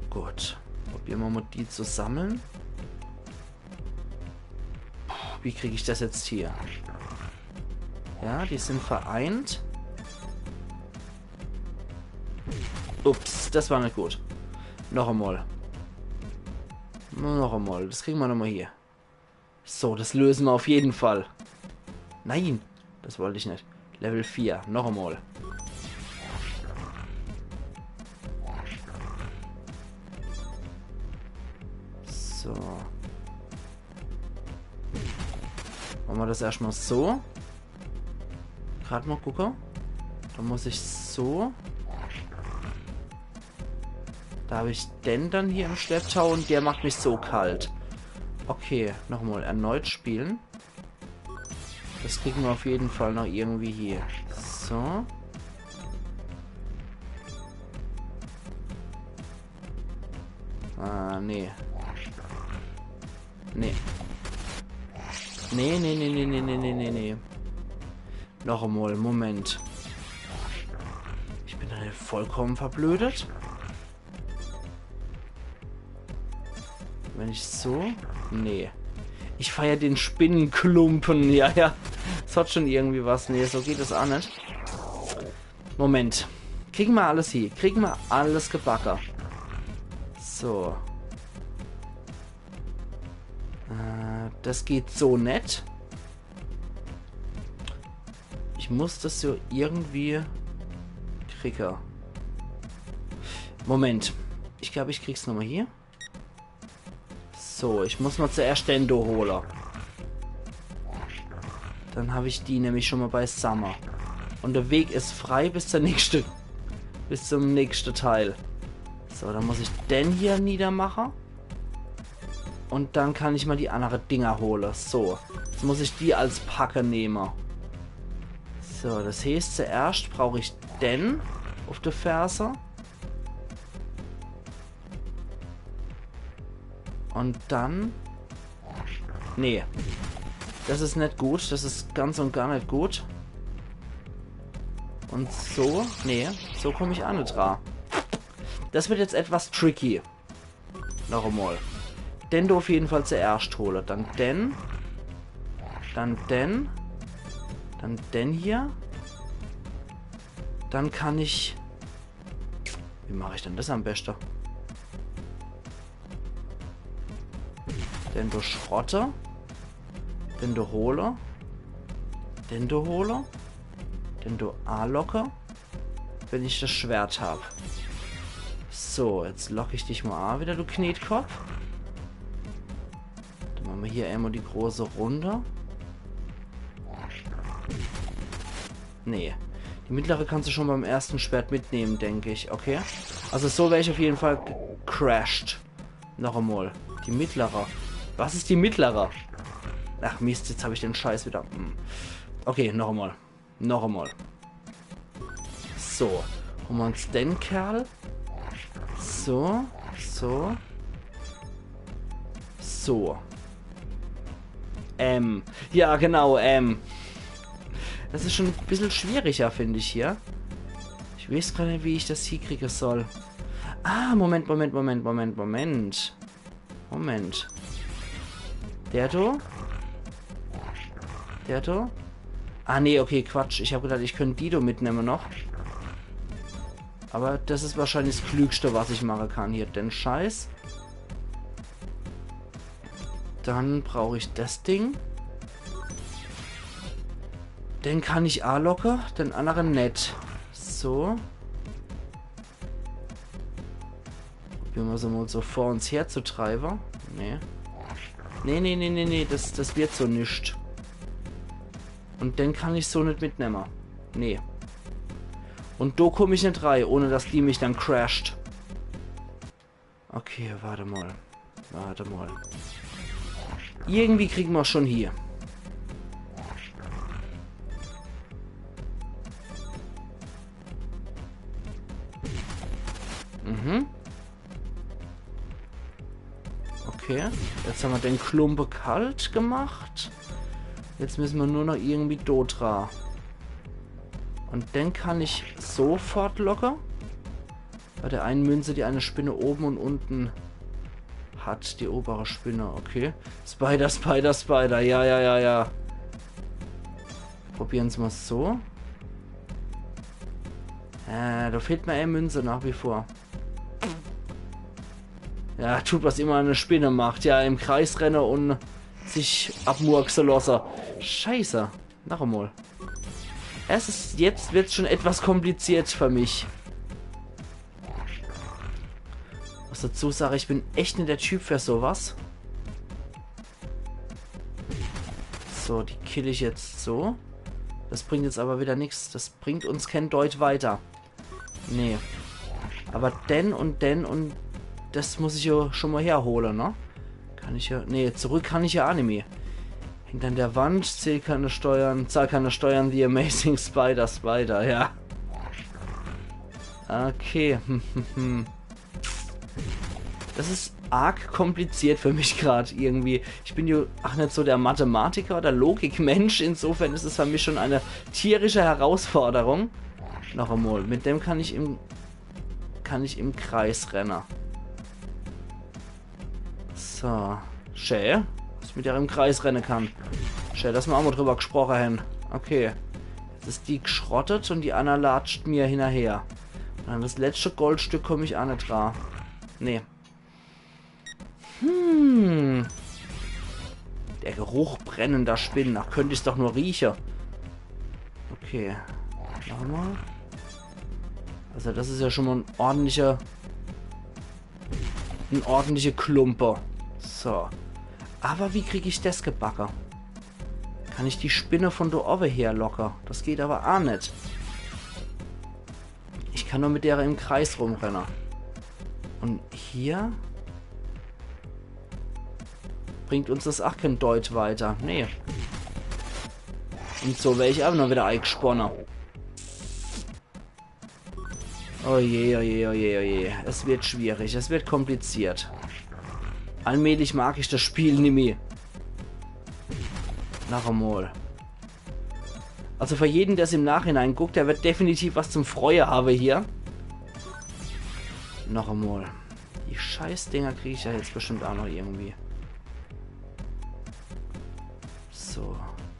Gut, probieren wir mal die zu sammeln. Puh, wie kriege ich das jetzt hier? Ja, die sind vereint. Ups, das war nicht gut. Noch einmal. Noch einmal. Das kriegen wir nochmal hier. So, das lösen wir auf jeden Fall. Nein, das wollte ich nicht. Level vier, noch einmal. So. Machen wir das erstmal so. Grad mal gucke. Da muss ich so. Da habe ich den dann hier im Schlepptau und der macht mich so kalt. Okay, nochmal erneut spielen. Das kriegen wir auf jeden Fall noch irgendwie hier. So. Ah, nee. Nee. Nee, nee, nee. Noch einmal, Moment. Ich bin da nicht vollkommen verblödet? Wenn ich so... Nee. Ich feier den Spinnenklumpen. Ja, ja. Das hat schon irgendwie was. Nee, so geht es auch net. Moment. Kriegen mer alles hie. Kriegen mer alles gebacke. So. Äh, das geht so net. Ich muss das so irgendwie kriege. Moment. Ich glaub, ich krieg's nochmal hier. So, ich muss mal zuerscht den do hole. Dann hab ich die nämlich schon mal beisamme. Und der Weg is frei bis zur nächste, bis zum nächste Teil. So, dann muss ich den hier niedermache. Und dann kann ich mal die andere Dinger hole. So, jetzt muss ich die als Packe nehme. So, das heeßt, zuerscht brauch ich den auf der Ferse. Und dann... Nee. Das is net gut. Das is ganz und gar net gut. Und so... Nee, so komm ich aa net dra. Das wird jetzt etwas tricky. Noch einmal. Den do auf jeden Fall zuerscht hole. Dann den. Dann den. Dann den hier. Dann kann ich... Wie mach ich denn das am beste? Den do schrotte. Den do hole. Den do hole. Den do aalocke. Wenn ich das Schwert hab. So, jetzt lock ich dich mal aa wieder, du Knetkopp. Dann mache mer hier einmal die große Runde. Nee. Die mittlere kannst du schon beim ersten Schwert mitnehmen, denk ich. Okay. Also so wär ich auf jeden Fall gecrasht. Noch einmal. Die mittlere. Was is die mittlere? Ach Mist, jetzt hab ich den Scheiß wieder. Hm. Okay, noch einmal. Noch einmal. So. Hole mer uns den Kerl. So. So. So. Ähm. Ja, genau, ähm. Das is schon e bissel schwieriger, find ich, hier. Ich weeß gar net, wie ich das hiekriege soll. Ah, Moment, Moment, Moment, Moment, Moment. Moment. Der do? Der do? Ah, nee, okay, Quatsch. Ich hab gedacht, ich könnt die do mitnemme noch. Aber das is wahrscheinlich das Klügste, was ich mache kann hier. Den Scheiß. Dann brauch ich das Ding. Den kann ich aalocke, den annere net. So. Probiere mer's mal so vor uns her zu treibe. Nee. Nee, nee, nee, nee, nee, das, das wird so nix. Und den kann ich so net mitnemme. Nee. Und do komm ich net rei, ohne dass die mich dann crasht. Okay, warte mal. Warte mal. Irgendwie kriegen mer's schon hier. Mhm. Okay, jetzt haben wir den Klumpe kalt gemacht. Jetzt müssen wir nur noch irgendwie do dra. Und den kann ich sofort locke. Bei der einen Münze, die eine Spinne oben und unten hat. Die obere Spinne, okay. Spider, Spider, Spider. Ja, ja, ja, ja. Probieren's mal so. Äh, da fehlt mir eine Münze nach wie vor. Ja, tut, was immer eine Spinne macht. Ja, im Kreis renne und sich abmurkse losse. Scheiße. Noch einmal. Es is, jetzt wird's schon etwas kompliziert für mich. Was dazu sage, ich bin echt net der Typ für sowas. So, die kill ich jetzt so. Das bringt jetzt aber wieder nix. Das bringt uns kein Deut weiter. Nee. Aber den und den und das muss ich ja schon mal herhole, ne? Kann ich ja... Nee, zurück kann ich ja aa nimmi. Hängt an der Wand, zähl keine Steuern, zahl keine Steuern, The Amazing Spider, Spider, ja. Okay. Das is arg kompliziert für mich grad irgendwie. Ich bin ja ach net so der Mathematiker oder Logikmensch. Insofern is es für mich schon eine tierische Herausforderung. Noch einmal, mit dem kann ich im, kann ich im Kreis renne. So. Schä. Dass ich mit der im Kreis renne kann. Schää, dass mer aa mol drüber gesproche hän. Okay. Jetzt is die gschrottet un die anner latscht mir hinnerher. Un an das letschte Goldstück komm ich aa net dra. Nee. Hm. Der Geruch brennender Spinnen. Ach, könnt ich's doch nur rieche. Okay. Nochmol. Also das is jo schon mol en ordentlicher, en ordentliche Klumpe. So. Awwer wie krieg ich das gebacke? Kann ich die Spinne von do owwe herlocke? Das geht awwer aa net. Ich kann nur mit dere im Kreis rumrenne. Un hier bringt uns das aa kän Deut weiter. Nee. Un so wer ich aa noch wieder eigspawne. Oh je, oh je, oh je, oh je. Es wird schwierig, es wird kompliziert. Allmählich mag ich das Spiel nimmi. Noch emol. Also für jeden, der's im Nachhinein guckt, der wird definitiv was zum Freue hawwe hier. Noch emol. Die Scheißdinger krieg ich jo jetzt bestimmt aa noch irgendwie. So,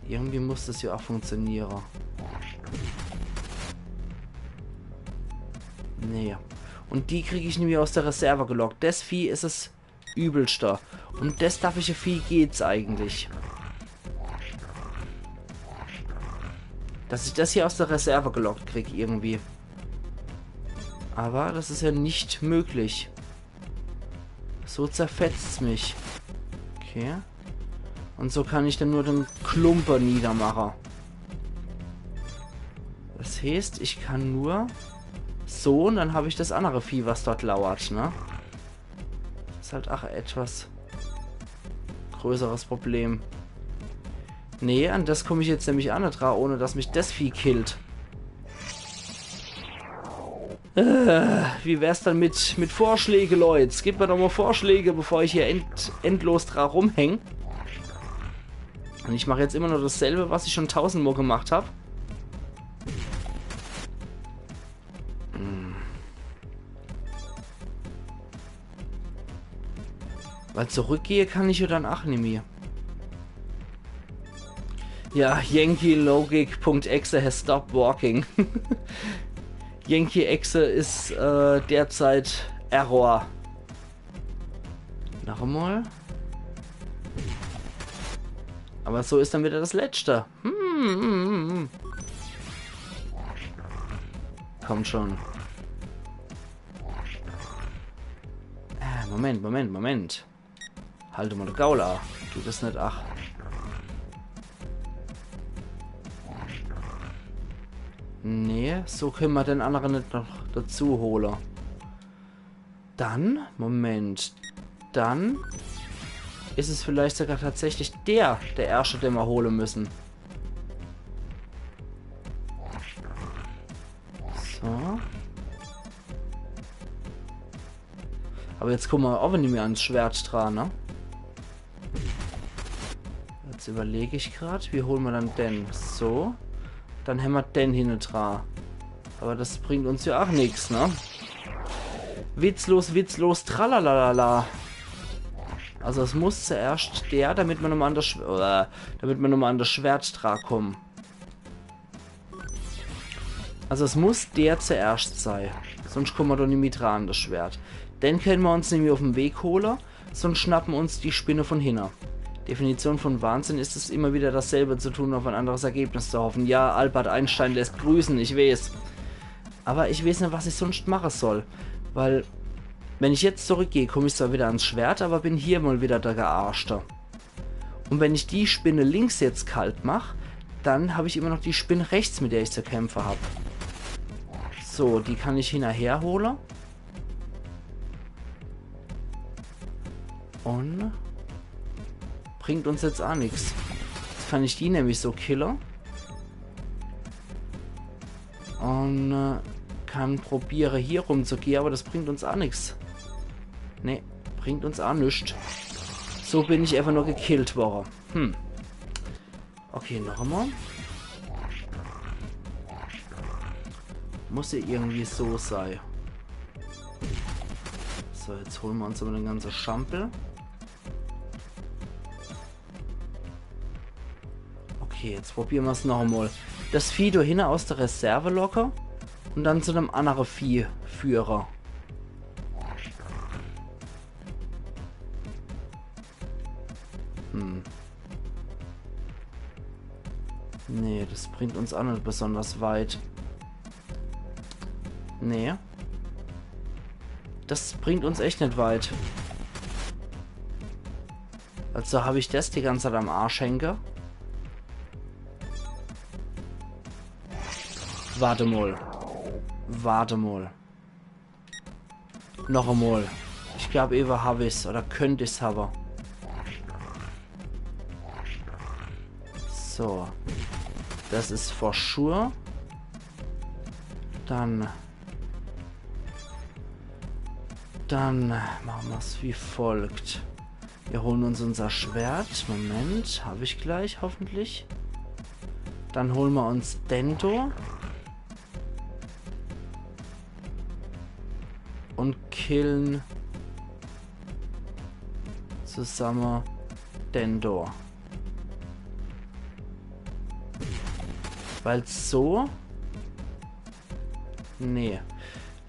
irgendwie muss das jo aa funktioniere. Nee. Un die krieg ich nimmi aus der Reserve gelockt. Das Vieh is es Übelste. Um das Vieh geht's eigentlich. Dass ich das hier aus der Reserve gelockt krieg irgendwie. Awwer das is jo net möglich. So zerfetzt's mich. Okay. Un so kann ich dann nur den Klumpe niedermache. Das heeßt, ich kann nur so, un dann hab ich das annere Vieh, was dort lauert, ne? Das is halt aa etwas größeres Problem. Nee, an das komm ich jetzt nämlich aa net dra, ohne dass mich das Vieh killt. Äh, wie wär's dann mit, mit Vorschläge, Leut? Gebt mer doch mol Vorschläge, bevor ich hier end-, endlos dra rumhäng. Un ich mach jetzt immer nur dasselbe, was ich schon tausendmol gemacht hab. Hm. Weil zurückgehe kann ich jo dann aa nimmi. Ja, Yankee Logic Punkt exe has stopped working. Yankee Exe is äh, derzeit Error. Noch emol. Awwer so is dann wieder das letschte. Hm, hm, hm, hm. Komm schon. Ah, Moment, Moment, Moment. Halt mol de Gaul a. Du bist net, ach. Nee, so könne mer den annere net noch dazu hole. Dann, Moment. Dann is es vielleicht sogar tatsächlich der, der erschte, den mer hole müssen. So. Awwer jetzt kumme mer aa nimmi ans Schwert dra, ne? Jetzt überleg ich grad, wie hole mer dann den? So. Dann hämmer den hinnedra. Awwer das bringt uns jo aa nix, ne? Witzlos, witzlos, tralalala. Also es muss zuerscht der, damit mer nochmol an das Schw-, äh, damit mer nochmol an das Schwert dra kumme. Also es muss der zuerscht sei. Sonscht kumme mer doch nimmi dra an das Schwert. Den könne mer uns nimmi uff em Weg hole, sonscht schnappe mer uns die Spinne von hinne. Definition von Wahnsinn is es, immer wieder dasselbe zu tun und auf ein anderes Ergebnis zu hoffen. Ja, Albert Einstein lässt grüßen, ich weeß. Awwer ich weeß net, was ich sonscht mache soll. Weil, wenn ich jetzt zurückgeh, kumm ich zwar wieder ans Schwert, awwer bin hier mol wieder der Gearschte. Und wenn ich die Spinne links jetzt kalt mach, dann hab ich immer noch die Spinne rechts, mit der ich zu kämpfe hab. So, die kann ich hinnerher hole. Und bringt uns jetzt aa nix. Jetzt kann ich die nämlich so kille. Und äh, kann probiere, hier rumzugehe, awwer das bringt uns aa nix. Nee, bringt uns aa nix. So bin ich einfach nur gekillt worre. Hm. Okay, noch emol. Muss jo irgendwie so sei. So, jetzt hole mer uns awwer den ganze Schampel. Okay, jetzt probiere mer's noch emol. Das Vieh do hinne aus der Reserve locke und dann zu nem annere Vieh führe. Hm. Nee, das bringt uns aa net besonders weit. Nee. Das bringt uns echt net weit. Also hab ich das die ganze Zeit am Arsch hänge. Warte mol. Warte mol. Noch emol. Ich glaab, ewe hab ich's. Oder könnt ich's hawwe. So. Das is for sure. Dann. Dann mache mer's wie folgt. Wir hole uns unser Schwert. Moment, hab ich gleich, hoffentlich. Dann hole mer uns den do. Und kille zusamme den do. Weil so. Nee.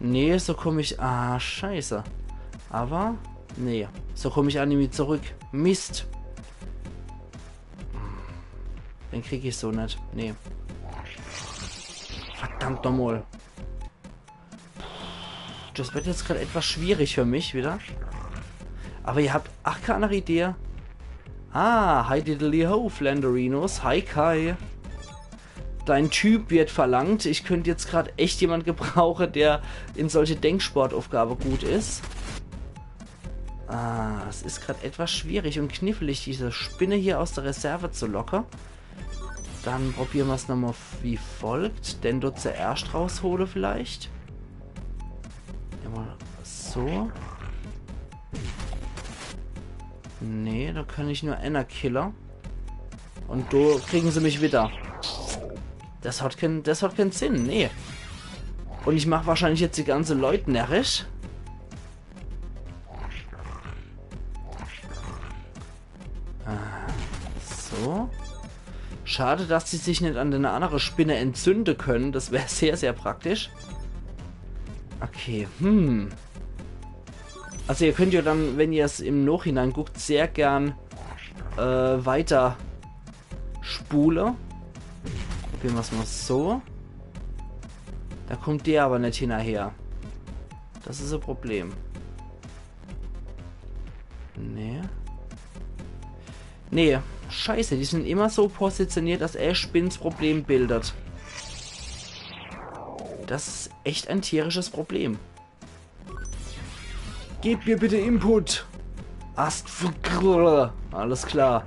Nee, so komm ich. Ah, scheiße. Aber. Nee. So komm ich aa nimmi zurück. Mist. Den krieg ich so net. Nee. Verdammt nochmol. Das wird jetzt grad etwas schwierig für mich wieder. Aber ihr habt aa kee annere Idee. Ah, hi diddly ho, Flenderinos. Hi Kai. Dein Typ wird verlangt. Ich könnt jetzt grad echt jemand gebrauche, der in solche Denksportaufgabe gut is. Ah, es is grad etwas schwierig und knifflig, diese Spinne hier aus der Reserve zu locke. Dann probiere mer's nochmol wie folgt. Den do zuerscht raushole vielleicht. Emol so. Nee, do kann ich nur enner kille. Und do kriegen se mich wieder. Das hat keen, das hat keen Sinn, nee. Und ich mach wahrscheinlich jetzt die ganze Leut närrisch. Ah, so. Schade, dass die sich net an de annere Spinne entzünde können. Das wär sehr, sehr praktisch. Okay, hm. Also ihr könnt ja dann, wenn ihr's im Nachhinein guckt, sehr gern, äh, weiter spule. Probiere mer's mol so. Do kommt der aber net hinnerher. Das is e Problem. Nee. Nee, scheiße, die sind immer so positioniert, dass e Spinn 's Problem bildet. Das is echt e tierisches Problem. Gib mir bitte Input. Ast. Alles klar.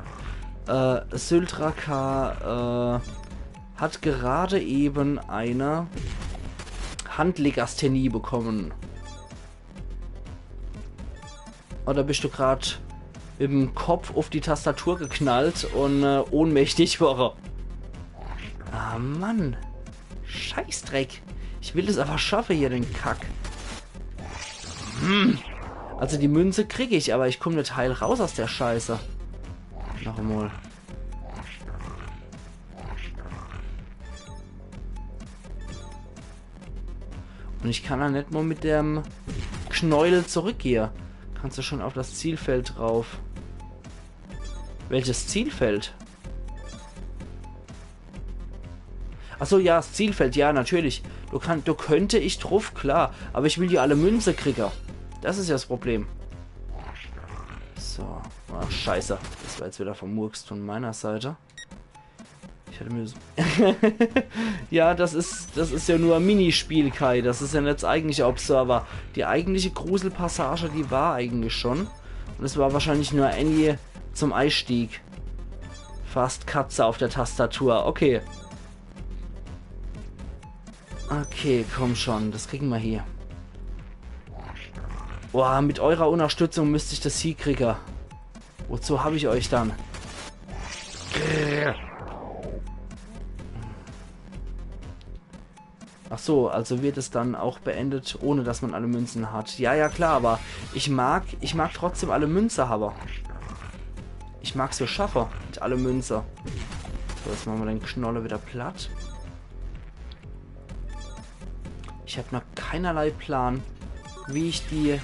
Äh, Syltraka, äh, hat gerade eben eine Handlegasthenie bekommen. Oder bist du grad mit'm Kopf auf die Tastatur geknallt und, äh, ohnmächtig worre? Ah, Mann. Scheißdreck. Ich will das aber schaffe hier, den Kack. Hm. Also die Münze krieg ich, aber ich komm net heil raus aus der Scheiße. Noch emol. Und ich kann do net mol mit dem Knäuel zurückgehe. Kannst du schon auf das Zielfeld drauf? Welches Zielfeld? Ach so, ja, das Zielfeld, ja, natürlich. Du kann, du könnte ich drauf, klar. Aber ich will die alle Münze kriege. Das is ja das Problem. So. Ach, scheiße. Das war jetzt wieder vermurkst von meiner Seite. Ich hätte mir so ja, das is, das is ja nur e Minispiel, Kai. Das is ja net das eigentliche Observer. Die eigentliche Gruselpassage, die war eigentlich schon. Und es war wahrscheinlich nur Annie zum Eistieg. Fast Katze auf der Tastatur. Okay. Okay, komm schon. Das kriegen wir hier. Boah, mit eurer Unterstützung müsst ich das hiekriege. Wozu hab ich euch dann? Grrr. Ach so, also wird es dann auch beendet, ohne dass man alle Münzen hat. Ja, ja, klar, aber ich mag, ich mag trotzdem alle Münze habe. Ich mag's so schaffe mit alle Münze. So, jetzt mache mer den Knolle wieder platt. Ich hab noch keinerlei Plan, wie ich die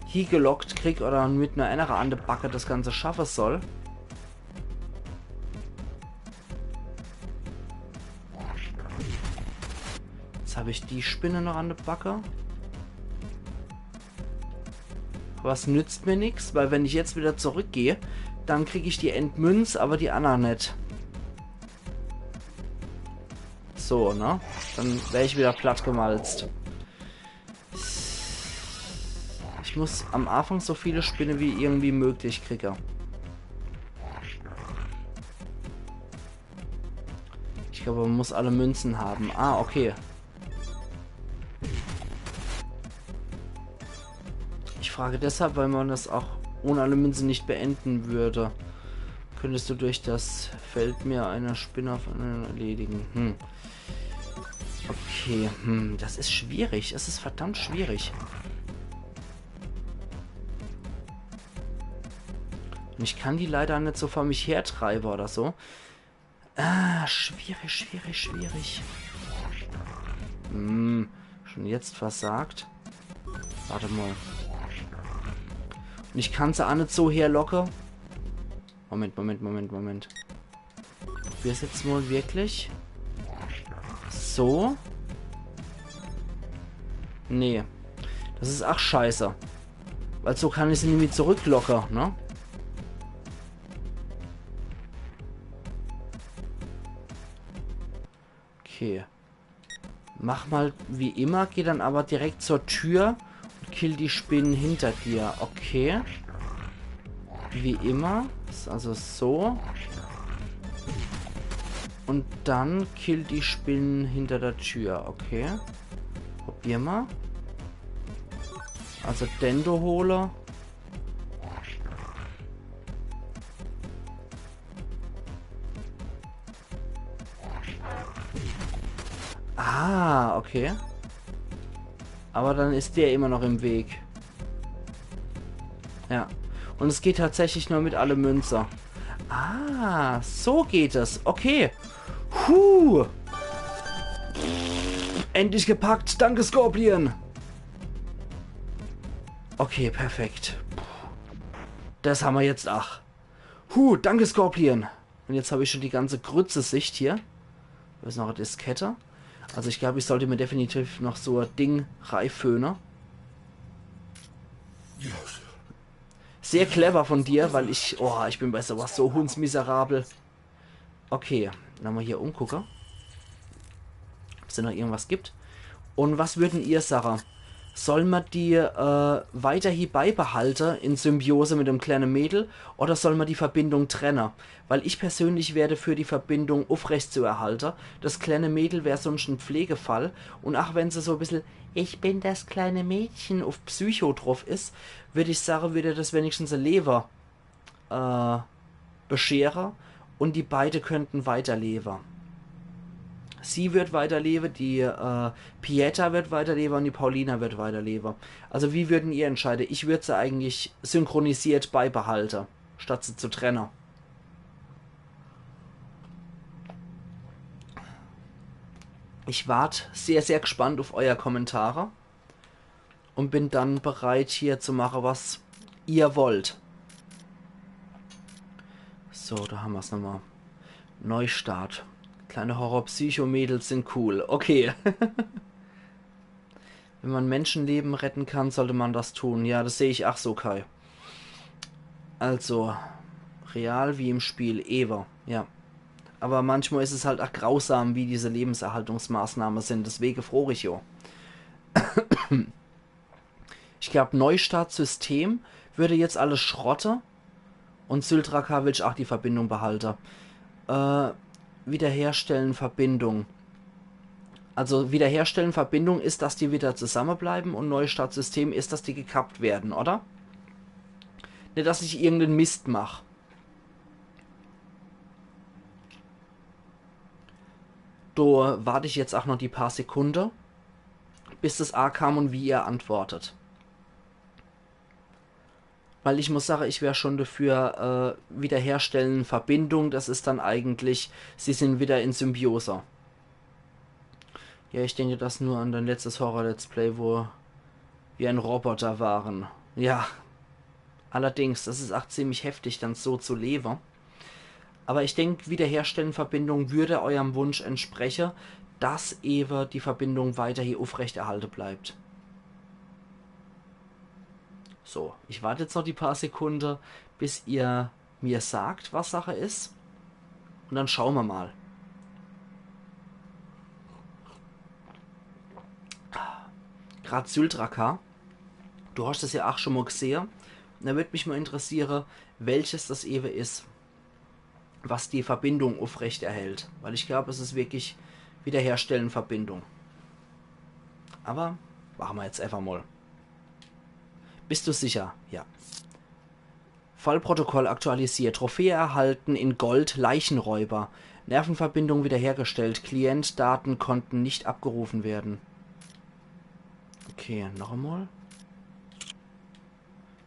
hie gelockt krieg oder mit ner Ännere an de Backe das Ganze schaffe soll. Jetzt hab ich die Spinne noch an de Backe. Aber es nützt mir nix, weil wenn ich jetzt wieder zurückgeh, dann krieg ich die Endmünz, aber die anner net. So, ne? Dann wär ich wieder platt gemalzt. Ich muss am Anfang so viele Spinne wie irgendwie möglich kriege. Ich glaube, man muss alle Münzen haben. Ah, okay. Ich frage deshalb, weil man das auch ohne alle Münzen nicht beenden würde. Könntest du durch das Feld mir eine Spinne von erledigen? Hm. Okay, hm, das ist schwierig. Das ist verdammt schwierig. Und ich kann die leider net so vor mich hertreibe oder so. Ah, schwierig, schwierig, schwierig. Hm, schon jetzt versagt. Warte mal. Und ich kann se auch net so herlocke. Moment, Moment, Moment, Moment. Probier's jetzt mal wirklich. So. Nee. Das ist ach scheiße. Weil so kann ich se nämlich zurücklocke, ne? Okay. Mach mal wie immer, geh dann aber direkt zur Tür und kill die Spinnen hinter dir. Okay. Wie immer. Ist also so. Und dann kill die Spinnen hinter der Tür. Okay. Probier mal. Also Dendo hole. Ah, okay. Aber dann ist der immer noch im Weg. Ja. Und es geht tatsächlich nur mit alle Münze. Ah, so geht es. Okay. Puh. Endlich gepackt. Danke, Scorpion. Okay, perfekt. Das haben wir jetzt. Ach. Huh, danke, Scorpion. Und jetzt habe ich schon die ganze Grütze-Sicht hier. Da ist noch eine Diskette. Also ich glaube, ich sollte mir definitiv noch so ein Ding reiföhne. Sehr clever von dir, weil ich, oh, ich bin bei sowas so hundsmiserabel. Okay, dann mal hier umgucke, ob's da noch irgendwas gibt. Und was würden ihr sagen? Soll man die äh, weiterhin beibehalte in Symbiose mit dem kleinen Mädel oder soll man die Verbindung trennen? Weil ich persönlich wäre dafür, die Verbindung aufrecht zu erhalten. Das kleine Mädel wäre sonst ein Pflegefall. Und auch wenn sie so ein bisschen „Ich bin das kleine Mädchen“ auf Psycho drauf ist, würde ich sagen, würde das wenigstens ein Leben äh, beschere und die beide könnten weiterleben. Sie wird weiterleben, die äh, Pieta wird weiterleben und die Paulina wird weiterleben. Also wie würden ihr entscheiden? Ich würde sie eigentlich synchronisiert beibehalten, statt sie zu trennen. Ich wart sehr, sehr gespannt auf euer Kommentare und bin dann bereit, hier zu machen, was ihr wollt. So, da haben wir's nochmal. Neustart. Kleine Horror-Psycho-Mädels sind cool. Okay. Wenn man Menschenleben retten kann, sollte man das tun. Ja, das sehe ich ach so, Kai. Also, real wie im Spiel, ewe, ja. Aber manchmal ist es halt ach grausam, wie diese Lebenserhaltungsmaßnahmen sind. Deswegen frage ich ja. Ich glaube, Neustart System würde jetzt alles schrotte. Und Syldraka will ich ach die Verbindung behalte. Äh, wiederherstellen Verbindung. Also wiederherstellen Verbindung ist, dass die wieder zusammenbleiben und Neustart System ist, dass die gekappt werden, oder? Nicht, dass ich irgendeinen Mist mach. Do warte ich jetzt ach noch die paar Sekunde, bis das A kam und wie ihr antwortet. Weil ich muss sage, ich wär schon dafür, äh, wiederherstellen Verbindung, das is dann eigentlich, sie sin wieder in Symbiose. Ja, ich denke das nur an dein letztes Horror-Let's Play, wo wir ein Roboter waren. Ja, allerdings, das is ach ziemlich heftig, dann so zu leben. Aber ich denk, wiederherstellen Verbindung würde eurem Wunsch entspreche, dass ewe die Verbindung weiterhin aufrechterhalte bleibt. So, ich warte jetzt noch die paar Sekunde, bis ihr mir sagt, was Sache is. Und dann schaue mer mal. Grad Syldraka, du hast es ja ach schon mal gesehe. Da würd mich mal interessiere, welches das ewe is, was die Verbindung aufrechterhält. Weil ich glaub, es is wirklich wiederherstellen Verbindung. Aber machen mer jetzt einfach mal. Bist du sicher? Ja. Fallprotokoll aktualisiert. Trophäe erhalten in Gold, Leichenräuber. Nervenverbindung wiederhergestellt. Klientdaten konnten nicht abgerufen werden. Okay, noch einmal.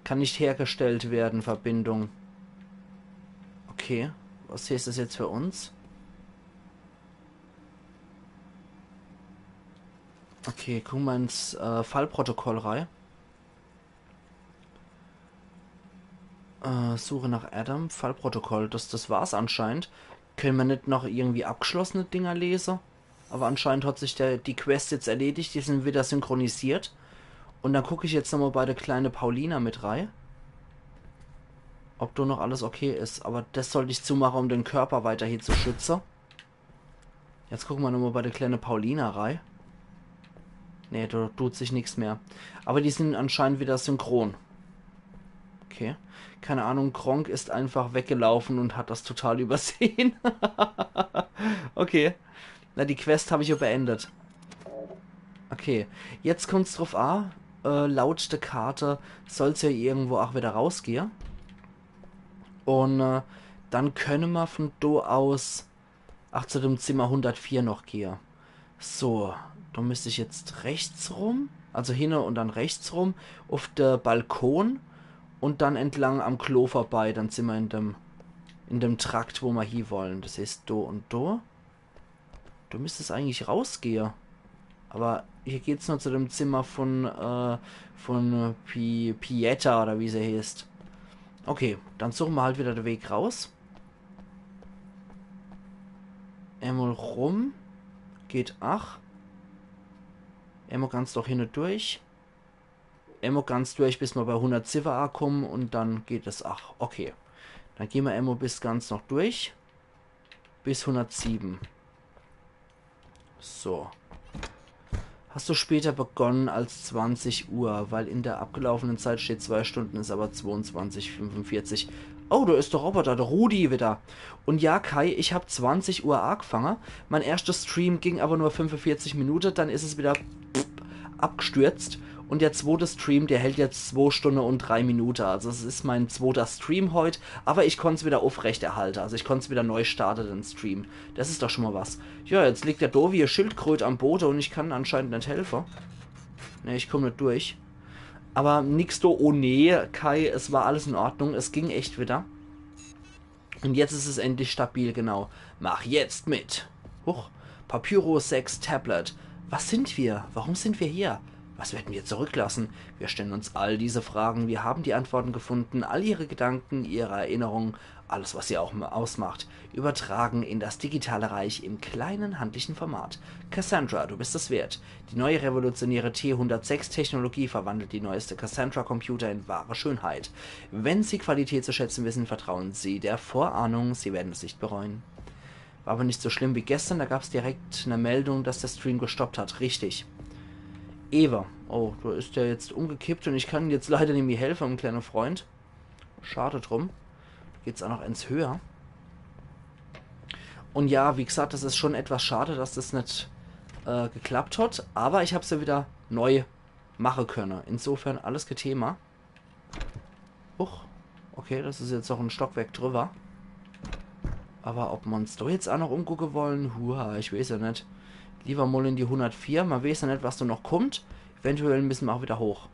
Kann nicht hergestellt werden, Verbindung. Okay, was heißt das jetzt für uns? Okay, gucke mer ins äh, Fallprotokoll rei. Äh, Suche nach Adam, Fallprotokoll. Das, das war's anscheinend. Könne mer nit noch irgendwie abgeschlossene Dinger lese? Aber anscheinend hat sich der, die Quest jetzt erledigt, die sin wieder synchronisiert. Und dann guck ich jetzt nochmal bei der kleine Paulina mit rei, ob do noch alles okay is. Aber das sollt ich zumache, um den Körper weiterhin zu schütze. Jetzt gucke mer nochmal bei der kleine Paulina rei. Nee, do tut sich nix mehr. Aber die sin anscheinend wieder synchron. Okay. Keine Ahnung, Gronkh ist einfach weggelaufen und hat das total übersehen. Okay. Na, die Quest hab ich ja beendet. Okay, jetzt kommt's drauf a. Äh, laut der Karte soll's ja irgendwo ach wieder rausgehe. Und äh, dann könne mer von do aus ach zu dem Zimmer hundertvier noch gehe. So, do müsst ich jetzt rechts rum, also hinne und dann rechts rum, auf der Balkon und dann entlang am Klo vorbei, dann sin mer in dem, in dem Trakt, wo mer hie wollen. Das heißt, do und do. Do müsst es eigentlich rausgehe. Aber hier geht's nur zu dem Zimmer von, äh, von äh, Pi Pieta oder wie se heißt. Okay, dann suche mer halt wieder den Weg raus. Emol rum. Geht ach. Emol ganz doch hinne durch. Emol ganz durch, bis mer bei hundertsiwwe akomme und dann geht es ach. Okay. Dann geh mer emol bis ganz noch durch. Bis hundertsiwwe. So. Hast du später begonnen als zwanzig Uhr, weil in der abgelaufenen Zeit steht zwei Stunden, ist aber zweiundzwanzig fünfundvierzig. Oh, do is der Roboter, der Rudi wieder. Und ja, Kai, ich hab zwanzig Uhr agefange. Mein erster Stream ging aber nur fünfundvierzig Minuten, dann is es wieder abgestürzt. Und der zweite Stream, der hält jetzt zwei Stunden und drei Minuten. Also es is mein zweiter Stream heut, aber ich konnt's wieder aufrechterhalten. Also ich konnt's wieder neu starten, den Stream. Das is doch schon mal was. Ja, jetzt liegt der do wie e Schildkröt am Boden und ich kann anscheinend net helfen. Ne, ich komm net durch. Aber nix do, oh nee, Kai, es war alles in Ordnung. Es ging echt wieder. Und jetzt is es endlich stabil, genau. Mach jetzt mit. Huch. Papyrus sechs Tablet. Was sind wir? Warum sind wir hier? Was werden wir zurücklassen? Wir stellen uns all diese Fragen. Wir haben die Antworten gefunden. All ihre Gedanken, ihre Erinnerungen, alles, was sie auch ausmacht, übertragen in das digitale Reich im kleinen, handlichen Format. Cassandra, du bist es wert. Die neue revolutionäre T hundertsechs Technologie verwandelt die neueste Cassandra-Computer in wahre Schönheit. Wenn Sie Qualität zu schätzen wissen, vertrauen Sie der Vorahnung. Sie werden es nicht bereuen. War aber nicht so schlimm wie gestern, da gab's direkt eine Meldung, dass der Stream gestoppt hat. Richtig. Ewe. Oh, do is der jetzt umgekippt und ich kann jetzt leider nimmi helfen, mein kleiner Freund. Schade drum. Geht's auch noch ins Höher. Und ja, wie gesagt, das is schon etwas schade, dass das net äh, geklappt hat. Aber ich hab's ja wieder neu mache könne. Insofern alles kein Thema. Huch. Okay, das is jetzt noch e Stockwerk drüber. Aber ob mer's do jetzt auch noch umgucke wollen, hua, ich weiß ja net. Lieber mal in die hundertvier, man weiß ja net, was do noch kommt. Eventuell müssen wir auch wieder hoch.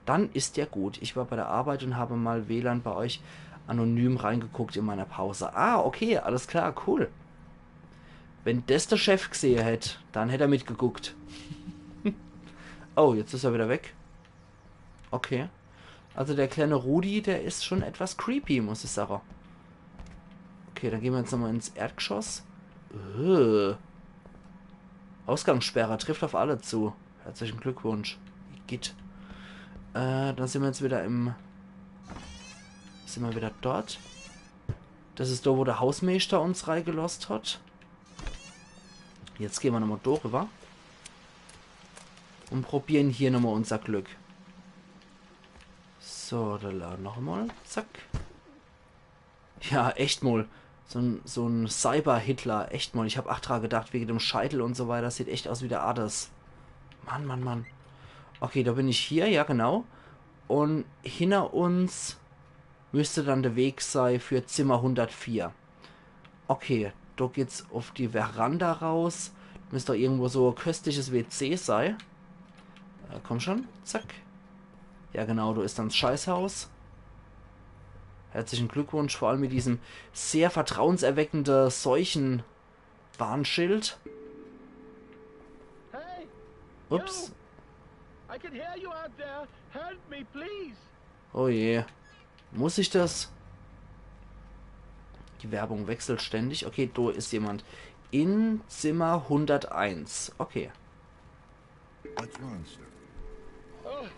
Dann ist ja gut. Ich war bei der Arbeit und habe mal W L A N bei euch anonym reingeguckt in meiner Pause. Ah, okay, alles klar, cool. Wenn des de Chef gesehe hätt, dann hätt er mitgeguckt. Oh, jetzt is er wieder weg. Okay. Also der kleine Rudi, der is schon etwas creepy, muss ich sage. Okay, dann gehn mer jetzt nochmal ins Erdgeschoss. Äh. Ausgangssperre, trifft auf alle zu. Herzlichen Glückwunsch. Igitt. Äh, dann sin mer jetzt wieder im... Sin mer wieder dort. Des is do, wo der Hausmeister uns reigelosst hat. Jetzt gehn mer nochmal do riwwer. Und probieren hier nochmal unser Glück. So, do lang nochmal. Zack. Ja, echt mal. So en, so en Cyber-Hitler, echt mal. Ich hab ach dra gedacht, wege dem Scheitel und so weiter. Sieht echt aus wie der Hades. Mann, Mann, Mann. Okay, do bin ich hier, ja genau. Und hinner uns müsst dann de Weg sei für Zimmer hundertvier. Okay, do geht's auf die Veranda raus. Müsst doch irgendwo so köstliches W C sei. Äh, komm schon, zack. Ja genau, do is dann 's Scheißhaus. Herzlichen Glückwunsch, vor allem mit diesem sehr vertrauenserweckende Seuchenwarnschild. Hey, Ups. I can hear you out there. Help me, please. Oh je. Muss ich das? Die Werbung wechselt ständig. Okay, do is jemand. In Zimmer hunderteins. Okay. What's wrong, sir? Oh,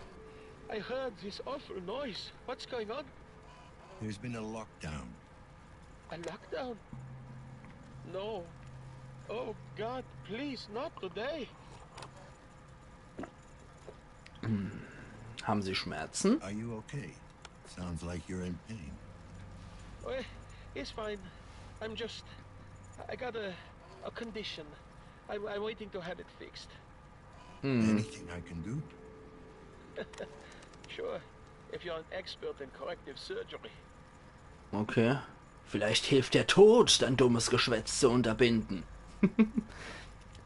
I heard this awful noise. What's going on? There's been a lockdown. A lockdown? No. Oh God, please, not today. Haben Sie Schmerzen? Are you okay? Sounds like you're in pain. Oh, it's fine. I'm just. I got a, a condition. I'm, I'm waiting to have it fixed. Anything I can do? Sure, if you're an expert in corrective surgery. Okay. Vielleicht hilft der Tod, dein dummes Geschwätz zu unterbinden.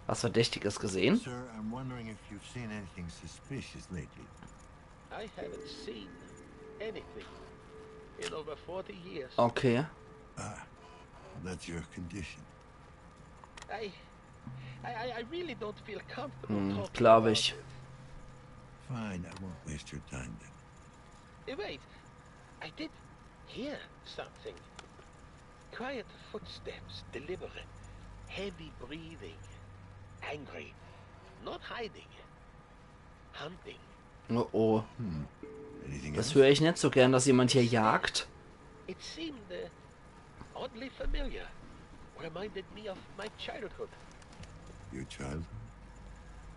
Was Verdächtiges gesehen? Sir, I'm wondering if you've seen anything suspicious lately. I haven't seen anything in over forty years. Okay. That's your condition. I, I, I, I really don't feel comfortable Hm, talking glaub about ich. it. Fine, I won't waste your time then. Eh, wait, I did hear something. Quiet footsteps, deliberate, heavy breathing, angry, not hiding, hunting. Oh oh. Anything Das else? Höre ich net so gern, dass jemand hier jagt. It seemed uh, oddly familiar. Reminded me of my childhood. Your childhood?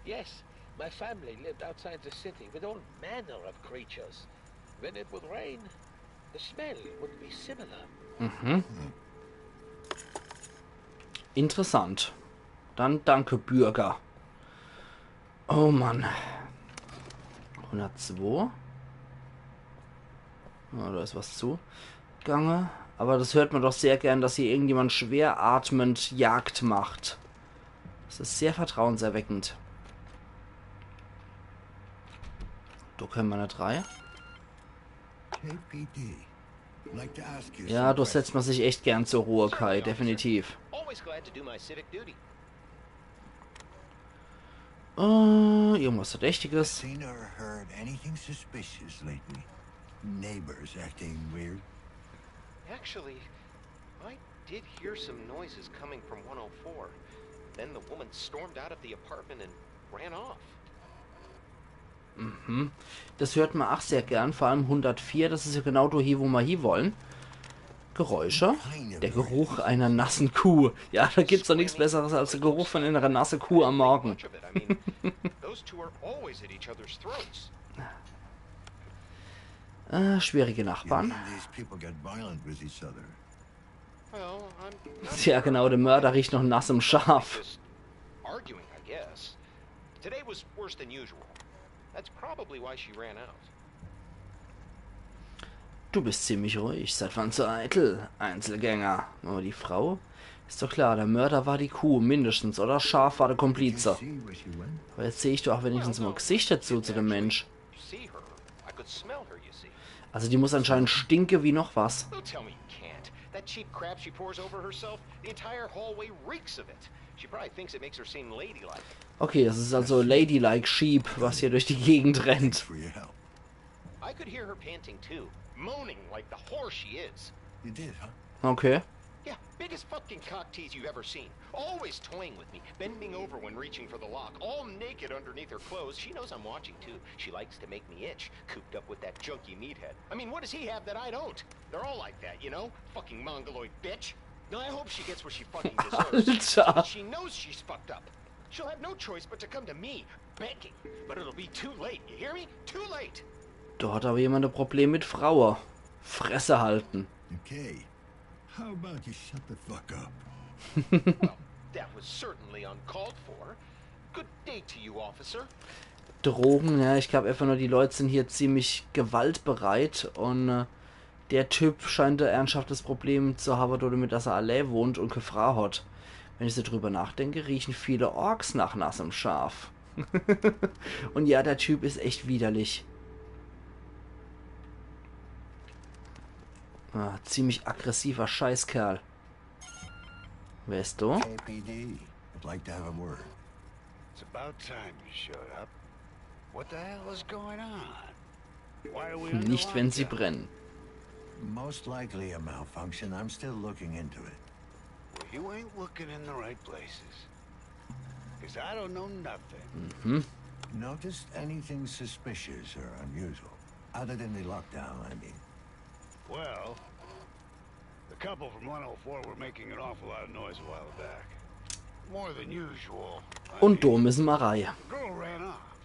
Yes, my family lived outside the city with all manner of creatures. When it would rain, the smell would be similar. Interessant. Dann danke, Bürger. Oh Mann. Hundertzwei. Ja, da is was zugange. Aber das hört man doch sehr gern, dass hier irgendjemand schwer atmend Jagd macht. Das is sehr vertrauenserweckend. Da können wir net rein. K P D. Like to ask you Ja, some da setzt man sich echt gern zur Ruhe, Kai, definitiv. Always glad to do my civic duty. Äh, irgendwas Verdächtiges. Seen or heard anything suspicious lately? Neighbors acting weird? Actually, I did hear some noises coming from one oh four. Then the woman stormed out of the apartment and ran off. Das hört man ach sehr gern, vor allem hundertvier, das is ja genau do hie, wo wir hie wollen. Geräusche. Der Geruch einer nassen Kuh. Ja, da gibt's doch nichts Besseres als der Geruch von einer nassen Kuh am Morgen. Much of it. I mean, those two are always at each other's throats. Äh, schwierige You Nachbarn. mean these people get violent with each other? Well, I'm not Tja, genau, der Mörder riecht nach nassem Schaf. Just arguing, I guess. Today was worse than usual. That's probably why she ran out. Du bist ziemlich ruhig. Seit wann so eitel? Einzelgänger. Aber die Frau? Is doch klar, der Mörder war die Kuh, mindestens. Oder das Schaf war der Komplize. See where she went? Aber jetzt seh ich doch wenigstens mal Gesichter zu, zu dem Mensch. See her. I to smell her, you see. Also die muss anscheinend stinke wie noch was. Don't tell me you can't. That cheap crap she pours over herself, the entire hallway reeks of it. She probably thinks it makes her seem ladylike. Okay, das ist also Ladylike Sheep, was hier durch die Gegend rennt. For your help. I could hear her panting too, moaning like the whore she is. You did, huh? Okay. Yeah, biggest fucking cock tease you've ever seen. Always toying with me, bending over when reaching for the lock, all naked underneath her clothes. She knows I'm watching too. She likes to make me itch, cooped up with that junkie meathead. I mean, what does he have that I don't? They're all like that, you know? Fucking mongoloid bitch. No, I hope she gets what she fucking deserves. Alter. She knows she's fucked up. She'll have no choice but to come to me, begging. But it'll be too late, you hear me? Too late. Da hat aber jemand ein Problem mit Fraue. Fresse halten. Okay. How about you shut the fuck up? Well, that was certainly uncalled for. Good day to you, officer. Drogen, ja, ich glaube einfach nur, die Leute sind hier ziemlich gewaltbereit und äh, der Typ scheint ein ernsthaftes Problem zu haben, damit dass er allein wohnt und keine Frau hat. Wenn ich so drüber nachdenke, riechen viele Orks nach nassem Schaf. Und ja, der Typ ist echt widerlich. Ah, ziemlich aggressiver Scheißkerl. Wer ist du? K P D. I'd like to have a word. It's about time you showed up. What the hell is going on? Why are we under Nicht, wenn sie lockdown? Brennen. Most likely a malfunction. I'm still looking into it. Well, you ain't looking in the right places. Because I don't know nothing. Mhm. Noticed anything suspicious or unusual? Other than the lockdown, I mean. Well, the couple from one oh four were making an awful lot of noise a while back. More than usual. I Und da mean, müssen wir rein. the girl ran off,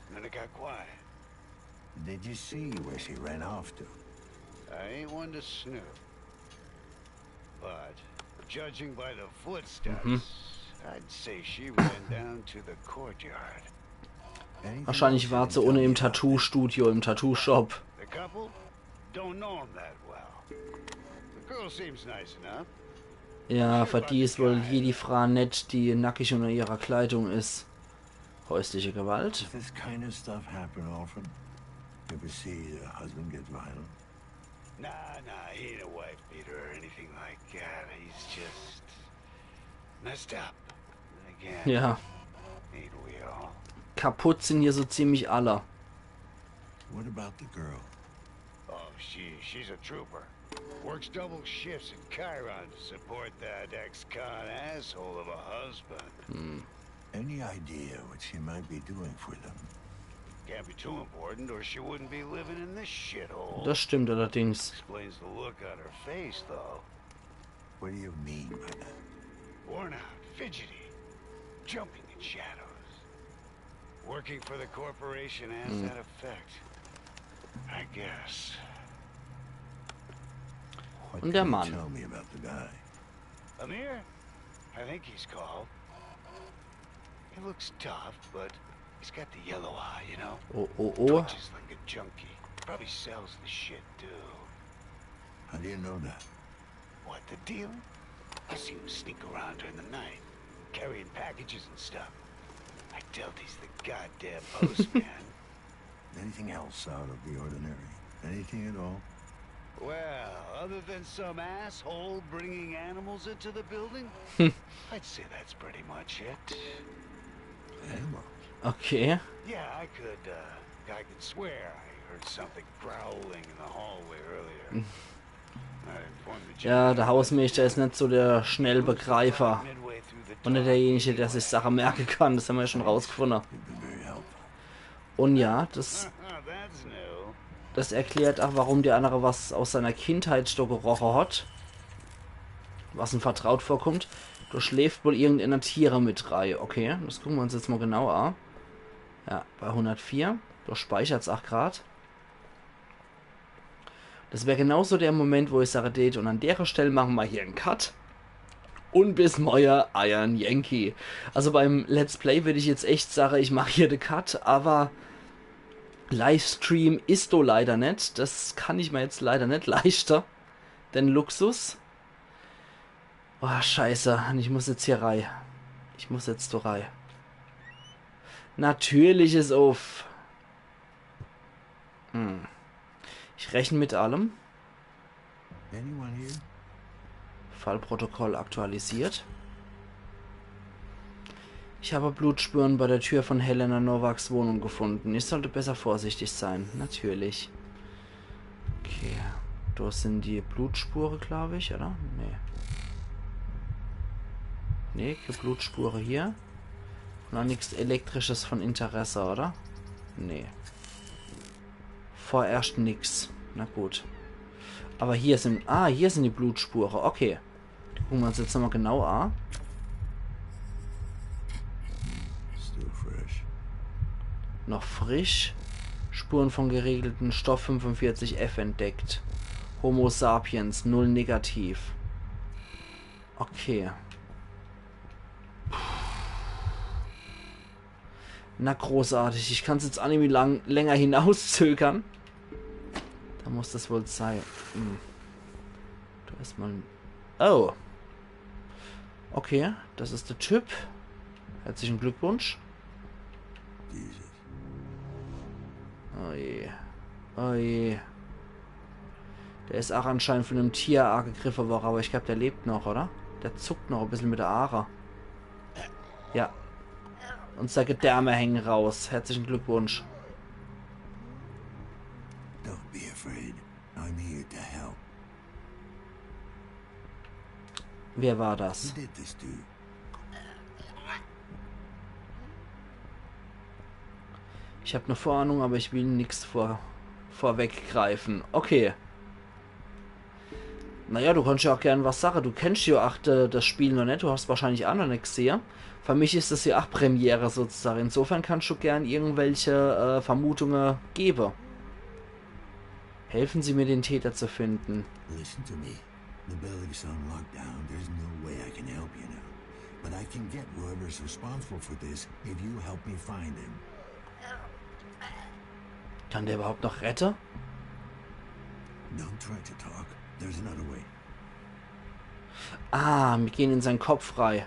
and then it got quiet. Did you see where she ran off to? I ain't one to snoop. But, judging by the footsteps, I'd say she ran down to the courtyard. Anything Wahrscheinlich else war you sie can ohne tell im me about Tattoo-Studio, im Tattoo-Shop. The couple? Don't know him that well. The girl seems nice enough. Ja, für die ist wohl jede Frau nett, die nackig unter ihrer Kleidung ist. Häusliche Gewalt? Does this kind of stuff happen often? You ever see a husband get violent? Nah, nah, he ain't a wife beater or anything like that. He's just messed up. And again, Ja, ain't we all? kaputt sind hier so ziemlich alle. What about the girl? Oh, she, she's a trooper. Works double shifts in Chiron to support that ex-con asshole of a husband. Any idea what she might be doing for them? Can't be too important, or she wouldn't be living in this shithole. Das stimmt allerdings. Explains the look on her face, though. What do you mean by that? Worn out, fidgety, jumping at shadows. Working for the corporation has that effect. I guess. What Und der can you Mann? Tell me about the guy. Amir? I think he's called. He looks tough, but he's got the yellow eye, you know? Oh, oh, oh. Twitches like a junkie. Probably sells the shit, too. How do you know that? What, the dealer? I see him sneak around during the night, carrying packages and stuff. I doubt he's the goddamn postman. Anything else out of the ordinary? Anything at all? Well, other than some asshole bringing animals into the building, I'd say that's pretty much it. Animal. Okay. Yeah, I could, uh, I could swear I heard something growling in the hallway earlier. I informed the Ja, der janitor. Hausmeister ist nicht so der Schnellbegreifer. Midway through the Und nicht talk, derjenige, der sich Sachen merken kann. Das haben wir ja schon rausgefunden. It'd be very helpful. Und ja, das, Ah, that's new. das erklärt auch, warum der andere was aus seiner Kindheit da gerochen hat. Was ihm vertraut vorkommt. Da schläft wohl irgendeiner Tiere mit rein. Okay, das gucken wir uns jetzt mal genauer an. Ja, bei hundertvier. Da speichert's auch grad. Das wäre genauso der Moment, wo ich sage, Date, und an der Stelle machen wir hier einen Cut. Und bis morgen, euer Yankee. Also beim Let's Play würde ich jetzt echt sagen, ich mache hier den Cut, aber Livestream ist do leider nicht. Das kann ich mir jetzt leider nicht leisten. Den Luxus. Oh, scheiße. Und ich muss jetzt hier rein. Ich muss jetzt da rein. Natürlich ist auf. Hm. Ich rechne mit allem. Anyone here? Fallprotokoll aktualisiert. Ich habe Blutspuren bei der Tür von Helena Nowaks Wohnung gefunden. Ich sollte besser vorsichtig sein. Natürlich. Okay. Do sin die Blutspure, glaub ich, oder? Nee. Nee, keine Blutspure hier. Und auch nichts Elektrisches von Interesse, oder? Nee. Vorerst nix. Na gut. Aber hier sin, ah, hier sin die Blutspure. Okay. Die gucke mer uns jetzt nochmal genau an. Still fresh. Noch frisch. Spuren von geregelten Stoff fünfundvierzig F entdeckt. Homo sapiens, null negativ. Okay. Na großartig, ich kann's jetzt auch nicht mehr lang, länger hinauszögern. Da muss das wohl sein. Hm. Da ist mal ein... Oh. Okay, das ist der Typ. Herzlichen Glückwunsch. Jesus. Oh je. Oh je. Der ist auch anscheinend von einem Tier angegriffen worden, aber ich glaub, der lebt noch, oder? Der zuckt noch ein bisschen mit der Aare. Ja. Und seine Gedärme hängen raus. Herzlichen Glückwunsch. Don't be afraid. I'm here to help. Wer war das? Who did this to you? Ich hab eine Vorahnung, aber ich will nix vor, vorweggreifen. Okay. Naja, du kannst ja auch gern was sagen. Du kennst ja auch äh, das Spiel noch nicht. Du hast wahrscheinlich auch noch nicht gesehen. Für mich ist das ja auch Premiere sozusagen. Insofern kannst du gern irgendwelche äh, Vermutungen geben. Helfen Sie mir, den Täter zu finden. Listen to me. The building's on lockdown. There's no way I can help you now. But I can get whoever's responsible for this if you help me find him. Kann der überhaupt noch retten? Don't try to talk. There's another way. Ah, wir gehen in seinen Kopf rein.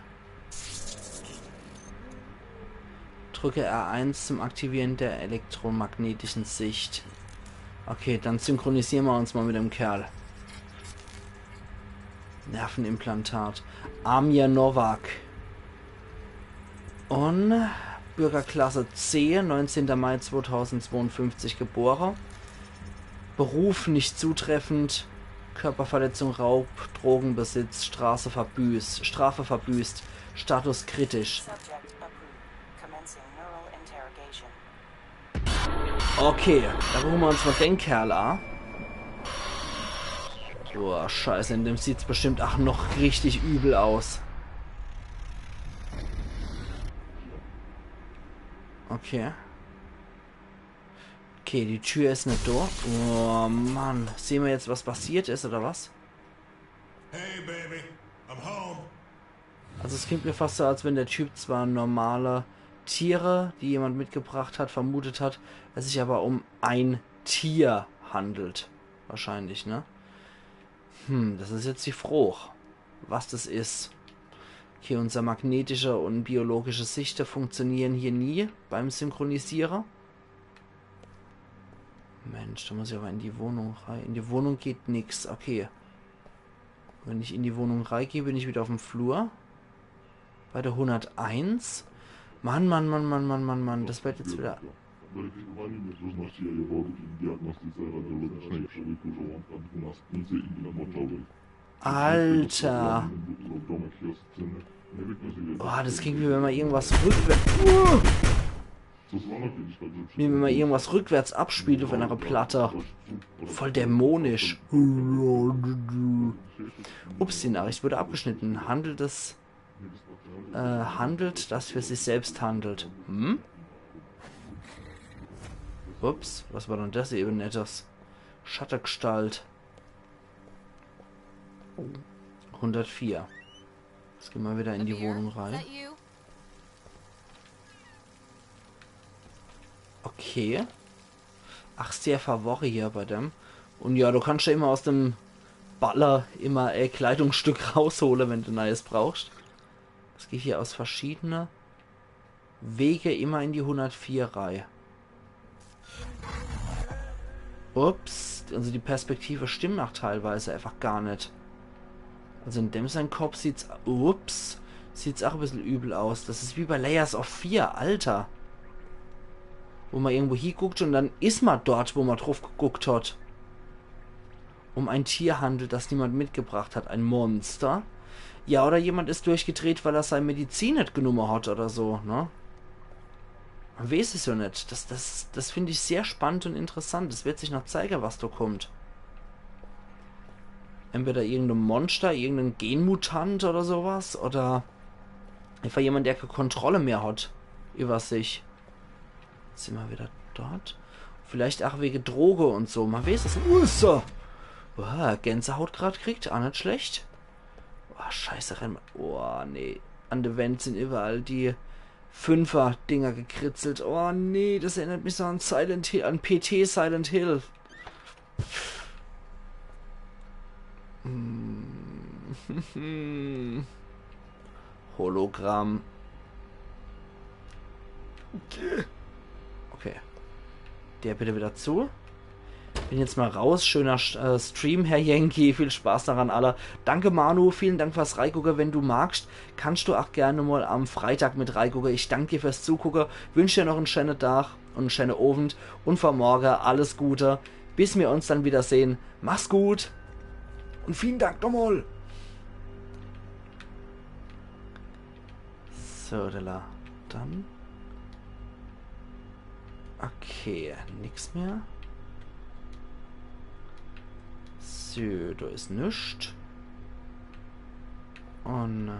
Drücke R eins zum Aktivieren der elektromagnetischen Sicht. Okay, dann synchronisieren wir uns mal mit dem Kerl. Nervenimplantat. Amir Novak. Und Bürgerklasse C, neunzehnter Mai zweitausendzweiundfünfzig geboren. Beruf nicht zutreffend. Körperverletzung, Raub, Drogenbesitz, Straße verbüßt, Strafe verbüßt. Status kritisch. Subject approved. Commencing neural interrogation. Okay, da gucken wir uns mal den Kerl an. Boah, scheiße, in dem sieht's bestimmt auch noch richtig übel aus. Okay. Okay, die Tür ist nicht da. Oh Mann, sehen wir jetzt, was passiert ist, oder was? Hey, baby, I'm home. Also es klingt mir fast so, als wenn der Typ zwar normale Tiere, die jemand mitgebracht hat, vermutet hat, es sich aber um ein Tier handelt. Wahrscheinlich, ne? Hm, das ist jetzt die Frage, was das ist. Okay, unser magnetische und biologische Sichte funktionieren hier nie beim Synchronisieren. Mensch, da muss ich aber in die Wohnung rein. In die Wohnung geht nix. Okay. Wenn ich in die Wohnung reingehe, bin ich wieder auf dem Flur. Bei der hunderteins. Mann, Mann, Mann, Mann, Mann, Mann, Mann. Das wird jetzt wieder... Верифікуванню міжнародного роботів діагностиці радіологічної, якщо ви поживаєте дванадцять місяців і не мочовий. Alter. Boah, das klingt wie wenn man irgendwas rückwärts... Wie wenn man irgendwas rückwärts abspielt auf einer Platte. Voll dämonisch. Ups, die Nachricht wurde abgeschnitten. Handelt es... Äh, handelt, das für sich selbst handelt. Hm? Ups, was war denn das eben nettes? Schattergestalt. Hundertvier. Jetzt gehen wir wieder in die Wohnung rein. Okay. Ach, sehr verworre hier bei dem. Und ja, du kannst ja immer aus dem Baller immer äh, Kleidungsstück raushole, wenn du neues brauchst. Das geht hier aus verschiedene Wege immer in die hundertvier Reihe. Ups, also die Perspektive stimmt ach teilweise einfach gar net. Also in dem sein Kopf sieht's, ups, sieht's ach e bissel übel aus. Das is wie bei Layers of Fear, Alter. Wo ma irgendwo hieguckt und dann is ma dort, wo ma drauf geguckt hat. Um ein Tier handelt, das niemand mitgebracht hat. Ein Monster. Ja, oder jemand is durchgedreht, weil er sein Medizin net genumme hat oder so, ne? Man weeß es ja net. Das, das, das find ich sehr spannend und interessant. Es wird sich noch zeige, was da kommt. Entweder irgendein Monster, irgendein Genmutant oder sowas, oder einfach jemand, der keine Kontrolle mehr hat über sich. Jetzt sin ma wieder dort. Vielleicht ach wege Droge und so. Man weeß es net. Ussa! Boah, Gänsehaut grad kriegt. Ach net schlecht. Oh, scheiße, renn ma. Oh, nee. An de Wänd sin überall die Fünfer-Dinger gekritzelt. Oh, nee, das erinnert mich so an Silent Hill, an P T Silent Hill. Hm. Hologramm. Okay. Der bitte wieder zu. Bin jetzt mal raus. Schöner Sch- äh, Stream, Herr Yankee. Viel Spaß daran, alle. Danke, Manu. Vielen Dank fürs Reigucke. Wenn du magst, kannst du auch gerne mal am Freitag mit reigucke. Ich danke dir fürs Zugucke. Wünsche dir noch einen schönen Tag und einen schönen Abend. Und für morgen alles Gute. Bis wir uns dann wiedersehen. Mach's gut. Und vielen Dank nochmal. So, da. Dann. Okay, nix mehr. So, da is nix. Und äh,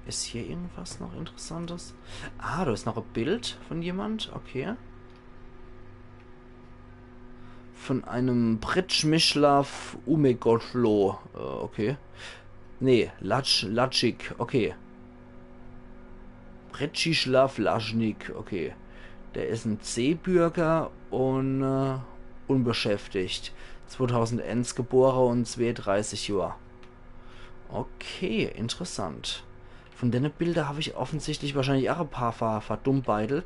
is hier irgendwas noch Interessantes? Ah, da is noch ein Bild von jemand. Okay. Von einem Bretschmislaw Umegotlo. Äh, okay. Nee, Latsch, Latschik. Okay. Bretschislaw Laschnik. Okay. Der is ein C-Bürger und äh, unbeschäftigt. zweitausendeins geboren und zweiunddreißig Johr. Okay, interessant. Von denne Bilder hab ich offensichtlich wahrscheinlich auch ein paar ver verdummbeitel.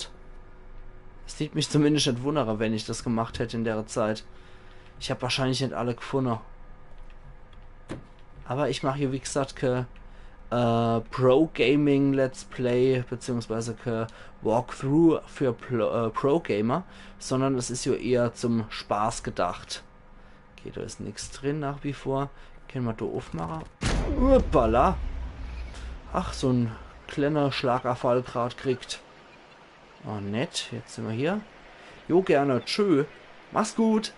Es tät mich zumindest net wundere, wenn ich das gemacht hätt in der Zeit. Ich hab wahrscheinlich net alle gefunne. Aber ich mach hier, wie gesagt, ke äh, Pro Gaming Let's Play, beziehungsweise ke Walkthrough für Pl äh, Pro Gamer, sondern es is ja eher zum Spaß gedacht. Okay, da is nix drin nach wie vor. Kenne ma da aufmache? Uppala. Ach, so ein kleiner Schlagafall grad kriegt. Oh, nett. Jetzt sin ma hier. Jo, gerne. Tschö. Mach's gut.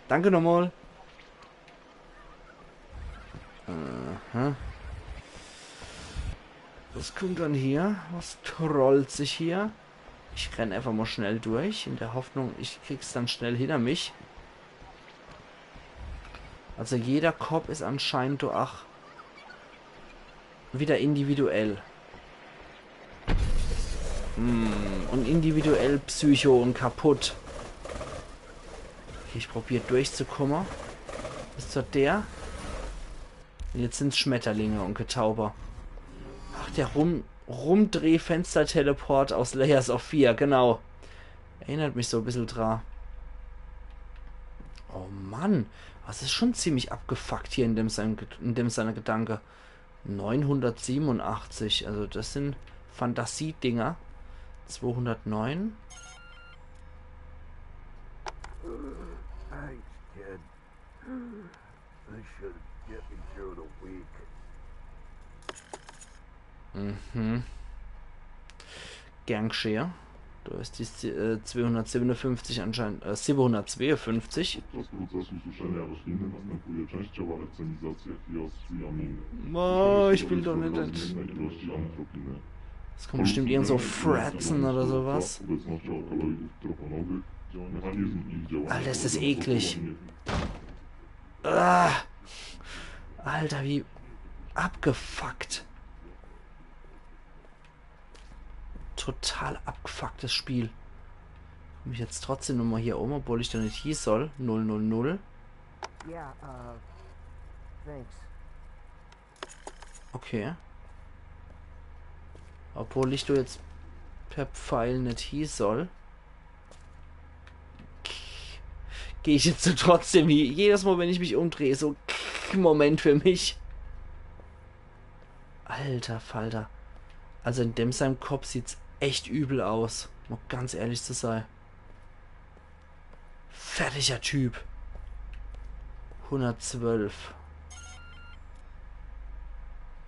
Danke nochmal. Aha. Was kommt dann hier? Was trollt sich hier? Ich renn einfach mal schnell durch, in der Hoffnung, ich krieg's dann schnell hinter mich. Also jeder Cop is anscheinend do ach wieder individuell. Hm, und individuell psycho und kaputt. Okay, ich probier durchzukommen. Bis zu der. Und jetzt sin's Schmetterlinge und Getauber. Ach, der Rum Rumdrehfenster-Teleport aus Layers of Fear, genau. Erinnert mich so e bissel dra. Oh Mann, das is schon ziemlich abgefuckt hier in dem, seinem, Ge- in dem seiner Gedanke. Neunhundertsiebenundachtzig, also das sin Fantasiedinger. Zweihundertneun. Thanks, kid. This should get me through the week. Mhm. Gern gscheh. Da is die äh, zweihundertsiebenundfünfzig anscheinend, äh, siebenhundertzweiundfünfzig. Podczas procesu słyszenia rośliny następuje częściowa lepcenizacja fiosfaminy. Oh, ich will doch net. Ilości antropiny. Es kommt bestimmt irgend so Fratzen oder sowas. Obecnością alkaloidów troponowych, mechanizm ich działania. Alter, ist das eklig. Ah, Alter, wie abgefuckt. Total abgefucktes Spiel. Komm ich jetzt trotzdem nochmal hier um, obwohl ich da net hie soll. Null null null. Yeah, uh, thanks. Okay. Obwohl ich da jetzt per Pfeil net hie soll. Geh ich jetzt so trotzdem hie. Jedes Mal, wenn ich mich umdreh, so Moment für mich. Alter Falter. Also in dem seinem Kopf sieht's echt übel aus. Um ganz ehrlich zu sein. Fertiger Typ. Hundertzwölf.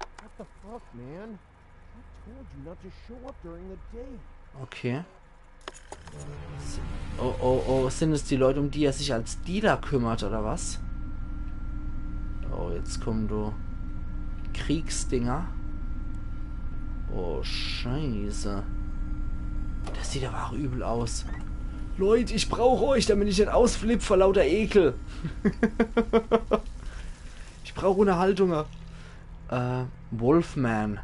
What the fuck, man? I told you not to show up during the day. Okay. Oh, oh, oh, sind es die Leute, um die er sich als Dealer kümmert, oder was? Oh, jetzt kommen do Kriegsdinger. Oh, Scheiße. Das sieht aber auch übel aus. Leute, ich brauch euch, damit ich net ausflipp vor lauter Ekel. Ich brauch Unterhaltung. Äh, Wolfman.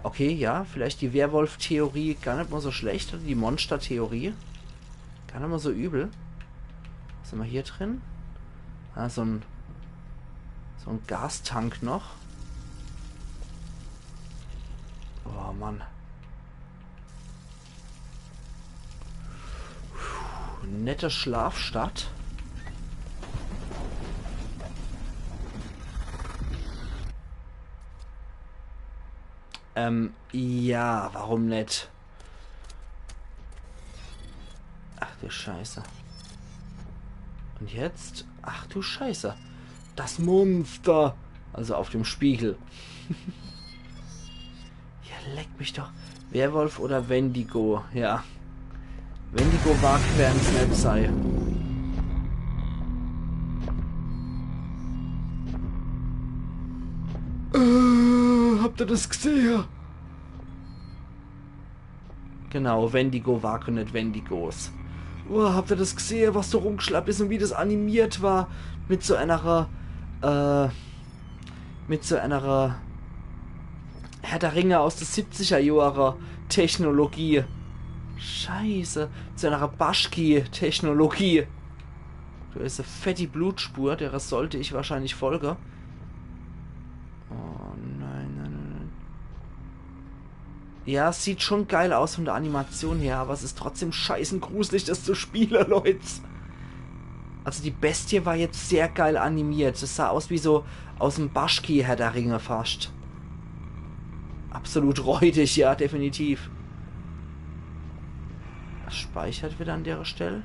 Okay, ja, vielleicht die Werwolf-Theorie gar net mal so schlecht, oder die Monster-Theorie. Gar net mal so übel. Was haben wir hier drin? Ah, so ein, so ein Gastank noch. Oh Mann. Puh, nette Schlafstadt. Ähm, ja, warum net? Ach du Scheiße. Und jetzt? Ach du Scheiße. Das Monster. Also auf dem Spiegel. Ja, leck mich doch. Werwolf oder Wendigo, ja. Wendigo wag wern's net sei. Äh, habt ihr das gesehen? Genau, Wendigo wag net Wendigos. Boah, habt ihr das gesehen, was so rumgeschlappt ist und wie das animiert war? Mit so einer, äh, mit so einer Herr der Ringe aus de siebziger Jahre Technologie. Scheiße. Zu einer Bashki-Technologie. Do is e fetti Blutspur, der sollte ich wahrscheinlich folge. Oh nein, nein, nein, nein. Ja, es sieht schon geil aus von der Animation her, aber es ist trotzdem scheißen gruselig, das zu spielen, Leute. Also die Bestie war jetzt sehr geil animiert. Das sah aus wie so aus dem Bashki Herr der Ringe fast. Absolut räudig, ja, definitiv. Das speichert wieder an der Stelle.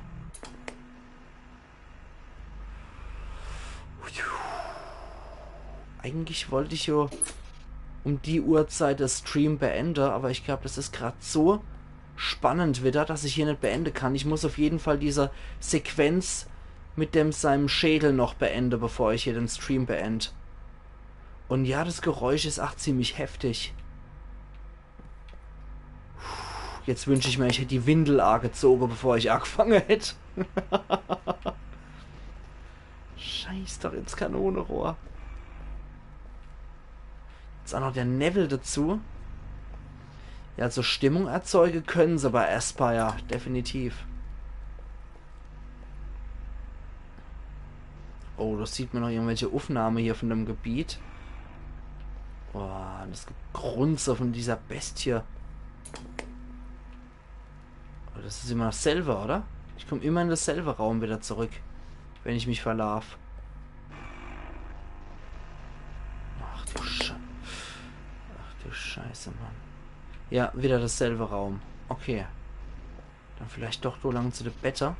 Eigentlich wollte ich ja um die Uhrzeit das Stream beende, aber ich glaub, das ist grad so spannend wieder, dass ich hier net beende kann. Ich muss auf jeden Fall diese Sequenz mit dem seinem Schädel noch beende, bevor ich hier den Stream beend. Und ja, das Geräusch ist ach ziemlich heftig. Jetzt wünsch ich mir, ich hätt die Windel agezoge, bevor ich agefange hätt. Scheiß doch ins Kanonerohr. Jetzt auch noch der Newwel dazu. Ja, also Stimmung erzeuge können se bei Aspyr, definitiv. Oh, das sieht man noch irgendwelche Aufnahme hier von dem Gebiet. Boah, das Gegrunze von dieser Bestie. Aber das ist immer dasselbe, oder? Ich komm immer in dasselbe Raum wieder zurück, wenn ich mich verlaaf. Ach du Sche-, ach du Scheiße, Mann. Ja, wieder dasselbe Raum. Okay. Dann vielleicht doch so lang zu de Bette.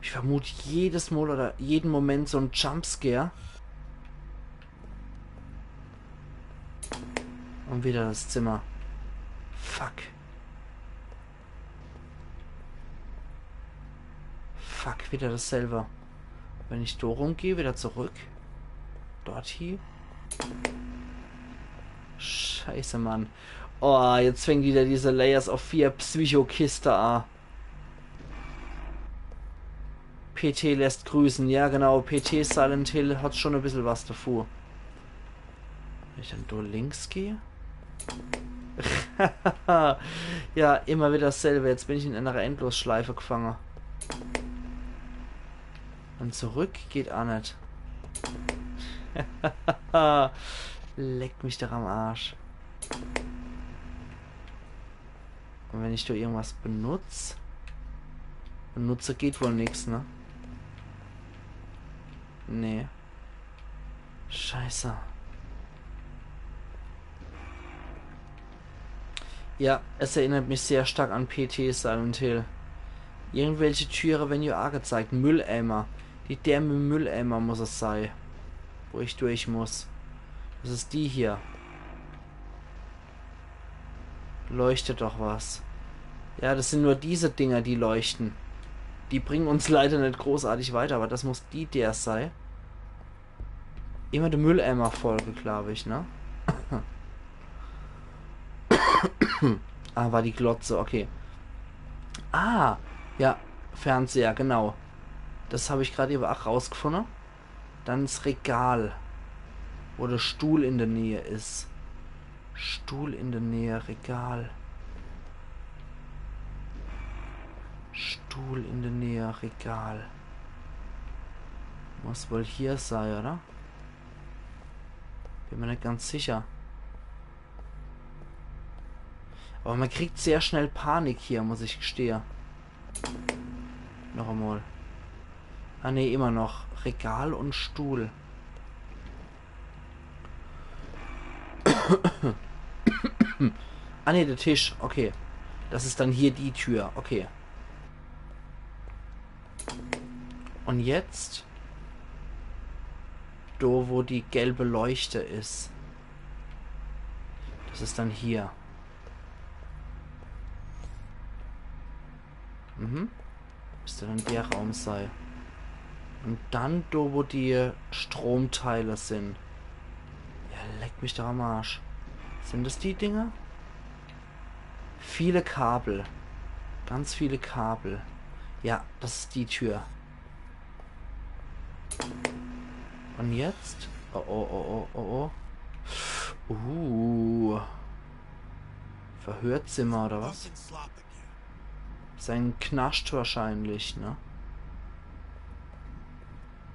Ich vermute jedes Mal oder jeden Moment so en Jumpscare. Und wieder das Zimmer. Fuck. Fuck, wieder dasselbe. Wenn ich do rumgeh, wieder zurück. Dort hie. Scheiße, Mann. Oh, jetzt fängt wieder diese Layers of Fear Psychokiste a. P T lässt grüßen. Ja, genau. P T Silent Hill hat schon e bissel was davor. Wenn ich dann do links geh. Ja, immer wieder dasselbe. Jetzt bin ich in einer Endlosschleife gefangen. Und zurück geht a net. Leck mich doch am Arsch. Und wenn ich do irgendwas benutz, Benutze geht wohl nix, ne? Nee. Scheiße. Ja, es erinnert mich sehr stark an P T Silent Hill. Irgendwelche Türe werden hier angezeigt. Mülleimer. Die däme Mülleimer muss es sei. Wo ich durch muss. Das is die hier. Leuchtet doch was. Ja, das sind nur diese Dinger, die leuchten. Die bringen uns leider net großartig weiter, aber das muss die der sei. Immer de Mülleimer-Folge, glaub ich, ne? Ah, war die Glotze, okay. Ah, ja, Fernseher, genau. Das hab ich grad ewe ach rausgefunde. Dann s Regal, wo de Stuhl in der Nähe is. Stuhl in der Nähe, Regal. Stuhl in der Nähe, Regal. Muss wohl hier sei, oder? Bin mir net ganz sicher. Aber man kriegt sehr schnell Panik hier, muss ich gestehe. Noch einmal. Ah nee, immer noch. Regal und Stuhl. Ah nee, der Tisch. Okay. Das is dann hier die Tür. Okay. Und jetzt? Do, wo die gelbe Leuchte is. Das is dann hier. Mhm. Müsste dann der Raum sei. Und dann do, wo die Stromteile sind. Ja, leck mich doch am Arsch. Sind das die Dinger? Viele Kabel. Ganz viele Kabel. Ja, das is die Tür. Und jetzt? Oh, oh, oh, oh, oh, oh. Uh. Verhörzimmer oder was? Sein Knascht wahrscheinlich, ne?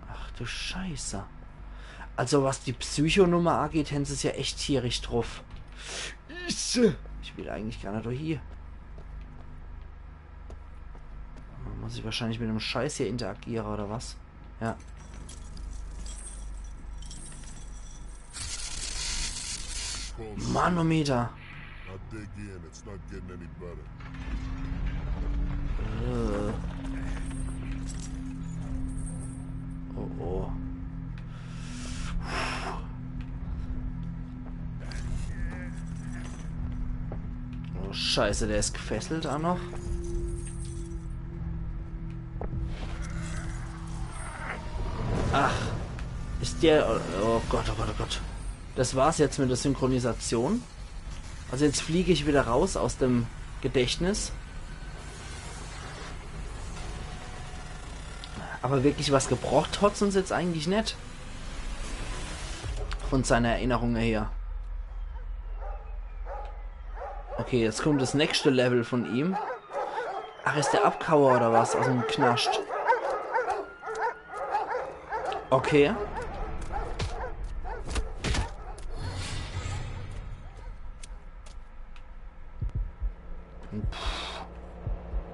Ach du Scheiße. Also was die Psychonummer angeht, hän se's ja echt tierisch druff. Ich will eigentlich gar net do hie. Muss ich wahrscheinlich mit dem Scheiß hier interagiere, oder was? Ja. Manometer. Now dig in. It's not getting any better. Äh. Oh, oh. Oh, Scheiße, der is gefesselt ach noch. Ach, is der... Oh Gott, oh Gott, oh Gott. Das war's jetzt mit der Synchronisation. Also jetzt flieg ich wieder raus aus dem Gedächtnis. Aber wirklich was gebracht hat's uns jetzt eigentlich net. Von seiner Erinnerung her. Okay, jetzt kommt das nächste Level von ihm. Ach, is der Abkauer oder was? Aus dem Knascht. Okay. Pff.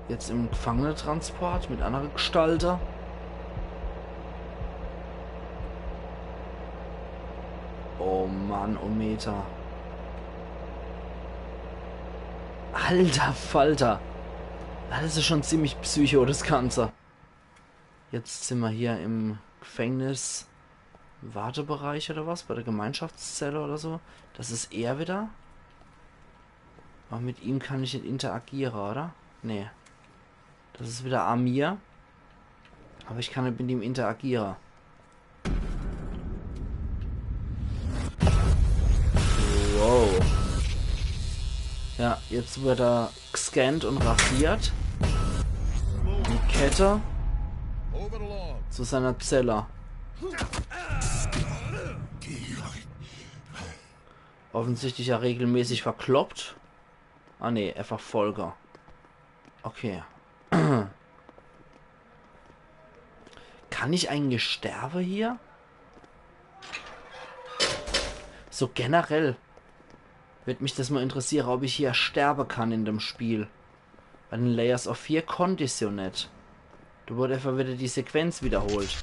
Jetzt im Gefangenentransport mit andere Gestalte. Oh Mann, oh Meter. Alter Falter. Das is schon ziemlich psycho, das Ganze. Jetzt sind wir hier im Gefängnis. Wartebereich oder was? Bei der Gemeinschaftszelle oder so. Das is er wieder. Aber mit ihm kann ich net interagiere, oder? Nee. Das is wieder Amir. Aber ich kann net mit ihm interagiere. Wow. Ja, jetzt wird er gescannt und rasiert. Und Kette zu seiner Zelle. Offensichtlich ja regelmäßig verkloppt. Ah nee, einfach Folge. Okay. Kann ich eigentlich sterbe hier? So generell würd mich das mal interessiere, ob ich hier sterbe kann in dem Spiel. Bei den Layers of Fear konnt ich's ja net. Do wurde einfach wieder die Sequenz wiederholt.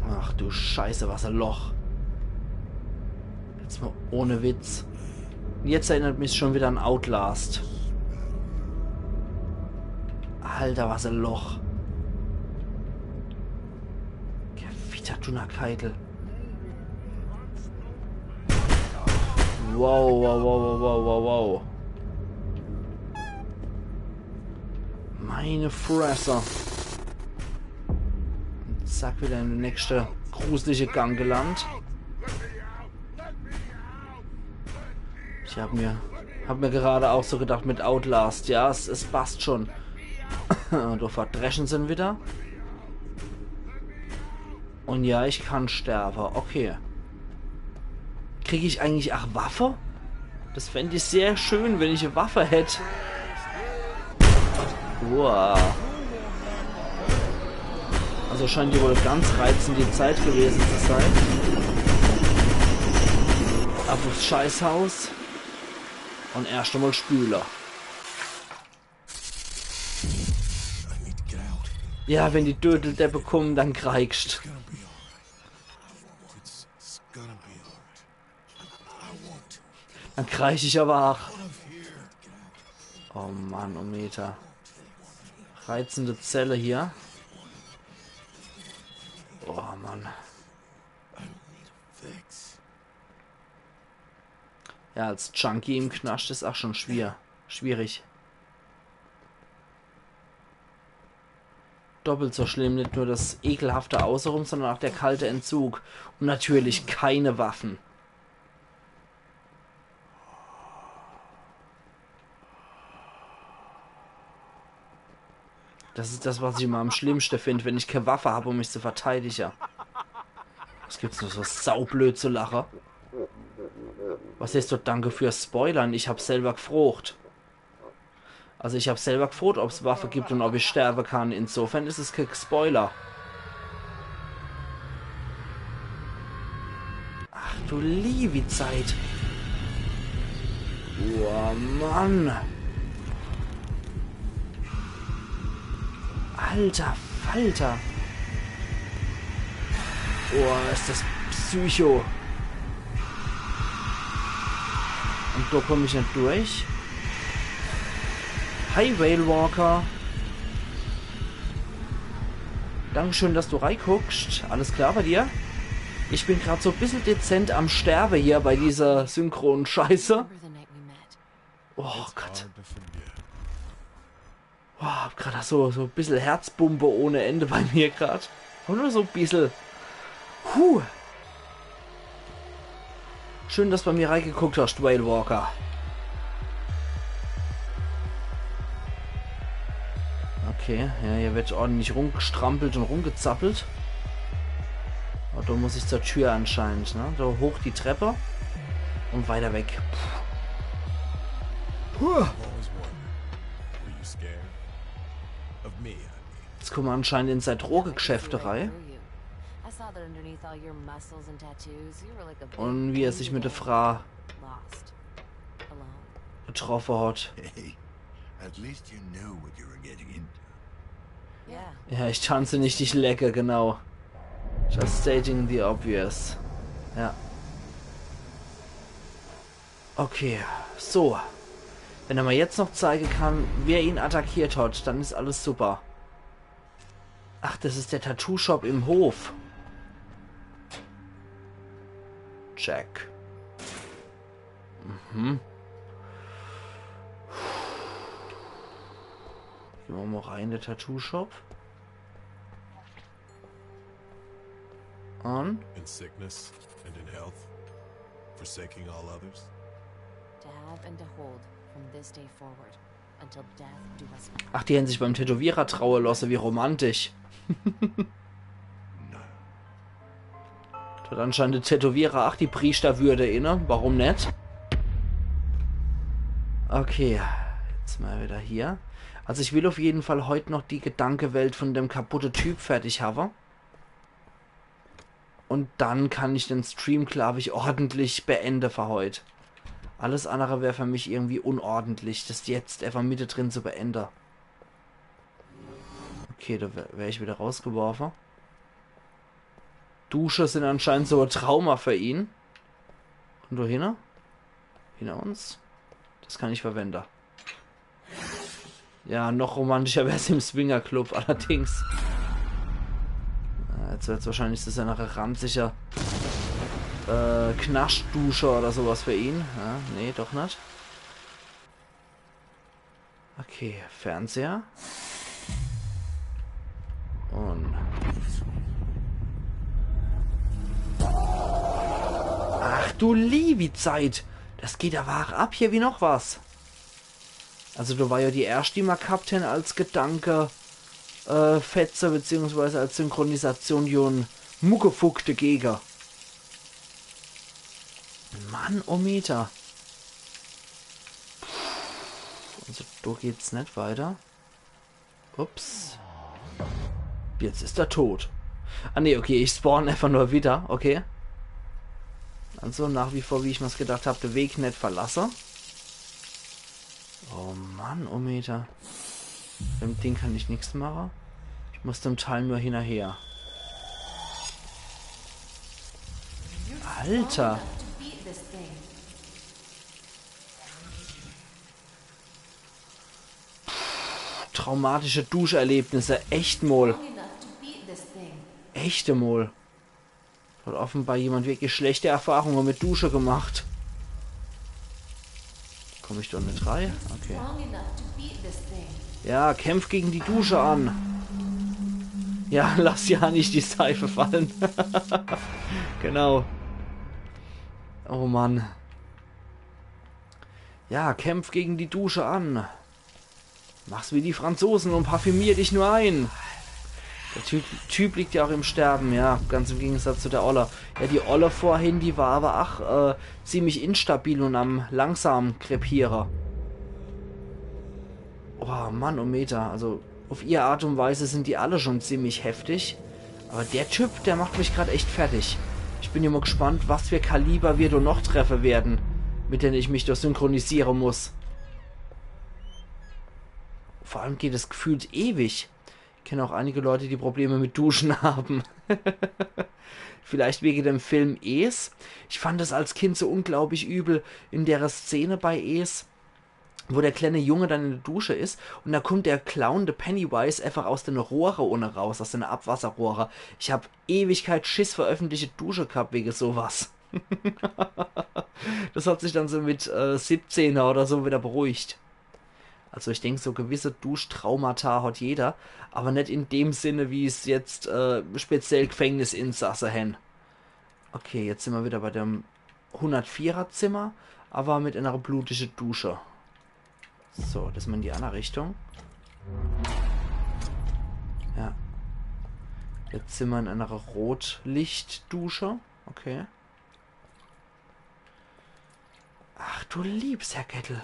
Ach du Scheiße, was e Loch. Jetzt mal ohne Witz. Jetzt erinnert mich schon wieder an Outlast. Alter, was e Loch. Gewitter Dunnerkeitel. Wow, wow, wow, wow, wow, wow, wow. Meine Fresse. Zack, wieder in de nächste gruselige Gang gelandt. Ich hab mir, hab mir gerade auch so gedacht mit Outlast, ja, es, es passt schon. Do verdreschen se wieder. Und ja, ich kann sterbe. Okay. Krieg ich eigentlich ach Waffe? Das fänd ich sehr schön, wenn ich e Waffe hätt. Uah. Also scheint die wohl ganz reizend die Zeit gewesen zu sein. Ab ins Scheißhaus. Und erscht emol spüle. Ja, wenn die Dödeldeppe kummen, dann kreikscht. Dann kreisch ich aber ach. Oh Mann, oh Meter. Reizende Zelle hier. Oh Mann. Ja, als Junkie im Knascht is ach schon schwier-, schwierig. Doppelt so schlimm, nit nur das ekelhafte Außerum, sondern auch der kalte Entzug. Und natürlich keine Waffen. Das is das, was ich immer am schlimmste find, wenn ich ke Waffe hab, um mich zu verteidige. Was gibt's nur so saublöd zu lache? Was heißt dort Danke fürs Spoilern? Ich hab selber gfrocht. Also ich hab selber gfrocht, ob's Waffe gibt und ob ich sterbe kann. Insofern is es ke Spoiler. Ach du liewi Zeit. Boah, Mann. Alter Falter. Boah, is das Psycho. Und do komm ich net durch. Hi, Whale Walker. Dankeschön, dass du reiguckst. Alles klar bei dir? Ich bin grad so bissel dezent am Sterbe hier bei dieser Synchron-Scheiße. Oh Gott. Boah, hab grad so, so bissel Herzpumpe ohne Ende bei mir grad. Aber nur so bissel. Puh. Schön, dass bei mir reigeguckt hast, Whale Walker. Okay, ja, hier wird ordentlich rumgestrampelt und rumgezappelt. Und da muss ich zur Tür anscheinend, ne? Da hoch die Treppe und weiter weg. Puh. Puh. Jetzt kommen wir anscheinend in sein Drogegeschäft rein. Und wie er sich mit der Frau getroffen hat. Hey, at least you knew what you were getting into. Ja, ich tanze nicht, ich lecke, genau. Just stating the obvious. Ja. Okay, so. Wenn er mir jetzt noch zeigen kann, wer ihn attackiert hat, dann is alles super. Ach, das is der Tattoo-Shop im Hof. Check. Mhm. Gehen wir mal rein in den Tattoo-Shop. Und? In sickness and in health, forsaking all others. To have and to hold from this day forward, until death do us part. Ach, die hän sich beim Tätowierer traue losse, wie romantisch. Hat anscheinend de Tätowierer ach die Prieschterwürde inne. Warum net? Okay, jetzt mal wieder hier. Also ich will auf jeden Fall heut noch die Gedankewelt von dem kaputte Typ fertig hawe. Und dann kann ich den Stream, glaub ich, ordentlich beende für heut. Alles andere wär für mich irgendwie unordentlich, das jetzt einfach mittedrin zu beende. Okay, do wer, wer ich wieder rausgeworfe. Dusche sin anscheinend so e Trauma für ihn. Und do hinne? Hinter uns? Das kann ich verwende. Ja, noch romantischer wär's im Swingerclub, allerdings. Äh, jetzt wird's wahrscheinlich so e ranzige, äh, Knaschtdusche oder sowas für ihn. Ja, nee, doch net. Okay, Fernseher. Und ach du liewi Zeit. Das geht awwer ab hier wie noch was. Also do war ja die erscht, die ma gehabt hen als Gedanke, äh, Fetze beziehungsweise als Synchronisation, jo, en Muckefuck dagege. Mann, oh Meter. Also, do geht's net weiter. Ups. Jetzt is er tot. Ah, nee, okay, ich spawn einfach nur wieder. Okay. Also, nach wie vor, wie ich mir's gedacht hab, de Weg net verlasse. Oh Mann, oh Meter. Dem Ding kann ich nix mache. Ich muss dem Teil nur hinnerher. Alter. Traumatische Duscherlebnisse. Echt mol. Echt emol. Hat offenbar jemand wirklich schlechte Erfahrunge mit Dusche gemacht. Komm ich do net rei? Okay. Ja, kämpf gegen die Dusche an. Ja, lass ja net die Seife falle. Genau. Oh Mann. Ja, kämpf gegen die Dusche an. Mach's wie die Franzosen und parfümier dich nur ein. Der Typ, Typ liegt ja auch im Sterben, ja, ganz im Gegensatz zu der Olle. Ja, die Olle vorhin, die war awwer ach, äh, ziemlich instabil und am langsam krepiere. Oh Mann, oh Meter, also auf ihr Art und Weise sind die alle schon ziemlich heftig. Aber der Typ, der macht mich grad echt fertig. Ich bin ja mol gespannt, was für Kaliber wir do noch treffe werden, mit denen ich mich do synchronisiere muss. Vor allem geht es gefühlt ewig. Ich kenne auch einige Leute, die Probleme mit Duschen haben. Vielleicht wegen dem Film Es. Ich fand es als Kind so unglaublich übel in der Szene bei Es, wo der kleine Junge dann in der Dusche ist und da kommt der Clown, der Pennywise, einfach aus den Rohre ohne raus, aus den Abwasserrohre. Ich hab Ewigkeit Schiss vor öffentliche Dusche gehabt wegen sowas. Das hat sich dann so mit, äh, siebzehner oder so wieder beruhigt. Also ich denk, so gewisse Duschtraumata hat jeder, aber net in dem Sinne, wie es jetzt, äh, speziell Gefängnisinsasse hen. Okay, jetzt sind wir wieder bei dem hundertvierer Zimmer, aber mit einer blutigen Dusche. So, das mal in die andere Richtung. Ja. Jetzt sind wir in einer Rotlichtdusche. Okay. Ach du liebes Herrgöttel.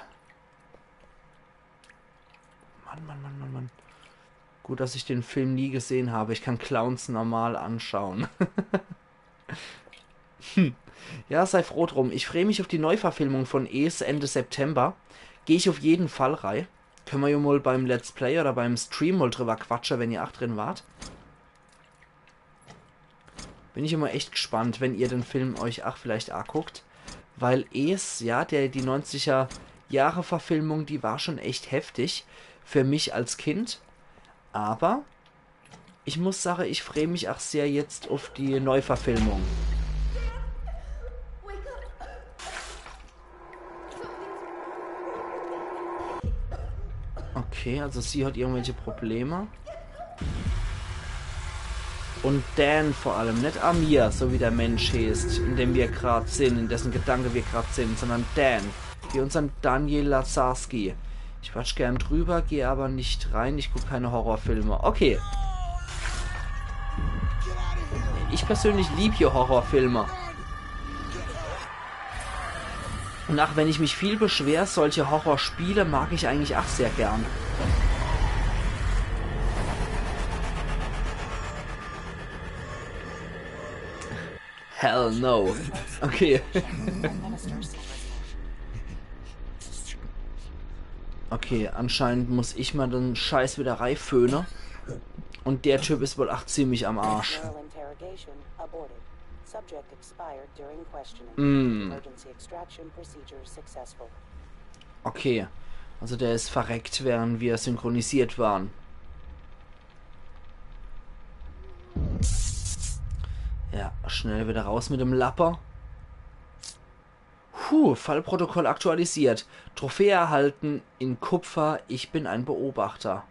Mann, Mann, Mann, Mann, Mann. Gut, dass ich den Film nie gesehen habe. Ich kann Clowns normal anschauen. Hm. Ja, sei froh drum. Ich freu mich auf die Neuverfilmung von Es Ende September. Geh ich auf jeden Fall rei. Können wir ja mal beim Let's Play oder beim Stream mal drüber quatschen, wenn ihr ach drin wart. Bin ich immer echt gespannt, wenn ihr den Film euch ach vielleicht anguckt. Weil Es, ja, der, die neunziger Jahre Verfilmung, die war schon echt heftig für mich als Kind. Aber ich muss sagen, ich freu mich ach sehr jetzt auf die Neuverfilmung. Okay, also sie hat irgendwelche Probleme. Und Dan vor allem, net Amir, so wie der Mensch heißt, in dem wir grad sind, in dessen Gedanke wir grad sind, sondern Dan, wie unseren Daniel Lazarski. Ich quatsch gern drüber, geh aber nicht rein, ich guck keine Horrorfilme. Okay. Ich persönlich lieb hier Horrorfilme. Und ach wenn ich mich viel beschwer, solche Horrorspiele mag ich eigentlich ach sehr gern. Hell no. Okay. Okay, anscheinend muss ich mal den Scheiß wieder reiföhne. Und der Typ is wohl ach ziemlich am Arsch. Neural interrogation aborted. Subject expired during questioning. Mm. Emergency extraction procedure successful. Okay. Also der is verreckt, während wir synchronisiert waren. Ja, schnell wieder raus mit dem Lapper. Puh, Fallprotokoll aktualisiert. Trophäe erhalten in Kupfer. Ich bin ein Beobachter.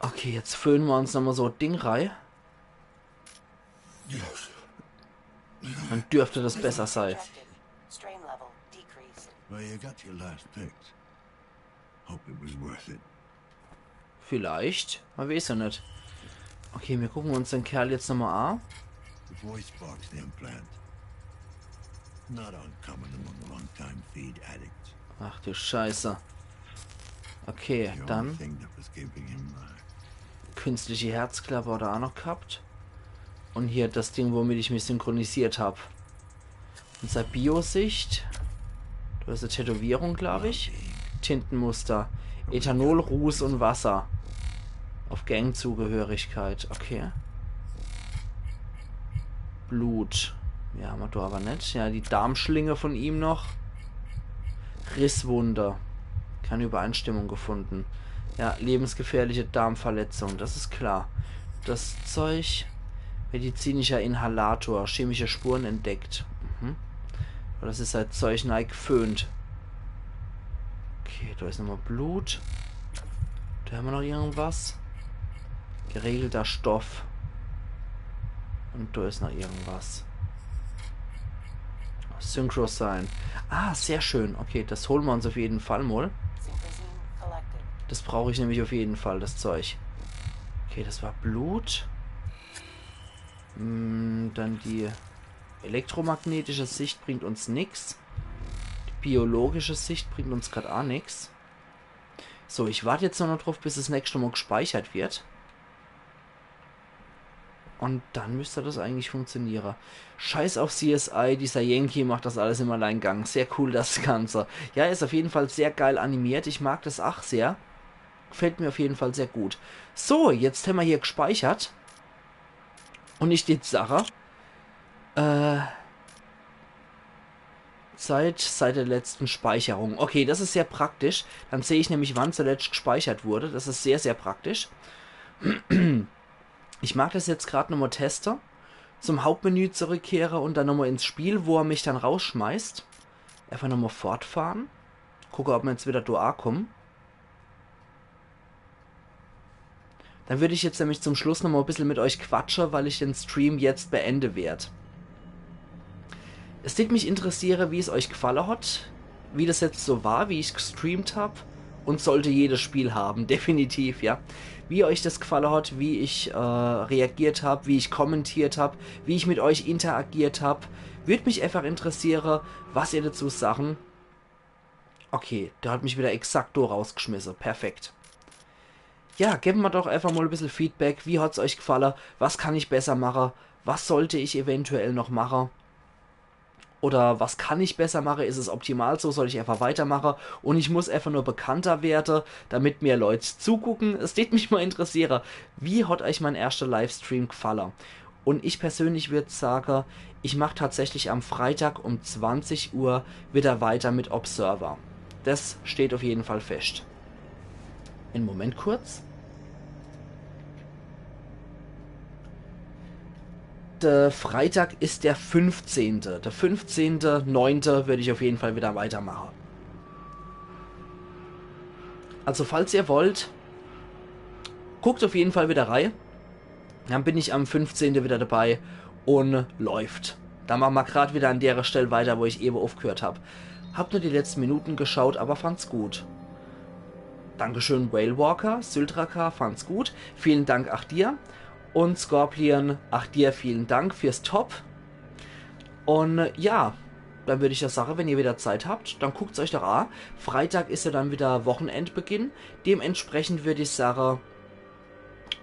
Okay, jetzt föhne mer uns nochmal so e Ding rei. Dann dürfte das besser sei. Detected. Strain level decreased. Well, you got your last picks. Hope it was worth it. Vielleicht. Man weiß ja net. Okay, wir gucken uns den Kerl jetzt nochmal an. The voice box implant. Not uncommon among long-time feed addicts. Ach du Scheiße. Okay, The only dann thing that was keeping him uh, künstliche Herzklappe oder auch noch gehabt. Und hier das Ding, womit ich mich synchronisiert hab. Unser Biosicht. Da is e Tätowierung, glaub ich. Tintenmuster. Ethanol, Ruß und Wasser. Auf Gangzugehörigkeit. Okay. Blut. Ja, haben wir da aber net. Ja, die Darmschlinge von ihm noch. Risswunde. Keine Übereinstimmung gefunden. Ja, lebensgefährliche Darmverletzung. Das is klar. Das Zeug. Medizinischer Inhalator. Chemische Spuren entdeckt. Mhm. Aber das is halt Zeug nei geföhnt. Okay, da is nochmal Blut. Da haben wir noch irgendwas. Geregelter Stoff. Und da is noch irgendwas. Synchro Sign. Ah, sehr schön. Okay, das holen wir uns auf jeden Fall mal. Synchrozine collected. Das brauche ich nämlich auf jeden Fall, das Zeug. Okay, das war Blut. Hm, dann die elektromagnetische Sicht bringt uns nix. Die biologische Sicht bringt uns grad auch nix. So, ich warte jetzt nur noch drauf, bis das nächste Mal gespeichert wird. Und dann müsste das eigentlich funktionieren. Scheiß auf C S I, dieser Yankee macht das alles im Alleingang. Sehr cool, das Ganze. Ja, is auf jeden Fall sehr geil animiert. Ich mag das ach sehr. Gefällt mir auf jeden Fall sehr gut. So, jetzt haben wir hier gespeichert. Und ich jetzt sage, äh, Zeit seit der letzten Speicherung. Okay, das is sehr praktisch. Dann sehe ich nämlich, wann zuletzt gespeichert wurde. Das is sehr, sehr praktisch. Ich mag das jetzt grad nochmal teste. Zum Hauptmenü zurückkehre und dann nochmal ins Spiel, wo er mich dann rausschmeißt. Einfach nochmal fortfahren. Gucke, ob wir jetzt wieder da ankommen. Dann würd ich jetzt nämlich zum Schluss nochmal e bissel mit euch quatsche, weil ich den Stream jetzt beende werd. Es tät mich interessiere, wie es euch gefalle hat, wie das jetzt so war, wie ich gestreamt hab. Und sollte jedes Spiel haben, definitiv, ja. Wie euch das gefalle hat, wie ich äh, reagiert hab, wie ich kommentiert hab, wie ich mit euch interagiert hab. Würd mich einfach interessiere, was ihr dazu sagen. Okay, der hat mich wieder exakt do rausgeschmisse. Perfekt. Ja, geben wir doch einfach mal e bissel Feedback. Wie hat's euch gefalle? Was kann ich besser mache? Was sollte ich eventuell noch mache? Oder was kann ich besser mache? Is es optimal so? Soll ich einfach weitermache? Und ich muss einfach nur bekannter werde, damit mehr Leute zugucken? Es tät mich mal interessiere, wie hat euch mein erster Livestream gefalle? Und ich persönlich würd sage, ich mach tatsächlich am Freitag um zwanzig Uhr wieder weiter mit Observer. Das steht auf jeden Fall fest. Einen Moment kurz. Der Freitag is der fünfzehnte. Der fünfzehnte neunte würd ich auf jeden Fall wieder weitermache. Also falls ihr wollt, guckt auf jeden Fall wieder rei. Dann bin ich am fünfzehnte wieder dabei und läuft. Dann machen wir grad wieder an der Stelle weiter, wo ich eben aufgehört hab. Hab nur die letzten Minuten geschaut, aber fand's gut. Dankeschön, Whale Walker. Syltraka fand's gut. Vielen Dank auch dir. Und Scorpion, auch dir vielen Dank fürs Top. Und äh, ja, dann würd ich ja sagen, wenn ihr wieder Zeit habt, dann guckt's euch doch an. Freitag is ja dann wieder Wochenendbeginn. Dementsprechend würd ich sagen,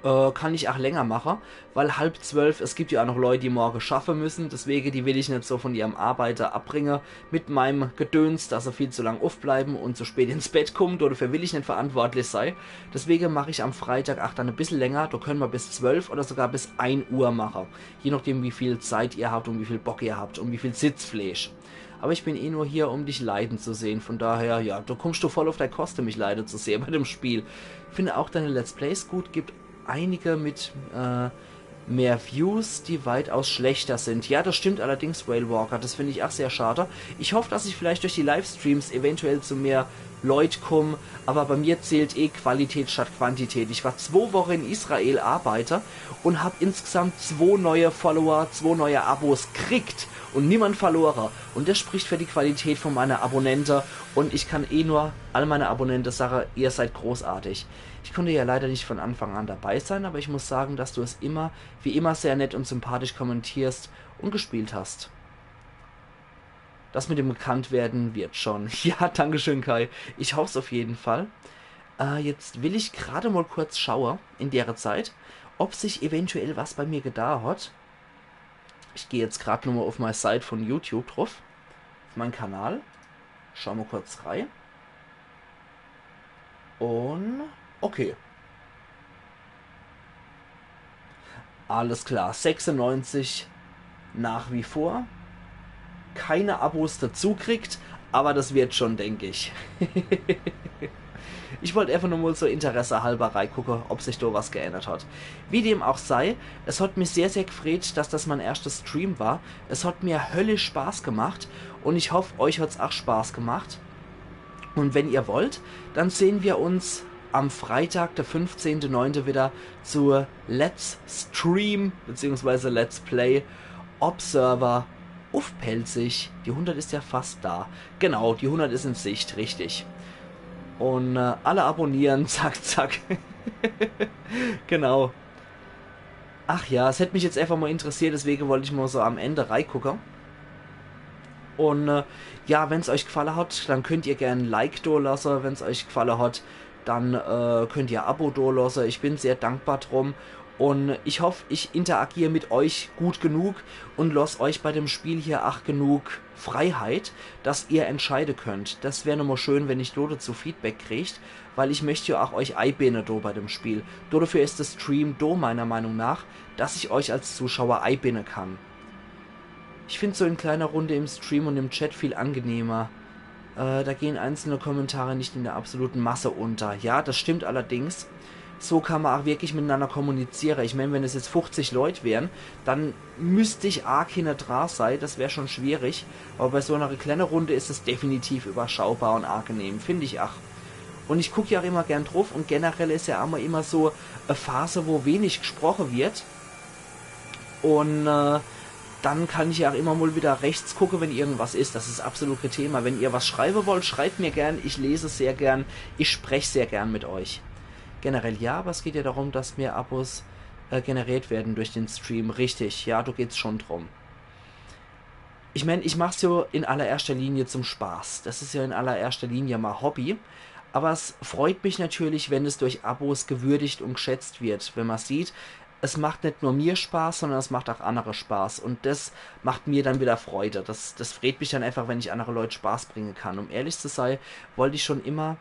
Äh, kann ich ach länger mache, weil halb zwölf, es gibt ja ach noch Leut, die morge schaffe müssen, deswege, die will ich net so von ihrem Arbeite abbringe mit meinem Gedöns, dass se viel zu lang uffbleiben und zu spät ins Bett kommen, dodefür will ich net verantwortlich sei. Deswege mach ich am Freitag ach dann e bissel länger, do können mer bis zwölf oder sogar bis ein Uhr mache, je nachdem, wie viel Zeit ihr habt und wie viel Bock ihr habt und wie viel Sitzfleisch. Aber ich bin eh nur hier, um dich leiden zu sehen. Von daher, ja, do kommst du voll auf dei Koste, mich leide zu sehen bei dem Spiel. Finde auch deine Let's Plays gut, gibt einige mit äh, mehr Views, die weitaus schlechter sind. Ja, das stimmt allerdings, Whale Walker. Das finde ich auch sehr schade. Ich hoffe, dass ich vielleicht durch die Livestreams eventuell zu mehr Leut komm, aber bei mir zählt eh Qualität statt Quantität. Ich war zwo Woche in Israel arbeite und hab insgesamt zwo neue Follower, zwo neue Abos kriegt und niemand verlore. Und das spricht für die Qualität von meine Abonnente. Und ich kann eh nur all meine Abonnente sage, ihr seid großartig. Ich konnte ja leider nicht von Anfang an dabei sein, aber ich muss sagen, dass du es immer, wie immer, sehr nett und sympathisch kommentierst und gespielt hast. Das mit dem Bekanntwerden wird schon. Ja, danke schön, Kai. Ich hoff's auf jeden Fall. Äh, jetzt will ich gerade mal kurz schaue, in dere Zeit, ob sich eventuell was bei mir getan hat. Ich gehe jetzt gerade nochmal auf meine Seite von YouTube drauf. Auf meinen Kanal. Schauen wir kurz rein. Und okay. Alles klar, sechsundneunzig nach wie vor. Keine Abos dazu kriegt, aber das wird schon, denke ich. Ich wollte einfach nur mal so interessehalber reingucken, ob sich da was geändert hat. Wie dem auch sei, es hat mich sehr, sehr gefreut, dass das mein erster Stream war. Es hat mir höllisch Spaß gemacht und ich hoffe, euch hat's auch Spaß gemacht. Und wenn ihr wollt, dann sehen wir uns am Freitag, der fünfzehnte neunte wieder zu Let's Stream beziehungsweise Let's Play Observer uff Pälzisch. Die hundert ist ja fast da. Genau, die hundert ist in Sicht, richtig. Und äh, alle abonnieren, zack, zack. Genau. Ach ja, es hätte mich jetzt einfach mal interessiert, deswege wollte ich mal so am Ende reingucken. Und äh, ja, wenn's euch gefalle hat, dann könnt ihr gern ein Like do lasse. Wenn's euch gefalle hat, dann äh, könnt ihr ein Abo do lasse. Ich bin sehr dankbar drum. Und ich hoff, ich interagier mit euch gut genug und lass euch bei dem Spiel hier ach genug Freiheit, dass ihr entscheide könnt. Das wär nochmal schön, wenn ich do dazu Feedback kriegt, weil ich möcht ja ach euch eibinne do bei dem Spiel. Do dafür ist der Stream do, meiner Meinung nach, dass ich euch als Zuschauer eibinne kann. Ich find so in kleiner Runde im Stream und im Chat viel angenehmer. Äh, da gehen einzelne Kommentare nicht in der absoluten Masse unter. Ja, das stimmt allerdings. So kann man auch wirklich miteinander kommunizieren. Ich mein, wenn es jetzt fünfzig Leut wären, dann müsst ich arg hinne dra sei. Das wär schon schwierig. Aber bei so einer kleinen Runde ist es definitiv überschaubar und angenehm, find ich auch. Und ich guck ja auch immer gern drauf und generell ist ja immer, immer so eine Phase, wo wenig gesprochen wird. Und äh, dann kann ich ja auch immer mal wieder rechts gucken, wenn irgendwas ist. Das ist absolut kein Thema. Wenn ihr was schreiben wollt, schreibt mir gern. Ich lese sehr gern. Ich spreche sehr gern mit euch. Generell ja, aber es geht ja darum, dass mehr Abos äh, generiert werden durch den Stream. Richtig, ja, da geht's schon drum. Ich mein, ich mach's ja in allererster Linie zum Spaß. Das ist ja in allererster Linie mein Hobby. Aber es freut mich natürlich, wenn es durch Abos gewürdigt und geschätzt wird. Wenn man sieht, es macht nicht nur mir Spaß, sondern es macht auch andere Spaß. Und das macht mir dann wieder Freude. Das, das freut mich dann einfach, wenn ich andere Leute Spaß bringen kann. Um ehrlich zu sein, wollte ich schon immer,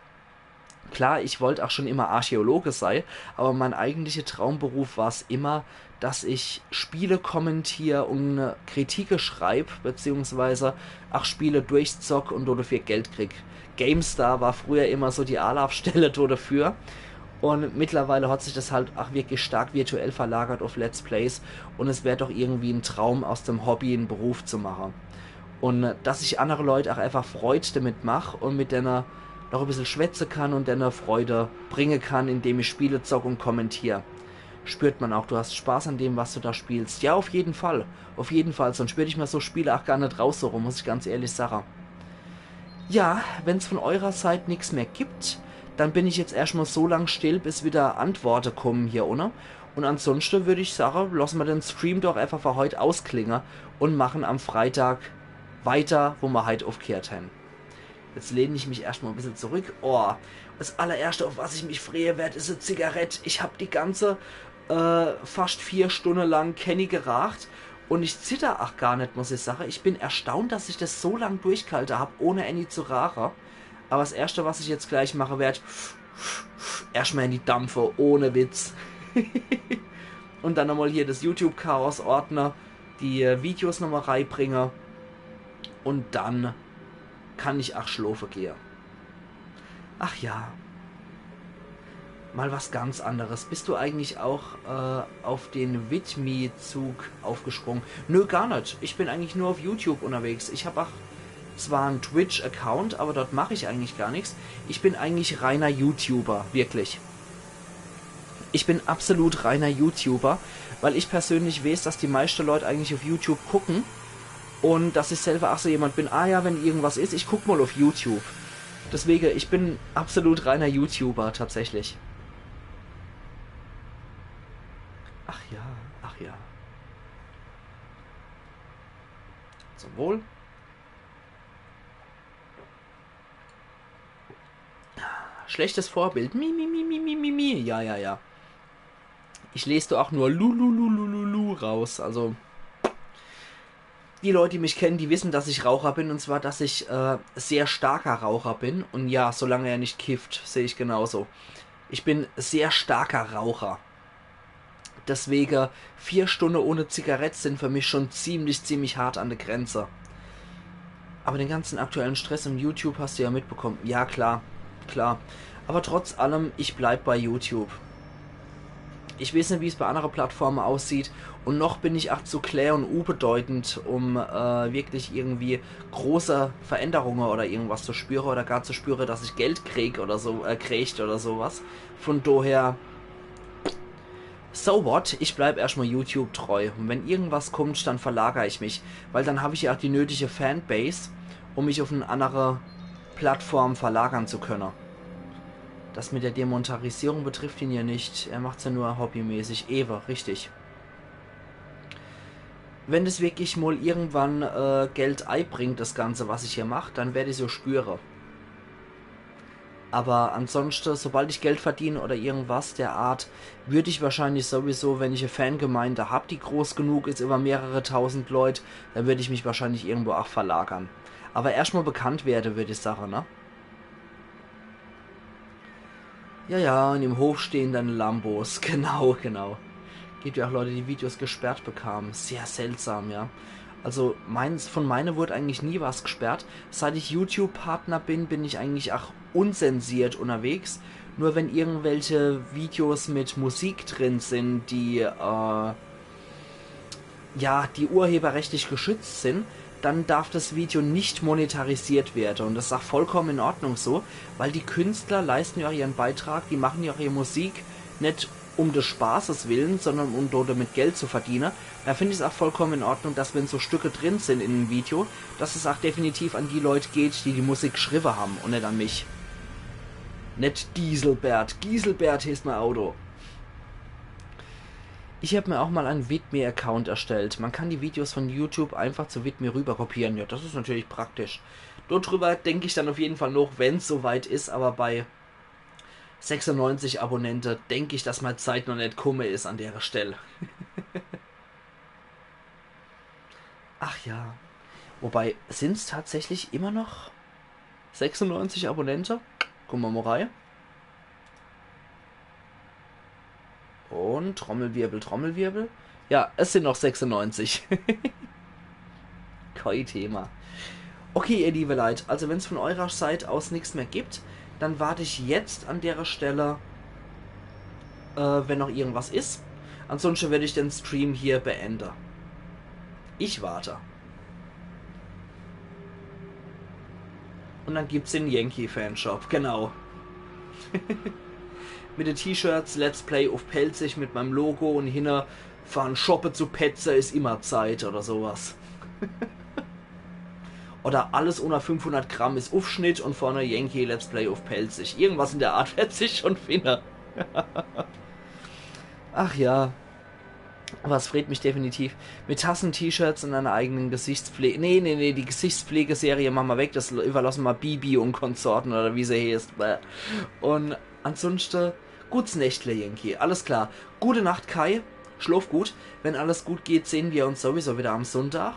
klar, ich wollte auch schon immer Archäologe sei, aber mein eigentlicher Traumberuf war's immer, dass ich Spiele kommentier und Kritike schreib, beziehungsweise auch Spiele durchzock und dafür Geld krieg. GameStar war früher immer so die Anlaufstelle dafür. Und mittlerweile hat sich das halt auch wirklich stark virtuell verlagert auf Let's Plays und es wär doch irgendwie ein Traum, aus dem Hobby einen Beruf zu machen. Und äh, dass ich andere Leute auch einfach Freude damit mach und mit denen noch ein bisschen schwätzen kann und denen Freude bringen kann, indem ich Spiele zock und kommentier. Spürt man auch, du hast Spaß an dem, was du da spielst. Ja, auf jeden Fall. Auf jeden Fall, sonst würde ich mir so Spiele auch gar nicht raussuchen, muss ich ganz ehrlich sagen. Ja, wenn's von eurer Seite nix mehr gibt, dann bin ich jetzt erstmal so lang still, bis wieder Antworten kommen hier unne. Und ansonsten würde ich sagen, lassen wir den Stream doch einfach für heute ausklingen und machen am Freitag weiter, wo wir heute aufgehört haben. Jetzt lehne ich mich erstmal ein bisschen zurück. Oh, das allererste, auf was ich mich freue werd, ist eine Zigarette. Ich hab die ganze äh, fascht vier Stunne lang kenni geraacht. Un ich zitter ach gar net, muss ich sache. Ich bin erstaunt, dass ich das so lang durchgehalte hab, ohne enni zu raache. Aber das Erschte, was ich jetzt gleich mache werd, erschmal in die Dampfe, ohne Witz. Un dann nochmal hier das YouTube-Chaos ordne, die äh, Videos nochmal reibringe. Un dann kann ich ach schlofe gehe. Ach ja. Mal was ganz anderes. Bist du eigentlich auch äh, auf den Vidme-Zug aufgesprungen? Nö, gar net. Ich bin eigentlich nur auf YouTube unterwegs. Ich hab ach zwar en Twitch-Account, aber dort mach ich eigentlich gar nix. Ich bin eigentlich reiner YouTuber, wirklich. Ich bin absolut reiner YouTuber, weil ich persönlich weeß, dass die meischte Leut eigentlich auf YouTube gucken un dass ich selber ach so jemand bin, ah ja, wenn irgendwas is, ich guck mal auf YouTube. Deswege, ich bin absolut reiner YouTuber tatsächlich. Ach ja, ach ja. Zum Wohl. Schlechtes Vorbild. Mi, mi, mi, mi, mi, mi, mi. Ja, ja, ja. Ich les do ach nur lu, lu, lu, lu, lu, lu raus. Also, die Leut, die mich kennen, die wissen, dass ich Raucher bin. Un zwar, dass ich äh, sehr starker Raucher bin. Un ja, solange er net kifft, seh ich genauso. Ich bin sehr starker Raucher. Deswege, vier Stunne ohne Zigarett sin für mich schon ziemlich, ziemlich hart an de Grenze. Aber den ganzen aktuellen Stress um YouTube hast du ja mitbekommen. Ja, klar, klar. Aber trotz allem, ich bleib bei YouTube. Ich weeß net, wie's bei annere Plattforme aussieht. Un noch bin ich ach zu klä un unbedeutend, um äh, wirklich irgendwie große Veränderunge oder irgendwas zu spüre oder gar zu spüre, dass ich Geld krieg oder so, äh, kriegt oder sowas. Von doher, so what, ich bleib erschmal YouTube treu. Un wenn irgendwas kommt, dann verlager ich mich. Weil dann hab ich ja ach die nötige Fanbase, um mich auf en annere Plattform verlagern zu könne. Das mit der Demonetarisierung betrifft ihn ja net. Er macht's ja nur hobbymäßig. Ewe, richtig. Wenn das wirklich mal irgendwann äh, Geld eibringt, das Ganze, was ich hier mach, dann werd ich's so spüre. Aber ansonschte, sobald ich Geld verdiene oder irgendwas der Art, würd ich wahrscheinlich sowieso, wenn ich e Fangemeinde hab, die groß genug is über mehrere tausend Leut, dann würd ich mich wahrscheinlich irgendwo ach verlagern. Aber erschmal bekannt werde, würd ich sache, ne? Ja, ja, un im Hof stehen dann Lambos. Genau, genau. Gibt ja auch Leute, die Videos gesperrt bekamen. Sehr seltsam, ja. Also meins, von meine wurde eigentlich nie was gesperrt. Seit ich YouTube-Partner bin, bin ich eigentlich auch unzensiert unterwegs. Nur wenn irgendwelche Videos mit Musik drin sind, die, äh, ja, die urheberrechtlich geschützt sind, dann darf das Video nicht monetarisiert werden. Und das ist auch vollkommen in Ordnung so, weil die Künstler leisten ja auch ihren Beitrag, die machen ja auch ihre Musik nicht um des Spaßes willen, sondern um dort damit Geld zu verdienen. Da finde ich es auch vollkommen in Ordnung, dass wenn so Stücke drin sind in einem Video, dass es auch definitiv an die Leute geht, die die Musik geschrieben haben und nicht an mich. Nicht Dieselbert. Giselbert heißt mein Auto. Ich habe mir auch mal einen Vidme-Account erstellt. Man kann die Videos von YouTube einfach zu Vidme rüberkopieren. Ja, das ist natürlich praktisch. Dort drüber denke ich dann auf jeden Fall noch, wenn es soweit ist, aber bei sechsundneunzig Abonnente denke ich, dass meine Zeit noch nicht gekommen ist an der Stelle. Ach ja. Wobei, sind es tatsächlich immer noch sechsundneunzig Abonnente? Gucken wir mal rein. Und Trommelwirbel, Trommelwirbel. Ja, es sind noch sechsundneunzig. Kein Thema. Okay, ihr liebe Leute, also wenn es von eurer Seite aus nichts mehr gibt, dann warte ich jetzt an der Stelle, äh, wenn noch irgendwas ist. Ansonsten werde ich den Stream hier beenden. Ich warte. Und dann gibt es den Yankee-Fanshop, genau. Mit den T-Shirts, Let's Play auf Pälzisch mit meinem Logo und hinne: „Fahren shoppe zu Petze ist immer Zeit“ oder sowas. Oder „Alles unter fünfhundert Gramm ist Aufschnitt“ und vorne „Yankee Let's Play auf Pälzisch“. Irgendwas in der Art wird sich schon finden. Ach ja. Aber es freut mich definitiv. Mit Tassen, T-Shirts und einer eigenen Gesichtspflege. Nee, nee, nee, die Gesichtspflegeserie machen wir weg. Das überlassen wir Bibi und Konsorten oder wie sie heißt. Bäh. Und ansonsten Guts Nächtle, Yankee. Alles klar. Gute Nacht, Kai. Schlof gut. Wenn alles gut geht, sehen wir uns sowieso wieder am Sonntag.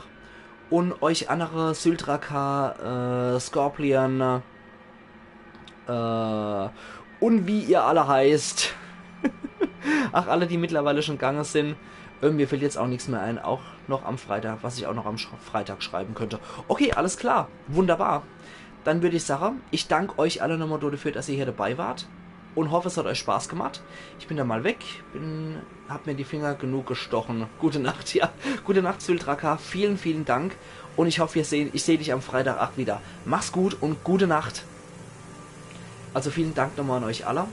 Und euch andere, Syltraka, äh, Scorpion, äh, und wie ihr alle heißt. Ach, alle, die mittlerweile schon gegangen sind. Irgendwie fällt jetzt auch nichts mehr ein. Auch noch am Freitag, was ich auch noch am Sch Freitag schreiben könnte. Okay, alles klar. Wunderbar. Dann würde ich sagen, ich danke euch alle nochmal dafür, dass ihr hier dabei wart. Und hoffe, es hat euch Spaß gemacht. Ich bin da mal weg. Bin, hab mir die Finger genug gestochen. Gute Nacht, ja. Gute Nacht, Syltraka. Vielen, vielen Dank. Und ich hoffe, wir sehen, ich sehe dich am Freitag auch wieder. Mach's gut und gute Nacht. Also vielen Dank nochmal an euch alle.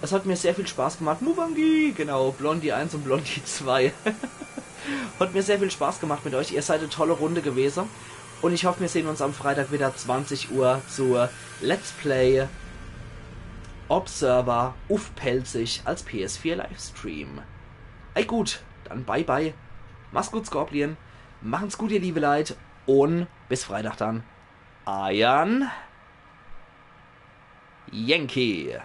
Es hat mir sehr viel Spaß gemacht. Mubangi, genau, Blondie eins und Blondie zwei. Hat mir sehr viel Spaß gemacht mit euch. Ihr seid eine tolle Runde gewesen. Und ich hoffe, wir sehen uns am Freitag wieder zwanzig Uhr zur Let's Play Observer uff Pälzisch als P S vier Livestream. Ei gut, dann bye bye. Mach's gut, Scorpion. Machen's gut, ihr liebe Leit. Und bis Freitag dann. Eiern Yankee.